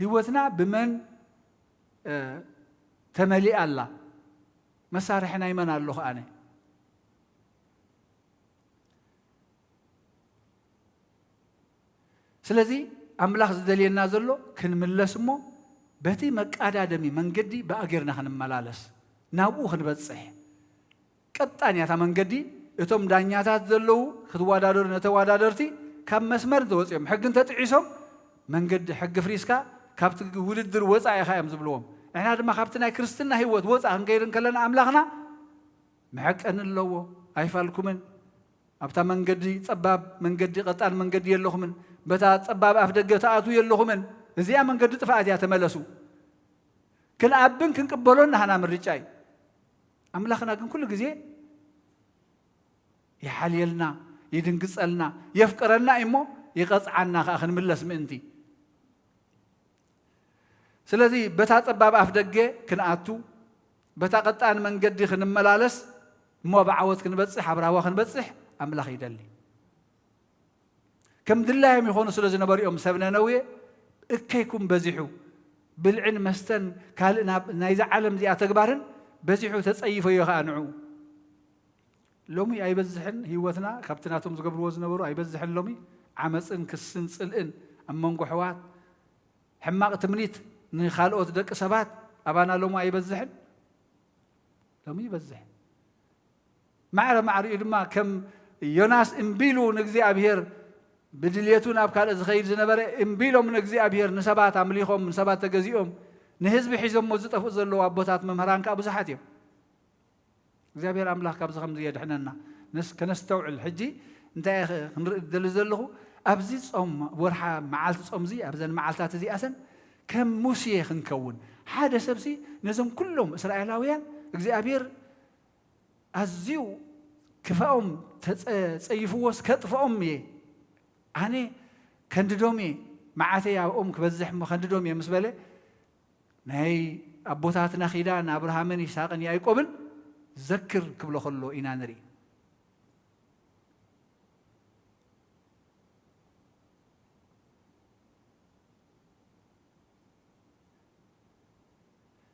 ህይወትና ብመን፣ እ፣ ተመሊኣ ኣላ? መሳርሒ ናይ መን ኣለኹ ኣነ? ስለዚ ኣምላኽ ዝደልየና ዘሎ ክንምለስ እሞ በቲ መቃዳደሚ መንገዲ ብኣገርና ክንመላለስ ናብኡ ክንበጽሕ። ቀጣን እያ እታ መንገዲ። እቶም ዳኛታት ዘለዉ ክትወዳደሩ ነተወዳደርቲ ካብ መስመር እንተወፂኦም ሕጊ እንተጥዒሶም መንገዲ ሕጊ ፍሪስካ ካብቲ ውድድር ወፃኢ ኢኻ እዮም ዝብልዎም። ንሕና ድማ ካብቲ ናይ ክርስትና ህይወት ወፃእ ክንከይድ እንከለና ኣምላኽና መሐቀኒ ኣለዎ ኣይፋልኩምን ኣብታ መንገዲ ጸባብ መንገዲ፣ ቀጣን መንገዲ የለኹምን፣ በታ ጸባብ ኣፍ ደገ ትኣትዉ የለኹምን። እዚኣ መንገዲ ጥፍኣት እያ፣ ተመለሱ። ክንኣብን ክንቅበሎን ናህና ምርጫ እዩ። ኣምላኽና ግን ኩሉ ግዜ ይሓልየልና፣ ይድንግጸልና፣ የፍቅረና እዩ እሞ ይቐጽዓና ከኣ ክንምለስ ምእንቲ። ስለዚ በታ ጸባብ ኣፍ ደገ ክንኣቱ፣ በታ ቀጣን መንገዲ ክንመላለስ፣ እሞ ኣብ ዓወት ክንበጽሕ፣ ኣብ ራህዋ ክንበጽሕ ኣምላኽ ይደሊ። ከም ድላዮም ይኾኑ ስለ ዝነበሩ እዮም ሰብ ነነዌ እከይኩም በዚሑ፣ ብልዕን መስተን ካልእ ናብ ናይዛ ዓለም እዚኣ ተግባርን በዚሑ ተጸይፈዮ ከኣ ንዕኡ። ሎሚ ኣይበዝሕን ህይወትና ካብቲ ናቶም ዝገብርዎ ዝነበሩ ኣይበዝሕን። ሎሚ ዓመጽን ክስን ጽልእን ኣብ መንጎ ኣሕዋት፣ ሕማቕ ትምኒት ንኻልኦት ደቂ ሰባት ኣባና ሎሚ ኣይበዝሕን? ሎሚ ይበዝሕ። ማዕረ ማዕሪኡ ድማ ከም ዮናስ እምቢ ኢሉ ንእግዚኣብሔር ብድልየቱ ናብ ካልእ ዝኸይድ ዝነበረ እምቢ ኢሎም ንእግዚኣብሔር ንሰባት ኣምሊኾም ንሰባት ተገዚኦም ንህዝቢ ሒዞሞ ዝጠፍኡ ዘለዉ ኣቦታት መምህራን ከኣ ብዙሓት እዮም። እግዚኣብሔር ኣምላኽ ካብዚ ከምዚ የድሕነና። ነስ-፣ ከነስተውዕል። ሕጂ እንታይ እየ ኽ-፣ ክንርኢ ዝደሊ ዘለኹ? ኣብዚ ጾም፣ ወርሓ መዓልቲ ጾም እዚ፣ ኣብዘን መዓልታት እዚኣሰን ከም ሙሴ ክንከውን። ሓደ ሰብሲ ነዞም ኩሎም እስራኤላውያን እግዚኣብሔር ኣዝዩ ክፋኦም ተጸ-፣ ጸይፍዎስ ከጥፍኦም እየ። ኣነ ከንድዶም እየ፣ መዓተይ ኣብኦም ክበዝሕ እሞ ከንድዶም እየ ምስ በለ፣ ናይ ኣቦታትና ኪዳን ኣብርሃምን ይስሐቅን ያዕቆብን ዘክር ክብሎ ከሎ ኢና ንርኢ።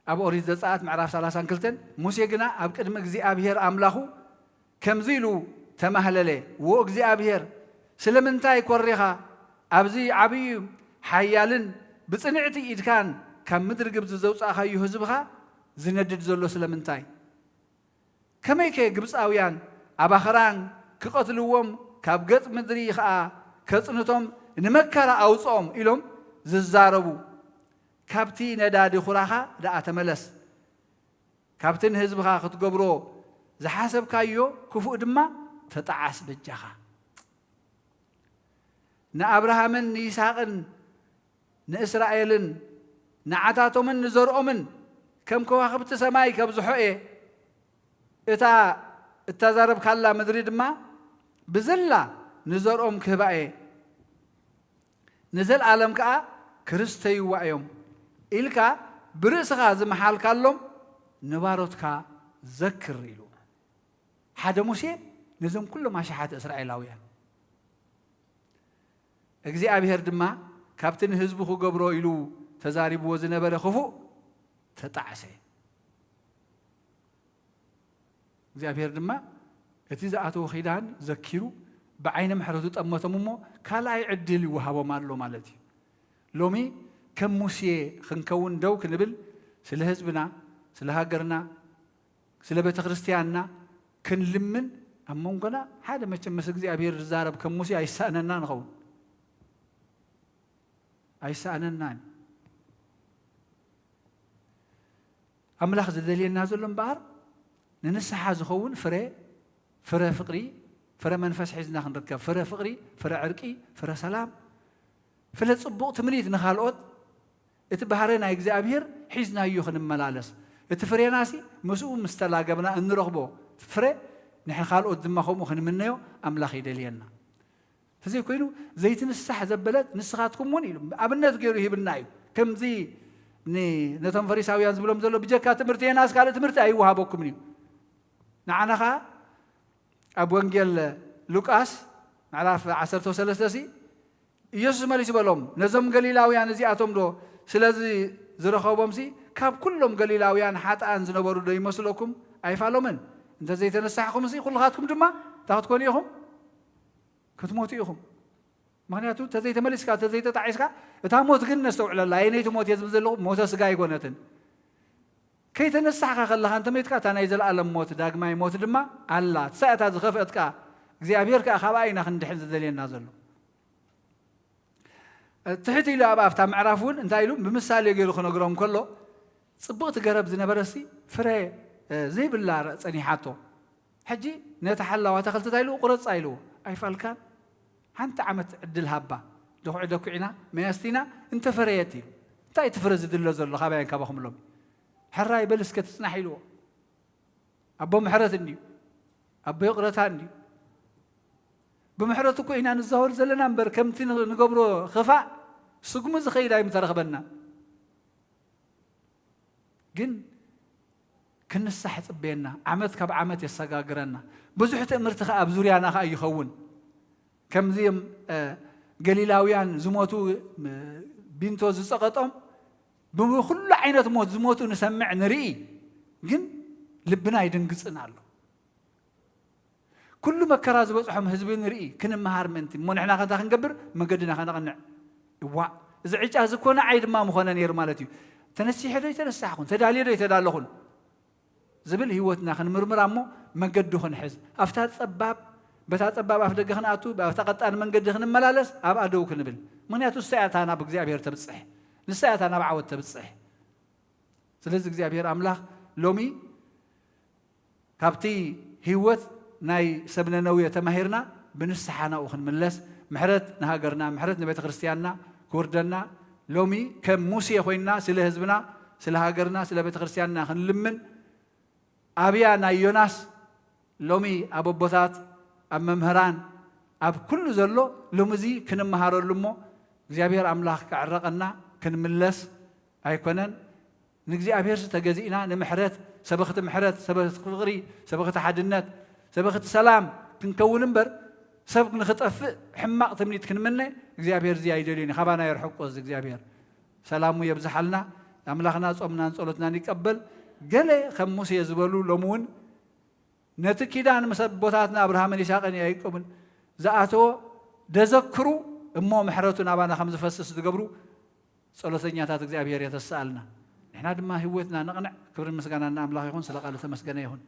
ኣብ ኦሪት ዘጸኣት ምዕራፍ ሰላሳን ክልተን፣ ሙሴ ግና ኣብ ቅድሚ እግዚኣብሔር ኣምላኹ ከምዚ ኢሉ ተማህለለ፣ "ዎ እግዚኣብሔር፣ ስለምንታይ ኰሪኻ? ኣብዚ ዓብዪ ሓያልን ብጽንዕቲ ኢድካን ካብ ምድሪ ግብጺ ዘውጻእካዮ ህዝብኻ ዝነድድ ዘሎ ስለምንታይ? ከመይከ ግብጻውያን ኣብ ኣኽራን ክቐትልዎም፣ ካብ ገጽ ምድሪ ኸኣ ከጽንቶም ንመከራ ኣውጽኦም?" ኢሎም ዝዛረቡ። ካብቲ ነዳዲ ኹራኻ ደኣ ተመለስ። ካብቲ ንህዝብኻ ክትገብሮ ዝሓሰብካዮ ክፉእ ድማ ተጠዓስ በጃኻ። ንኣብርሃምን ንይስሃቅን ንእስራኤልን ንዓታቶምን ንዘርኦምን ከም ከዋኽብቲ ሰማይ ከብዝሖ እየ። እታ እተዛረብካላ ምድሪ ድማ ብዘላ ንዘርኦም ክህባ እየ። ንዘለኣለም ከኣ ክርስተይዋ እዮም ኢልካ ብርእስኻ ዝመሓልካሎም ንባሮትካ ዘክር ኢሉ። ሓደ ሙሴ ነዞም ኩሎም ኣሽሓት እስራኤላውያን። እግዚኣብሔር ድማ ካብቲ ንህዝቡ ክገብሮ ኢሉ ተዛሪብዎ ዝነበረ ክፉእ ተጣዕሰ። እግዚኣብሔር ድማ እቲ ዝኣተዎ ኪዳን ዘኪሩ ብዓይነ ምሕረቱ ጠመቶም እሞ ካልኣይ ዕድል ይወሃቦም ኣሎ ማለት እዩ። ሎሚ ከም ሙሴ ክንከውን ደው ክንብል ስለ ህዝብና፣ ስለ ሃገርና፣ ስለ ቤተ ክርስቲያንና ክንልምን ኣብ መንጎና ሓደ መቸም ምስ እግዚኣብሔር ዝዛረብ ከም ሙሴ ኣይሳእነና ንኸውን። ኣይሳእነናን። ኣምላኽ ዝደልየና ዘሎ እምበኣር ንንስሓ ዝኸውን ፍረ፣ ፍረ ፍቕሪ፣ ፍረ መንፈስ ሒዝና ክንርከብ፣ ፍረ ፍቕሪ፣ ፍረ ዕርቂ፣ ፍረ ሰላም፣ ፍረ ጽቡቕ ትምኒት ንኻልኦት፣ እቲ ባህሪ ናይ እግዚኣብሔር ሒዝናዮ ክንመላለስ፣ እቲ ፍሬናሲ ምስኡ ምስ ተላገብና እንረኽቦ ፍረ ንሕና ካልኦት ድማ ከምኡ ክንምነዮ ኣምላኽ ይደልየና። ተዘይኮይኑ ዘይትንሳሕ ዘበለት ንስኻትኩም እውን ኢሉ ኣብነት ገይሩ ይህብና እዩ። ከምዚ ን-፣ ነቶም ፈሪሳውያን ዝብሎም ዘሎ ብጀካ ትምህርቲ ዮናስ ካልእ ትምህርቲ ኣይወሃበኩምን እዩ። ንዓና ኸኣ ኣብ ወንጌል ሉቃስ ምዕራፍ ዓሰርተ ሰለስተ ሲ ኢየሱስ መሊሱ በሎም፣ ነዞም ገሊላውያን እዚኣቶም ዶ ስለዚ ዝረኸቦምሲ ካብ ኩሎም ገሊላውያን ሓጥኣን ዝነበሩ ዶ ይመስለኩም? ኣይፋሎምን። እንተ ዘይተነሳሕኹምሲ ኩልኻትኩም ድማ እንታይ ክትኮኑ ኢኹም? ክትሞቱ ኢኹም። ምኽንያቱ እንተዘይተመሊስካ፣ እንተዘይተጣዒስካ፣ እታ ሞት ግን ነስተውዕለላ። ኣየነይቲ ሞት እየ ዝብል ዘለኹ? ሞተ ስጋ ኣይኮነትን። ከይተነሳሕካ ከለኻ እንተመይትካ፣ እታ ናይ ዘለኣለም ሞት፣ ዳግማይ ሞት ድማ ኣላ። እሳ እታ ዝኸፍአት ከኣ፣ እግዚኣብሔር ከኣ ካብኣ ኢና ክንድሕን ዝደልየና ዘሎ። ትሕት ኢሉ ኣብ ኣፍታ ምዕራፍ እውን እንታይ ኢሉ ብምሳሌ ገይሩ ክነግሮም ከሎ፣ ጽብቕቲ ገረብ ዝነበረሲ ፍረ፣ እ፣ ዘይብላ ረ-፣ ጸኒሓቶ። ሕጂ ነቲ ሓላዋ ተኽልቲ እንታይ ኢልዎ? ቁረጻ ኢልዎ። ኣይፋልካን? ሓንቲ ዓመት ዕድል ሃባ። ደኹዒ ደኩዒና፣ መያስቲና፣ እንተፈረየት እዩ። እንታይ እቲ ፍረ ዝድለ ዘሎ ካባይን ካባኹም ሎሚ? ሕራይ በል እስከ ትጽናሕ ኢልዎ። ኣቦ ምሕረት እንድዩ። ኣቦ ይቕረታ እንድዩ። ብምሕረት እኮ ኢና ንዛወር ዘለና እምበር ከምቲ ንገብሮ ክፋእ ስጉሚ ዝኸይድ ኣይምተረኽበና። ግን ክንሳሕ ጽበየና፣ ዓመት ካብ ዓመት የሰጋግረና። ብዙሕ ትእምርቲ ከኣ ኣብ ዙርያና ከኣ ይኸውን። ከምዚም፣ እ፣ ገሊላውያን ዝሞቱ፣ ም-፣ ቢንቶ ዝጸቐጦም ብኹሉ ዓይነት ሞት ዝሞቱ ንሰምዕ ንርኢ፣ ግን ልብና ይድንግጽን ኣሎ። ኩሉ መከራ ዝበጽሖም ህዝቢ ንርኢ፣ ክንመሃር ምእንቲ። እሞ ንሕና ከ እንታይ ክንገብር? መገድና ከነቕንዕ። እዋእ፣ እዚ ዕጫ እዚ እኮ ንዓይ ድማ ምኾነ ነይሩ ማለት እዩ። ተነሲሐ ዶ ኣይተነሳሕኩን? ተዳልየ ዶ ኣይተዳለኹን? ዝብል ህይወትና ክንምርምራ እሞ መገዱ ክንሕዝ። ኣብታ ጸባብ፣ በታ ጸባብ ኣፍ ደገ ክንኣቱ፣ ኣብታ ቀጣን መንገዲ ክንመላለስ፣ ኣብኣ ደው ክንብል። ምኽንያቱ ንሳ እያ እታ ናብ እግዚኣብሔር ተብጽሕ። ንሳ እያ እታ ናብ ዓወት ተብጽሕ። ስለዚ እግዚኣብሔር ኣምላኽ ሎሚ ካብቲ ህይወት ናይ ሰብ ነነዌ ተማሂርና ብንስሓ ናብኡ ክንምለስ፣ ምሕረት ንሃገርና፣ ምሕረት ንቤተ ክርስቲያንና ክወርደና፣ ሎሚ ከም ሙሴ ኮይንና ስለ ህዝብና፣ ስለ ሃገርና፣ ስለ ቤተ ክርስቲያንና ክንልምን፣ ኣብያ ናይ ዮናስ ሎሚ ኣብ ኣቦታት፣ ኣብ መምህራን፣ ኣብ ኩሉ ዘሎ ሎሚ እዚ ክንመሃረሉ እሞ እግዚኣብሔር ኣምላኽ ከዕረቐና ክንምለስ ኣይኮነን። ንእግዚኣብሔር ተገዚእና ንምሕረት፣ ሰበኽቲ ምሕረት፣ ሰበኽቲ ፍቕሪ፣ ሰበኽቲ ሓድነት፣ ሰበኽቲ ሰላም ክንከውን እምበር፣ ሰብ ንኽጠፍእ ሕማቕ ትምኒት ክንምነ እግዚኣብሔር እዚ ኣይደልዮን እዩ። ካባና የርሕቆ እዚ እግዚኣብሔር። ሰላሙ የብዝሓልና። ኣምላኽና ጾምናን ጸሎትናን ይቀበል። ገለ ከም ሙሴ ዝበሉ ሎሚ እውን ነቲ ኪዳን ምስ ኣቦታትና ኣብርሃምን ይስሐቅን ያዕቆብን ዝኣተዎ ደዘክሩ እሞ ምሕረቱ ናባና ከም ዝፈስስ ዝገብሩ ጸሎተኛታት እግዚኣብሔር የተስኣልና። ንሕና ድማ ህይወትና ነቕንዕ። ክብርን ምስጋናን ንኣምላኽ ይኹን። ስለ ቃሉ ተመስገነ ይኹን።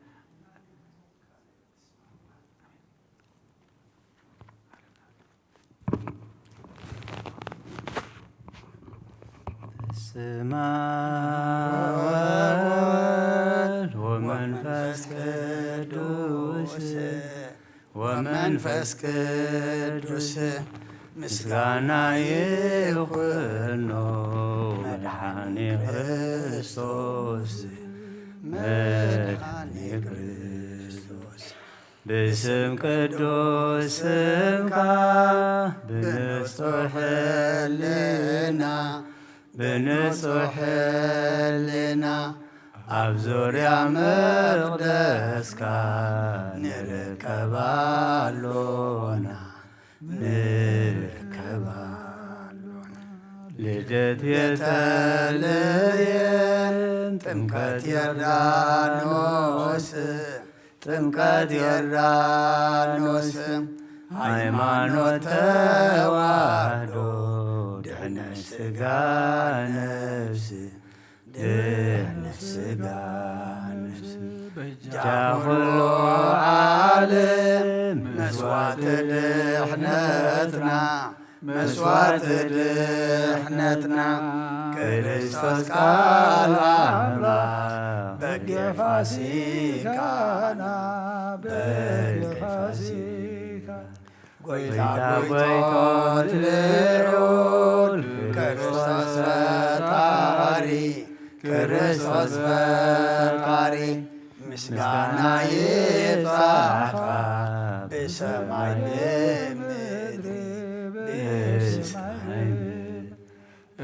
በስመ አብ ወወልድ ወመንፈስ ቅዱስ ወመንፈስ ቅዱስ ምስጋና ይኹኖ መድኃኔ ክርስቶስ መድኃኔ ክርስቶስ። ብስም ቅዱስ ስምካ ብንጹሕ ሕልና፣ ብንጹሕ ሕልና ኣብ ዙርያ መቕደስካ ንርከብ ኣሎና፣ ንርከብ ኣሎና። ልደት ቤተልሔም፣ ጥምቀት ዮርዳኖስ፣ ጥምቀት ዮርዳኖስ፣ ሃይማኖት ተዋህዶ፣ ድሕነት ሥጋ ነፍስ፣ ድሕነት ሥጋ ነፍስ፣ በጃ ኩሉ ዓለም፣ መስዋዕቲ ድሕነትና፣ መስዋዕቲ ድሕነትና፣ ክርስቶስ ቃል ኣምላኽ፣ በጊዕ ፋሲካና፣ በጊዕ ፋሲካ። ጎይታ ጎይቶት ልዑል፣ ክርስቶስ ፈጣሪ፣ ክርስቶስ ፈጣሪ፣ ምስጋና ይብጻሕካ ብሰማይ ብምድሪ፣ ብሰማይ ብምድሪ።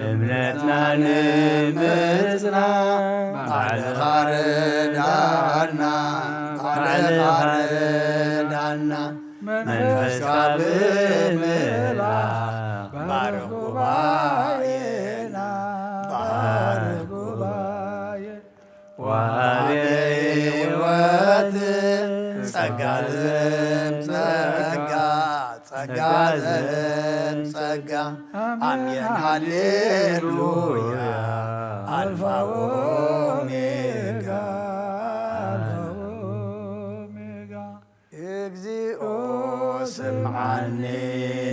እምነትና ንምጽና ባዕልኻ ርዳና፣ ባዕልኻ ርዳና። መንፈስካ ብምልኣኽ ባርኽ ጉባኤና፣ ባርኽ ጉባኤ። ወሃቢ ሕይወት ጸጋ ዝህብ ጸጋ፣ ጸጋ ዝህብ ጸጋ። ኣሜን ሃሌሉያ። ኣልፋ ወኦሜጋ፣ ኣልፋ ወኦሜጋ። እግዚኦ ስምዓኒ፣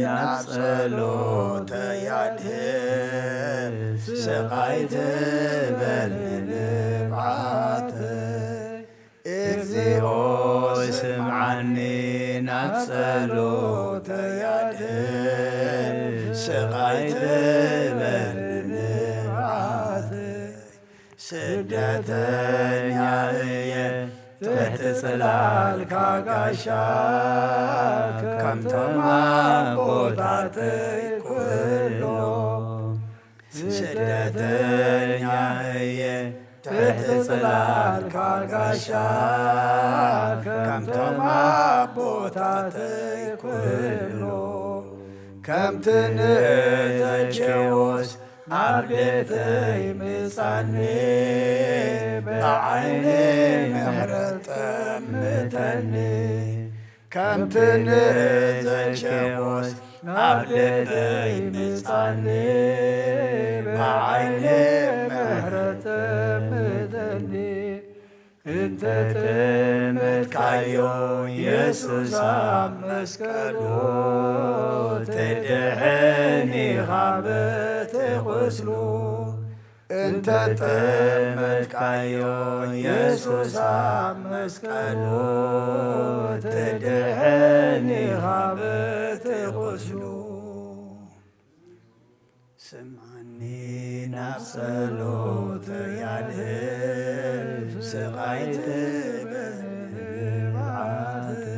ናብ ጸሎተይ ኣድህብ፣ ስቓይ ትበል ንልብዓተይ። እግዚኦ ናብ ጸሎተይ ኣድህብ፣ ስቓይ ትበል ንብዓተይ። ስደተኛ እየ ትሕቲ ጽላልካ ጋሻ፣ ከምቶም ኣቦታተይ ኩሎም። ስደተኛ እየ ትሕቲ ጽላልካ ጋሻ፣ ከምቶም ኣቦታተይ ኩሎም። ከምቲ ንዘኬዎስ ኣብ ቤተይ ምጻኒ፣ ብዓይኒ ምሕረት ጠምተኒ። ከምቲ ንዘኬዎስ ኣብ ቤተይ ምጻኒ፣ ብዓይኒ ምሕረት ጠምተኒ። እንተ ጠመትካዮ የሱስ ኣብ መስቀሉ፣ ትድሕን ኢኻ በቲ ቁስሉ። እንተ ጠመትካዮ የሱስ ኣብ መስቀሉ፣ ትድሕን ኢኻ በቲ ቁስሉ። ስምዓኒ ናብ ጸሎተይ ኣድህብ፣ ስቓይ ትበል ንብዓተይ።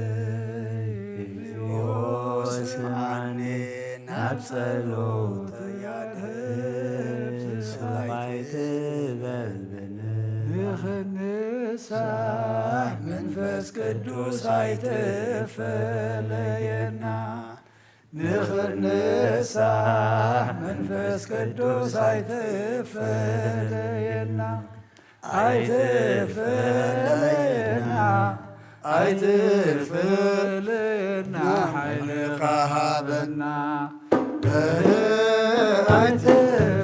ስምዓኒ ናብ ጸሎተይ ኣድህብ፣ ስቓይ ትበል ንኽንሳሕ መንፈስ ቅዱስ ኣይትፈለየና። ንኽንሳሕ መንፈስ ቅዱስ ኣይትፈለየና፣ ኣይትፈለየና፣ ኣይትፈለየና፣ ሓይልኻ ሃበና።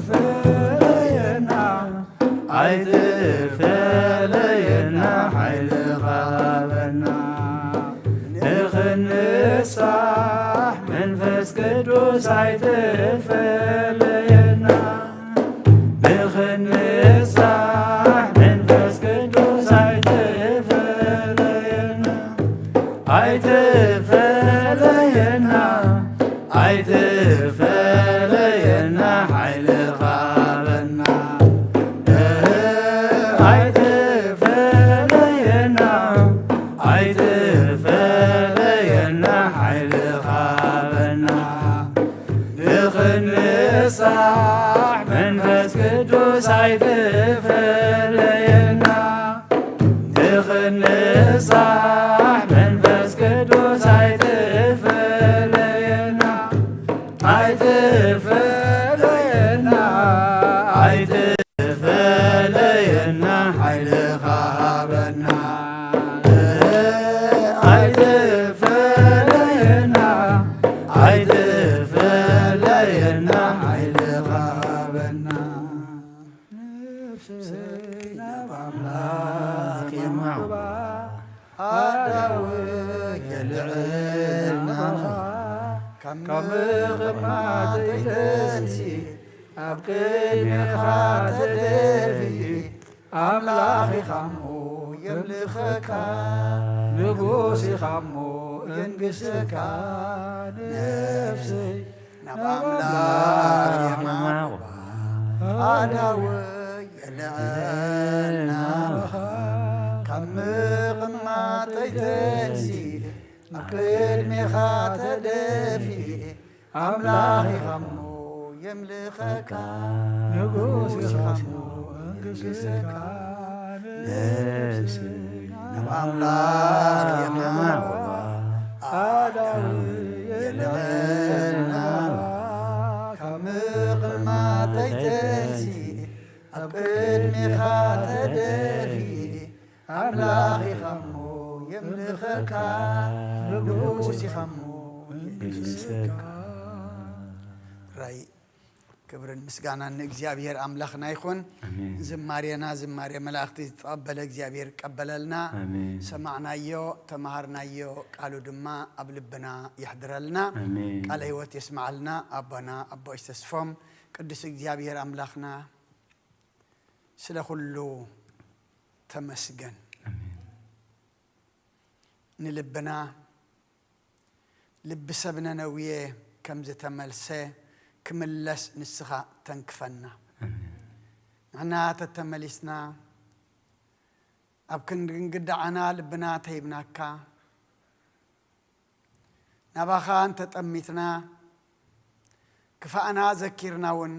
ኣይትፈለየና፣ ኣይትፈለየና፣ ሓይልኻ ሃበና። ንኽንሳሕ መንፈስ ቅዱስ ኣይትፈለየና። ንኽንሳሕ መንፈስ ቅዱስ ኣይትፈለየና። ኣይትፈለየና፣ ኣይትፈለየና፣ ሓይልኻ ሃበና። ኣይትፈለየና፣ ኣይትፈለየና፣ ሓይልኻ ሃበና። ንኽንሳሕ መንፈስ ቅዱስ ኣይትፈለየና። ንኽንሳሕ መንፈስ ቅዱስ ኣይትፈለየና። ኣይትፈለየና፣ ኣይትፈለየና፣ ሓይልኻ ሃበና። ኣይትፈለየና፣ ኣይትፈለየና፣ ሓይልኻ ሃበና። ነፍሰይ ናብ ኣምላኽ የማዕብባ፣ ኣዳውየ ልዕል ናባኻ። ካብ ምቕማጠይ ተንሲእ፣ ኣብ ቅድሜኻ ተደፊ፣ ኣምላኽ ኢኻ እሞ የምልኸካ፣ ንጉስ ኢኻ እሞ የንግሰካ። ነፍሰይ ናብ ኣምላኽ የማዕብባ፣ ኣዳውየ ልዕል ናባኻ። ካብ ምቕማጠይ ተንሲእ፣ ኣብ ቅድሜኻ ተደፊ፣ ኣምላኽ ኢኻ እሞ የምልኸካ፣ ንጉስ ኢኻ እሞ የንግሰካ። ነፍሰይ ናብ ኣምላኽ የማዕብባ፣ ኣዳውየ ልዕል ናባኻ። ካብ ምቕማጠይ ተንሲእ፣ ኣብ ቅድሜኻ ተደፊ፣ ኣምላኽ ኢኻ እሞ የምልኸካ፣ ንጉስ ኢኻ እሞ የንግሰካ። ራይ ክብርን ምስጋናን ንእግዚኣብሔር ኣምላኽና ይኹን። ኣሜን። ዝማሬና ዝማሬ መላእኽቲ ዝተቐበለ እግዚኣብሔር ይቀበለልና። ኣሜን። ሰማዕናዮ፣ ተማሃርናዮ፣ ቃሉ ድማ ኣብ ልብና የሕድረልና። ኣሜን። ቃለ ህይወት የስምዓልና ኣቦና ኣቦ ተስፎም። ቅዱስ እግዚኣብሔር ኣምላኽና ስለ ኩሉ ተመስገን። ኣሜን። ንልብና ልቢ ሰብ ነነውየ ከም ዝተመልሰ ክምለስ ንስኻ ተንክፈና። ንሕና ተተመሊስና ኣብ ክንዲ እንግዳዓና ልብና ተሂብናካ፣ ናባኻ እንተጠሚትና ክፋእና ዘኪርና እውን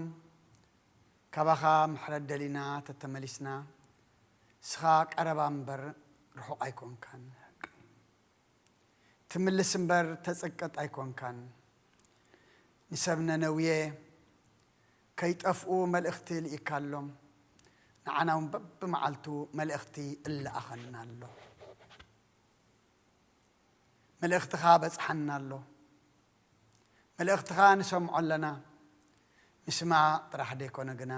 ካባኻ ምሕረት ደሊና ተተመሊስና፣ ንስኻ ቀረባ እምበር ርሑቕ ኣይኮንካን። ትምልስ እምበር ተጽቅጥ ኣይኮንካን። ንሰብ ነነውየ ከይጠፍኡ መልእኽቲ ልኢካሎም፣ ንዓና እውን በብመዓልቱ መልእኽቲ እለኣኸና ኣሎ። መልእኽትኻ በጽሓና ኣሎ። መልእኽትኻ ንሰምዖ ኣለና። ምስማዕ ጥራሕ ደይኮነ ግና፣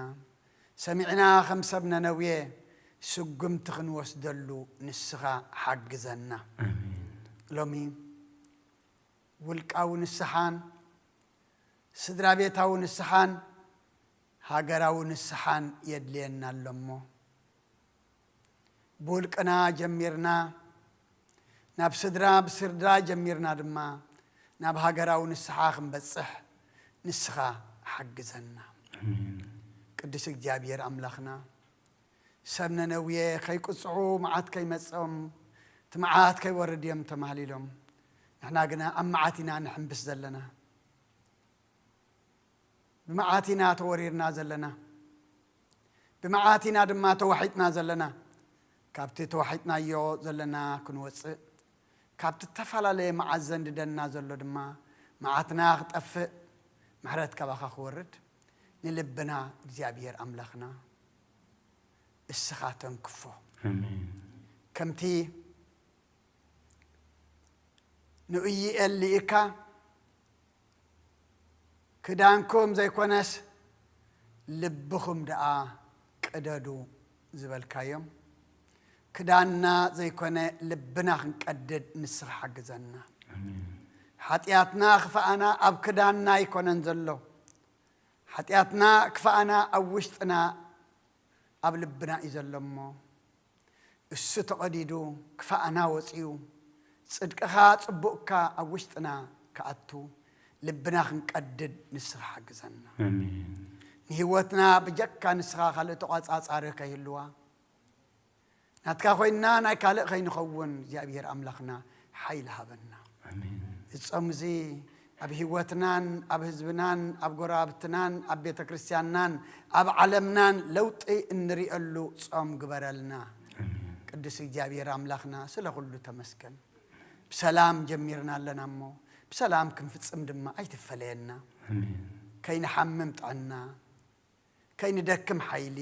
ሰሚዕና ከም ሰብ ነነውየ ስጉምቲ ክንወስደሉ ንስኻ ሓግዘና። ኣሜን። ሎሚ ውልቃዊ ንስሓን ስድራ ቤታዊ ንስሓን ሃገራዊ ንስሓን የድልየና ኣሎ እሞ፣ ብውልቅና ጀሚርና፣ ናብ ስድራ፣ ብስድራ ጀሚርና ድማ ናብ ሃገራዊ ንስሓ ክንበጽሕ ንስኻ ሓግዘና። ኣሜን። ቅዱስ እግዚኣብሔር ኣምላኽና፣ ሰብ ነነውየ ከይቅጽዑ መዓት ከይመጾም፣ እቲ መዓት ከይወርድ እዮም ተማህሊሎም። ንሕና ግና ኣብ መዓት ኢና ንሕንብስ ዘለና። ብመዓት ኢና ተወሪርና ዘለና። ብመዓት ኢና ድማ ተዋሒጥና ዘለና። ካብቲ ተዋሒጥናዮ ዘለና ክንወጽእ፣ ካብቲ እተፈላለየ መዓት ዘንድደና ዘሎ ድማ መዓትና ክጠፍእ፣ ምሕረት ካባኻ ክወርድ ንልብና እግዚኣብሔር ኣምላኽና እስኻ ተንክፎ። ኣሜን። ከምቲ ንኡይኤል ልኢካ፣ ክዳንኩም ዘይኮነስ ልብኹም ደኣ ቅደዱ ዝበልካዮም፣ ክዳንና ዘይኮነ ልብና ክንቀድድ ንስኻ ሓግዘና። ኣሜን። ሓጢኣትና ክፍኣና ኣብ ክዳንና ኣይኮነን ዘሎ። ሓጢኣትና ክፍኣና ኣብ ውሽጥና፣ ኣብ ልብና እዩ ዘሎ እሞ፣ እሱ ተቐዲዱ ክፍኣና ወጺኡ፣ ጽድቅኻ ጽቡቕካ ኣብ ውሽጥና ክኣቱ ልብና ክንቀድድ ንስኻ ሓግዘና። ኣሜን። ንህይወትና ብጀካ ንስኻ ካልእ ተቋጻጻሪ ከይህልዋ፣ ናትካ ኮይንና ናይ ካልእ ከይንኸውን እግዚኣብሔር ኣምላኽና ሓይሊ ሃበና። ኣሜን። እዚ ጾም እዚ ኣብ ህይወትናን ኣብ ህዝብናን ኣብ ጎረባብትናን ኣብ ቤተ ክርስቲያንናን ኣብ ዓለምናን ለውጢ እንሪኤሉ ጾም ግበረልና። ኣሜን። ቅዱስ እግዚኣብሔር ኣምላኽና ስለ ኩሉ ተመስገን። ብሰላም ጀሚርና ኣለና እሞ ብሰላም ክንፍጽም ድማ ኣይትፈለየና። ኣሜን። ከይንሓምም ጥዕና፣ ከይንደክም ሓይሊ፣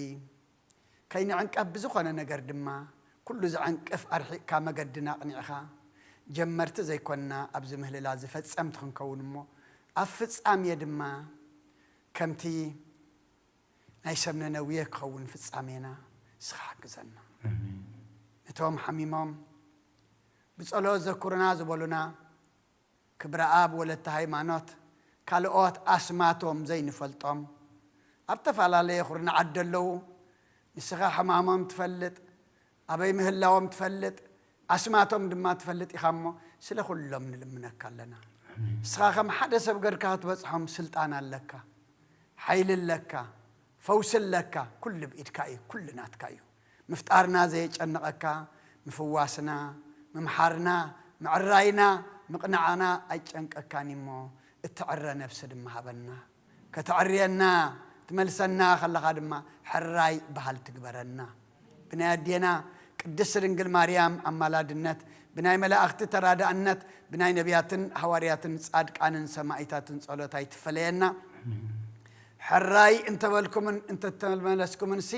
ከይንዕንቀፍ ብዝኾነ ነገር ድማ ኩሉ ዘዕንቅፍ ኣርሒቕካ መገድና ኣቕኒዕኻ፣ ጀመርቲ ዘይኮንና ኣብዚ ምህልላ እዚ ፈጸምቲ ክንከውን እሞ ኣብ ፍጻሜ ድማ ከምቲ ናይ ሰብ ነነውየ ክኸውን ፍጻሜና ንስኻ ሓግዘና። ኣሜን። ነቶም ሓሚሞም ብጸሎት ዘኩሩና ዝበሉና ክብረኣብ ወለተ ሃይማኖት፣ ካልኦት ኣስማቶም ዘይንፈልጦም ኣብ ተፈላለየ ኩርናዓት ደለዉ፣ ንስኻ ሕማሞም ትፈልጥ፣ ኣበይ ምህላዎም ትፈልጥ፣ ኣስማቶም ድማ ትፈልጥ ኢኻ እሞ ስለ ኩሎም ንልምነካ ኣለና። ኣሜን። ንስኻ ከም ሓደ ሰብ ገርካ ክትበጽሖም ስልጣን ኣለካ፣ ሓይሊ ኣለካ፣ ፈውሲ ኣለካ። ኩሉ ብኢድካ እዩ፣ ኩሉ ናትካ እዩ። ምፍጣርና ዘየጨንቐካ፣ ምፍዋስና፣ ምምሓርና፣ ምዕራይና፣ ምቕናዕና ኣይጨንቀካን እሞ እትዕረ ነብሲ ድማ ሃበና። ከተዕርየና ትመልሰና ከለኻ ድማ ሕራይ በሃልቲ ግበረና። ብናይ ኣዴና ቅድስቲ ድንግል ማርያም ኣማላድነት፣ ብናይ መላእኽቲ ተራዳእነት፣ ብናይ ነቢያትን ሃዋርያትን ጻድቃንን ሰማኢታትን ጸሎት ኣይትፈለየና። ሕራይ እንተበልኩምን እንተተመለስኩምንሲ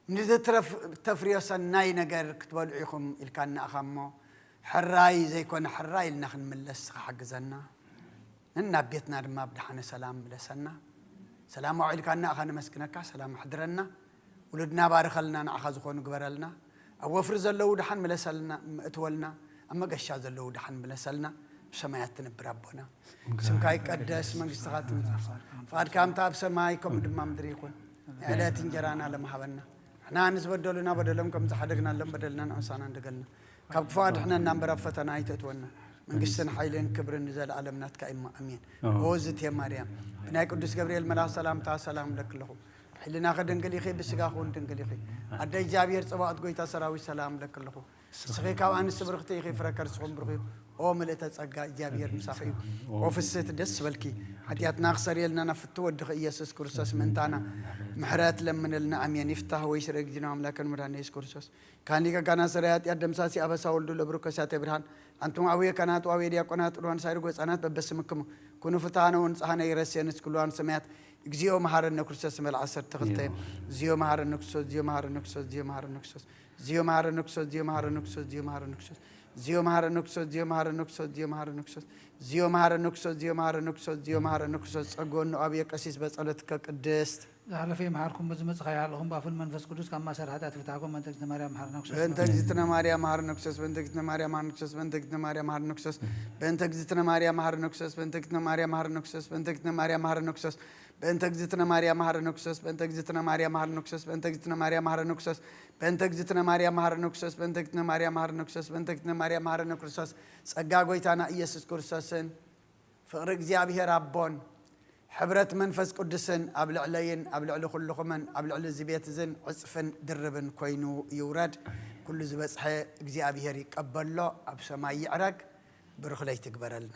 ንዝትረፍ-፣ ተፍርዮ ሰናይ ነገር ክትበልዑ ኢኹም ኢልካና ኢኻ እሞ፣ ሕራይ ዘይኮነ ሕራይ ኢልና ክንምለስ ክሓግዘና፣ ነናብ ቤትና ድማ ብደሓነ ሰላም ምለሰና። ሰላም ኣውዒልካና ኢኻ ነመስግነካ፣ ሰላም ኣሕድረና። ውሉድና ባርኸልና፣ ንዓኻ ዝኾኑ ግበረልና። ኣብ ወፍሪ ዘለዉ ደሓን ምለሰልና፣ እትወልና። ኣብ መገሻ ዘለዉ ደሓን ምለሰልና። ብሰማያት ትነብር ኣቦና፣ ስምካ ይቀደስ፣ መንግስትኻ ትምጻእ፣ ፍቓድካ ከምታ ኣብ ሰማይ ከምኡ ድማ ምድሪ ይኹን። ዕለት እንጀራና ለመሃበና፣ ንሕና ንዝበደሉና በደሎም ከም ዝሓደግናሎም በደልና ንዕሳና እንደገልና፣ ካብ ክፉ ኣድሕነና እምበር ኣብ ፈተና ኣይተእትወና፣ መንግስትን ሓይልን ክብርን ንዘለኣለም ናትካ እዩ። ኣሜን። ኦ። ኦ ዝቴ ማርያም፣ ብናይ ቅዱስ ገብርኤል መልኣኽ ሰላምታ ሰላም እብለኪ ኣለኹ። ብሕልናኺ ድንግል ኢኺ፣ ብስጋኺ እውን ድንግል ኢኺ። ኣደ እግዚኣብሔር ጸባኦት፣ ጎይታ ሰራዊት፣ ሰላም እብለኪ ኣለኹ። ንስኺ ካብ ኣንስቲ ብርኽቲ ኢኺ፣ ፍረ ከርስኹም ብሩኽ እዩ። ኦ ምልእተ ጸጋ፣ እግዚኣብሔር ምሳኺ እዩ። ኦ ፍስህቲ፣ ደስ በልኪ። ሓጢኣትና ክሰርየልና ናብ ፍቱ ወድኺ ኢየሱስ ክርስቶስ ምእንታና ምሕረት ለምንልና። ኣሜን። ይፍታህ ወይ ስረ እግዚእነ ኣምላክን መድኃኒነ ኢየሱስ ክርስቶስ። ካህን ሊቀ ካህናት ሠራየ ኃጢአት ደምሳሲ አበሳ ወልዱ ለብሩክ ከሳቴ ብርሃን። አንቱም አቡየ ካህናት ወአቡየ ዲያቆናት ጥሉዋን ሳይርጎ ሕፃናት በበስምክሙ ኩኑ ፍትሐነ ወንጽሐነ ይረሴ ንስክሉዋን ሰማያት። እግዚኦ መሐረነ ክርስቶስ። መልዓ ሰርተ ክልተ። እግዚኦ መሐረነ ክርስቶስ፣ እግዚኦ መሐረነ ክርስቶስ፣ እግዚኦ መሐረነ ክርስቶስ። እግዚኦ መሐረነ ክርስቶስ፣ እግዚኦ መሐረነ ክርስቶስ፣ እግዚኦ መሐረነ ክርስቶስ። እግዚኦ መሐረነ ክርስቶስ፣ እግዚኦ መሐረነ ክርስቶስ፣ እግዚኦ መሐረነ ክርስቶስ። እግዚኦ መሐረነ ክርስቶስ፣ እግዚኦ መሐረነ ክርስቶስ፣ እግዚኦ መሐረነ ክርስቶስ። ጸግወኑ አቡየ ቀሲስ በጸሎትከ ቅድስት። ዝሓለፈ ይምሓርኩም፣ ብዝመጽእ ከይሃለኹም፣ ብኣፍን መንፈስ ቅዱስ ካብ ማእሰር ሓጢኣት ይፍትሓኩም። በእንተ እግዝእትነ ማርያም መሓረነ ክርስቶስ። በእንተ እግዝእትነ ማርያም መሓረነ ክርስቶስ። በእንተ እግዝእትነ ማርያም መሓረነ ክርስቶስ። በእንተ እግዝእትነ ማርያም መሓረነ ክርስቶስ። በእንተ እግዝእትነ ማርያም መሓረነ ክርስቶስ። በእንተ እግዝእትነ ማርያም መሓረነ ክርስቶስ። በእንተ እግዝእትነ ማርያም መሓረነ ክርስቶስ። በእንተ እግዝእትነ ማርያም መሓረነ ክርስቶስ። በእንተ እግዝእትነ ማርያም መሓረነ ክርስቶስ። በእንተ እግዝእትነ ማርያም መሓረነ ክርስቶስ። በእንተ እግዝእትነ ማርያም መሓረነ ክርስቶስ። በእንተ እግዝእትነ ማርያም መሓረነ ክርስቶስ። በእንተ እግዝእትነ ማርያም መሓረነ ክርስቶስ። ጸጋ ጎይታና ኢየሱስ ክርስቶስን ፍቕሪ እግዚኣብሔር ኣቦን ሕብረት መንፈስ ቅዱስን ኣብ ልዕለይን ኣብ ልዕሊ ኩልኹምን ኣብ ልዕሊ እዚ ቤት እዝን ዕጽፍን ድርብን ኮይኑ ይውረድ። ኩሉ ዝበጽሐ እግዚኣብሔር ይቀበሎ፣ ኣብ ሰማይ ይዕረግ። ብሩኽ ለይቲ ይግበረልና።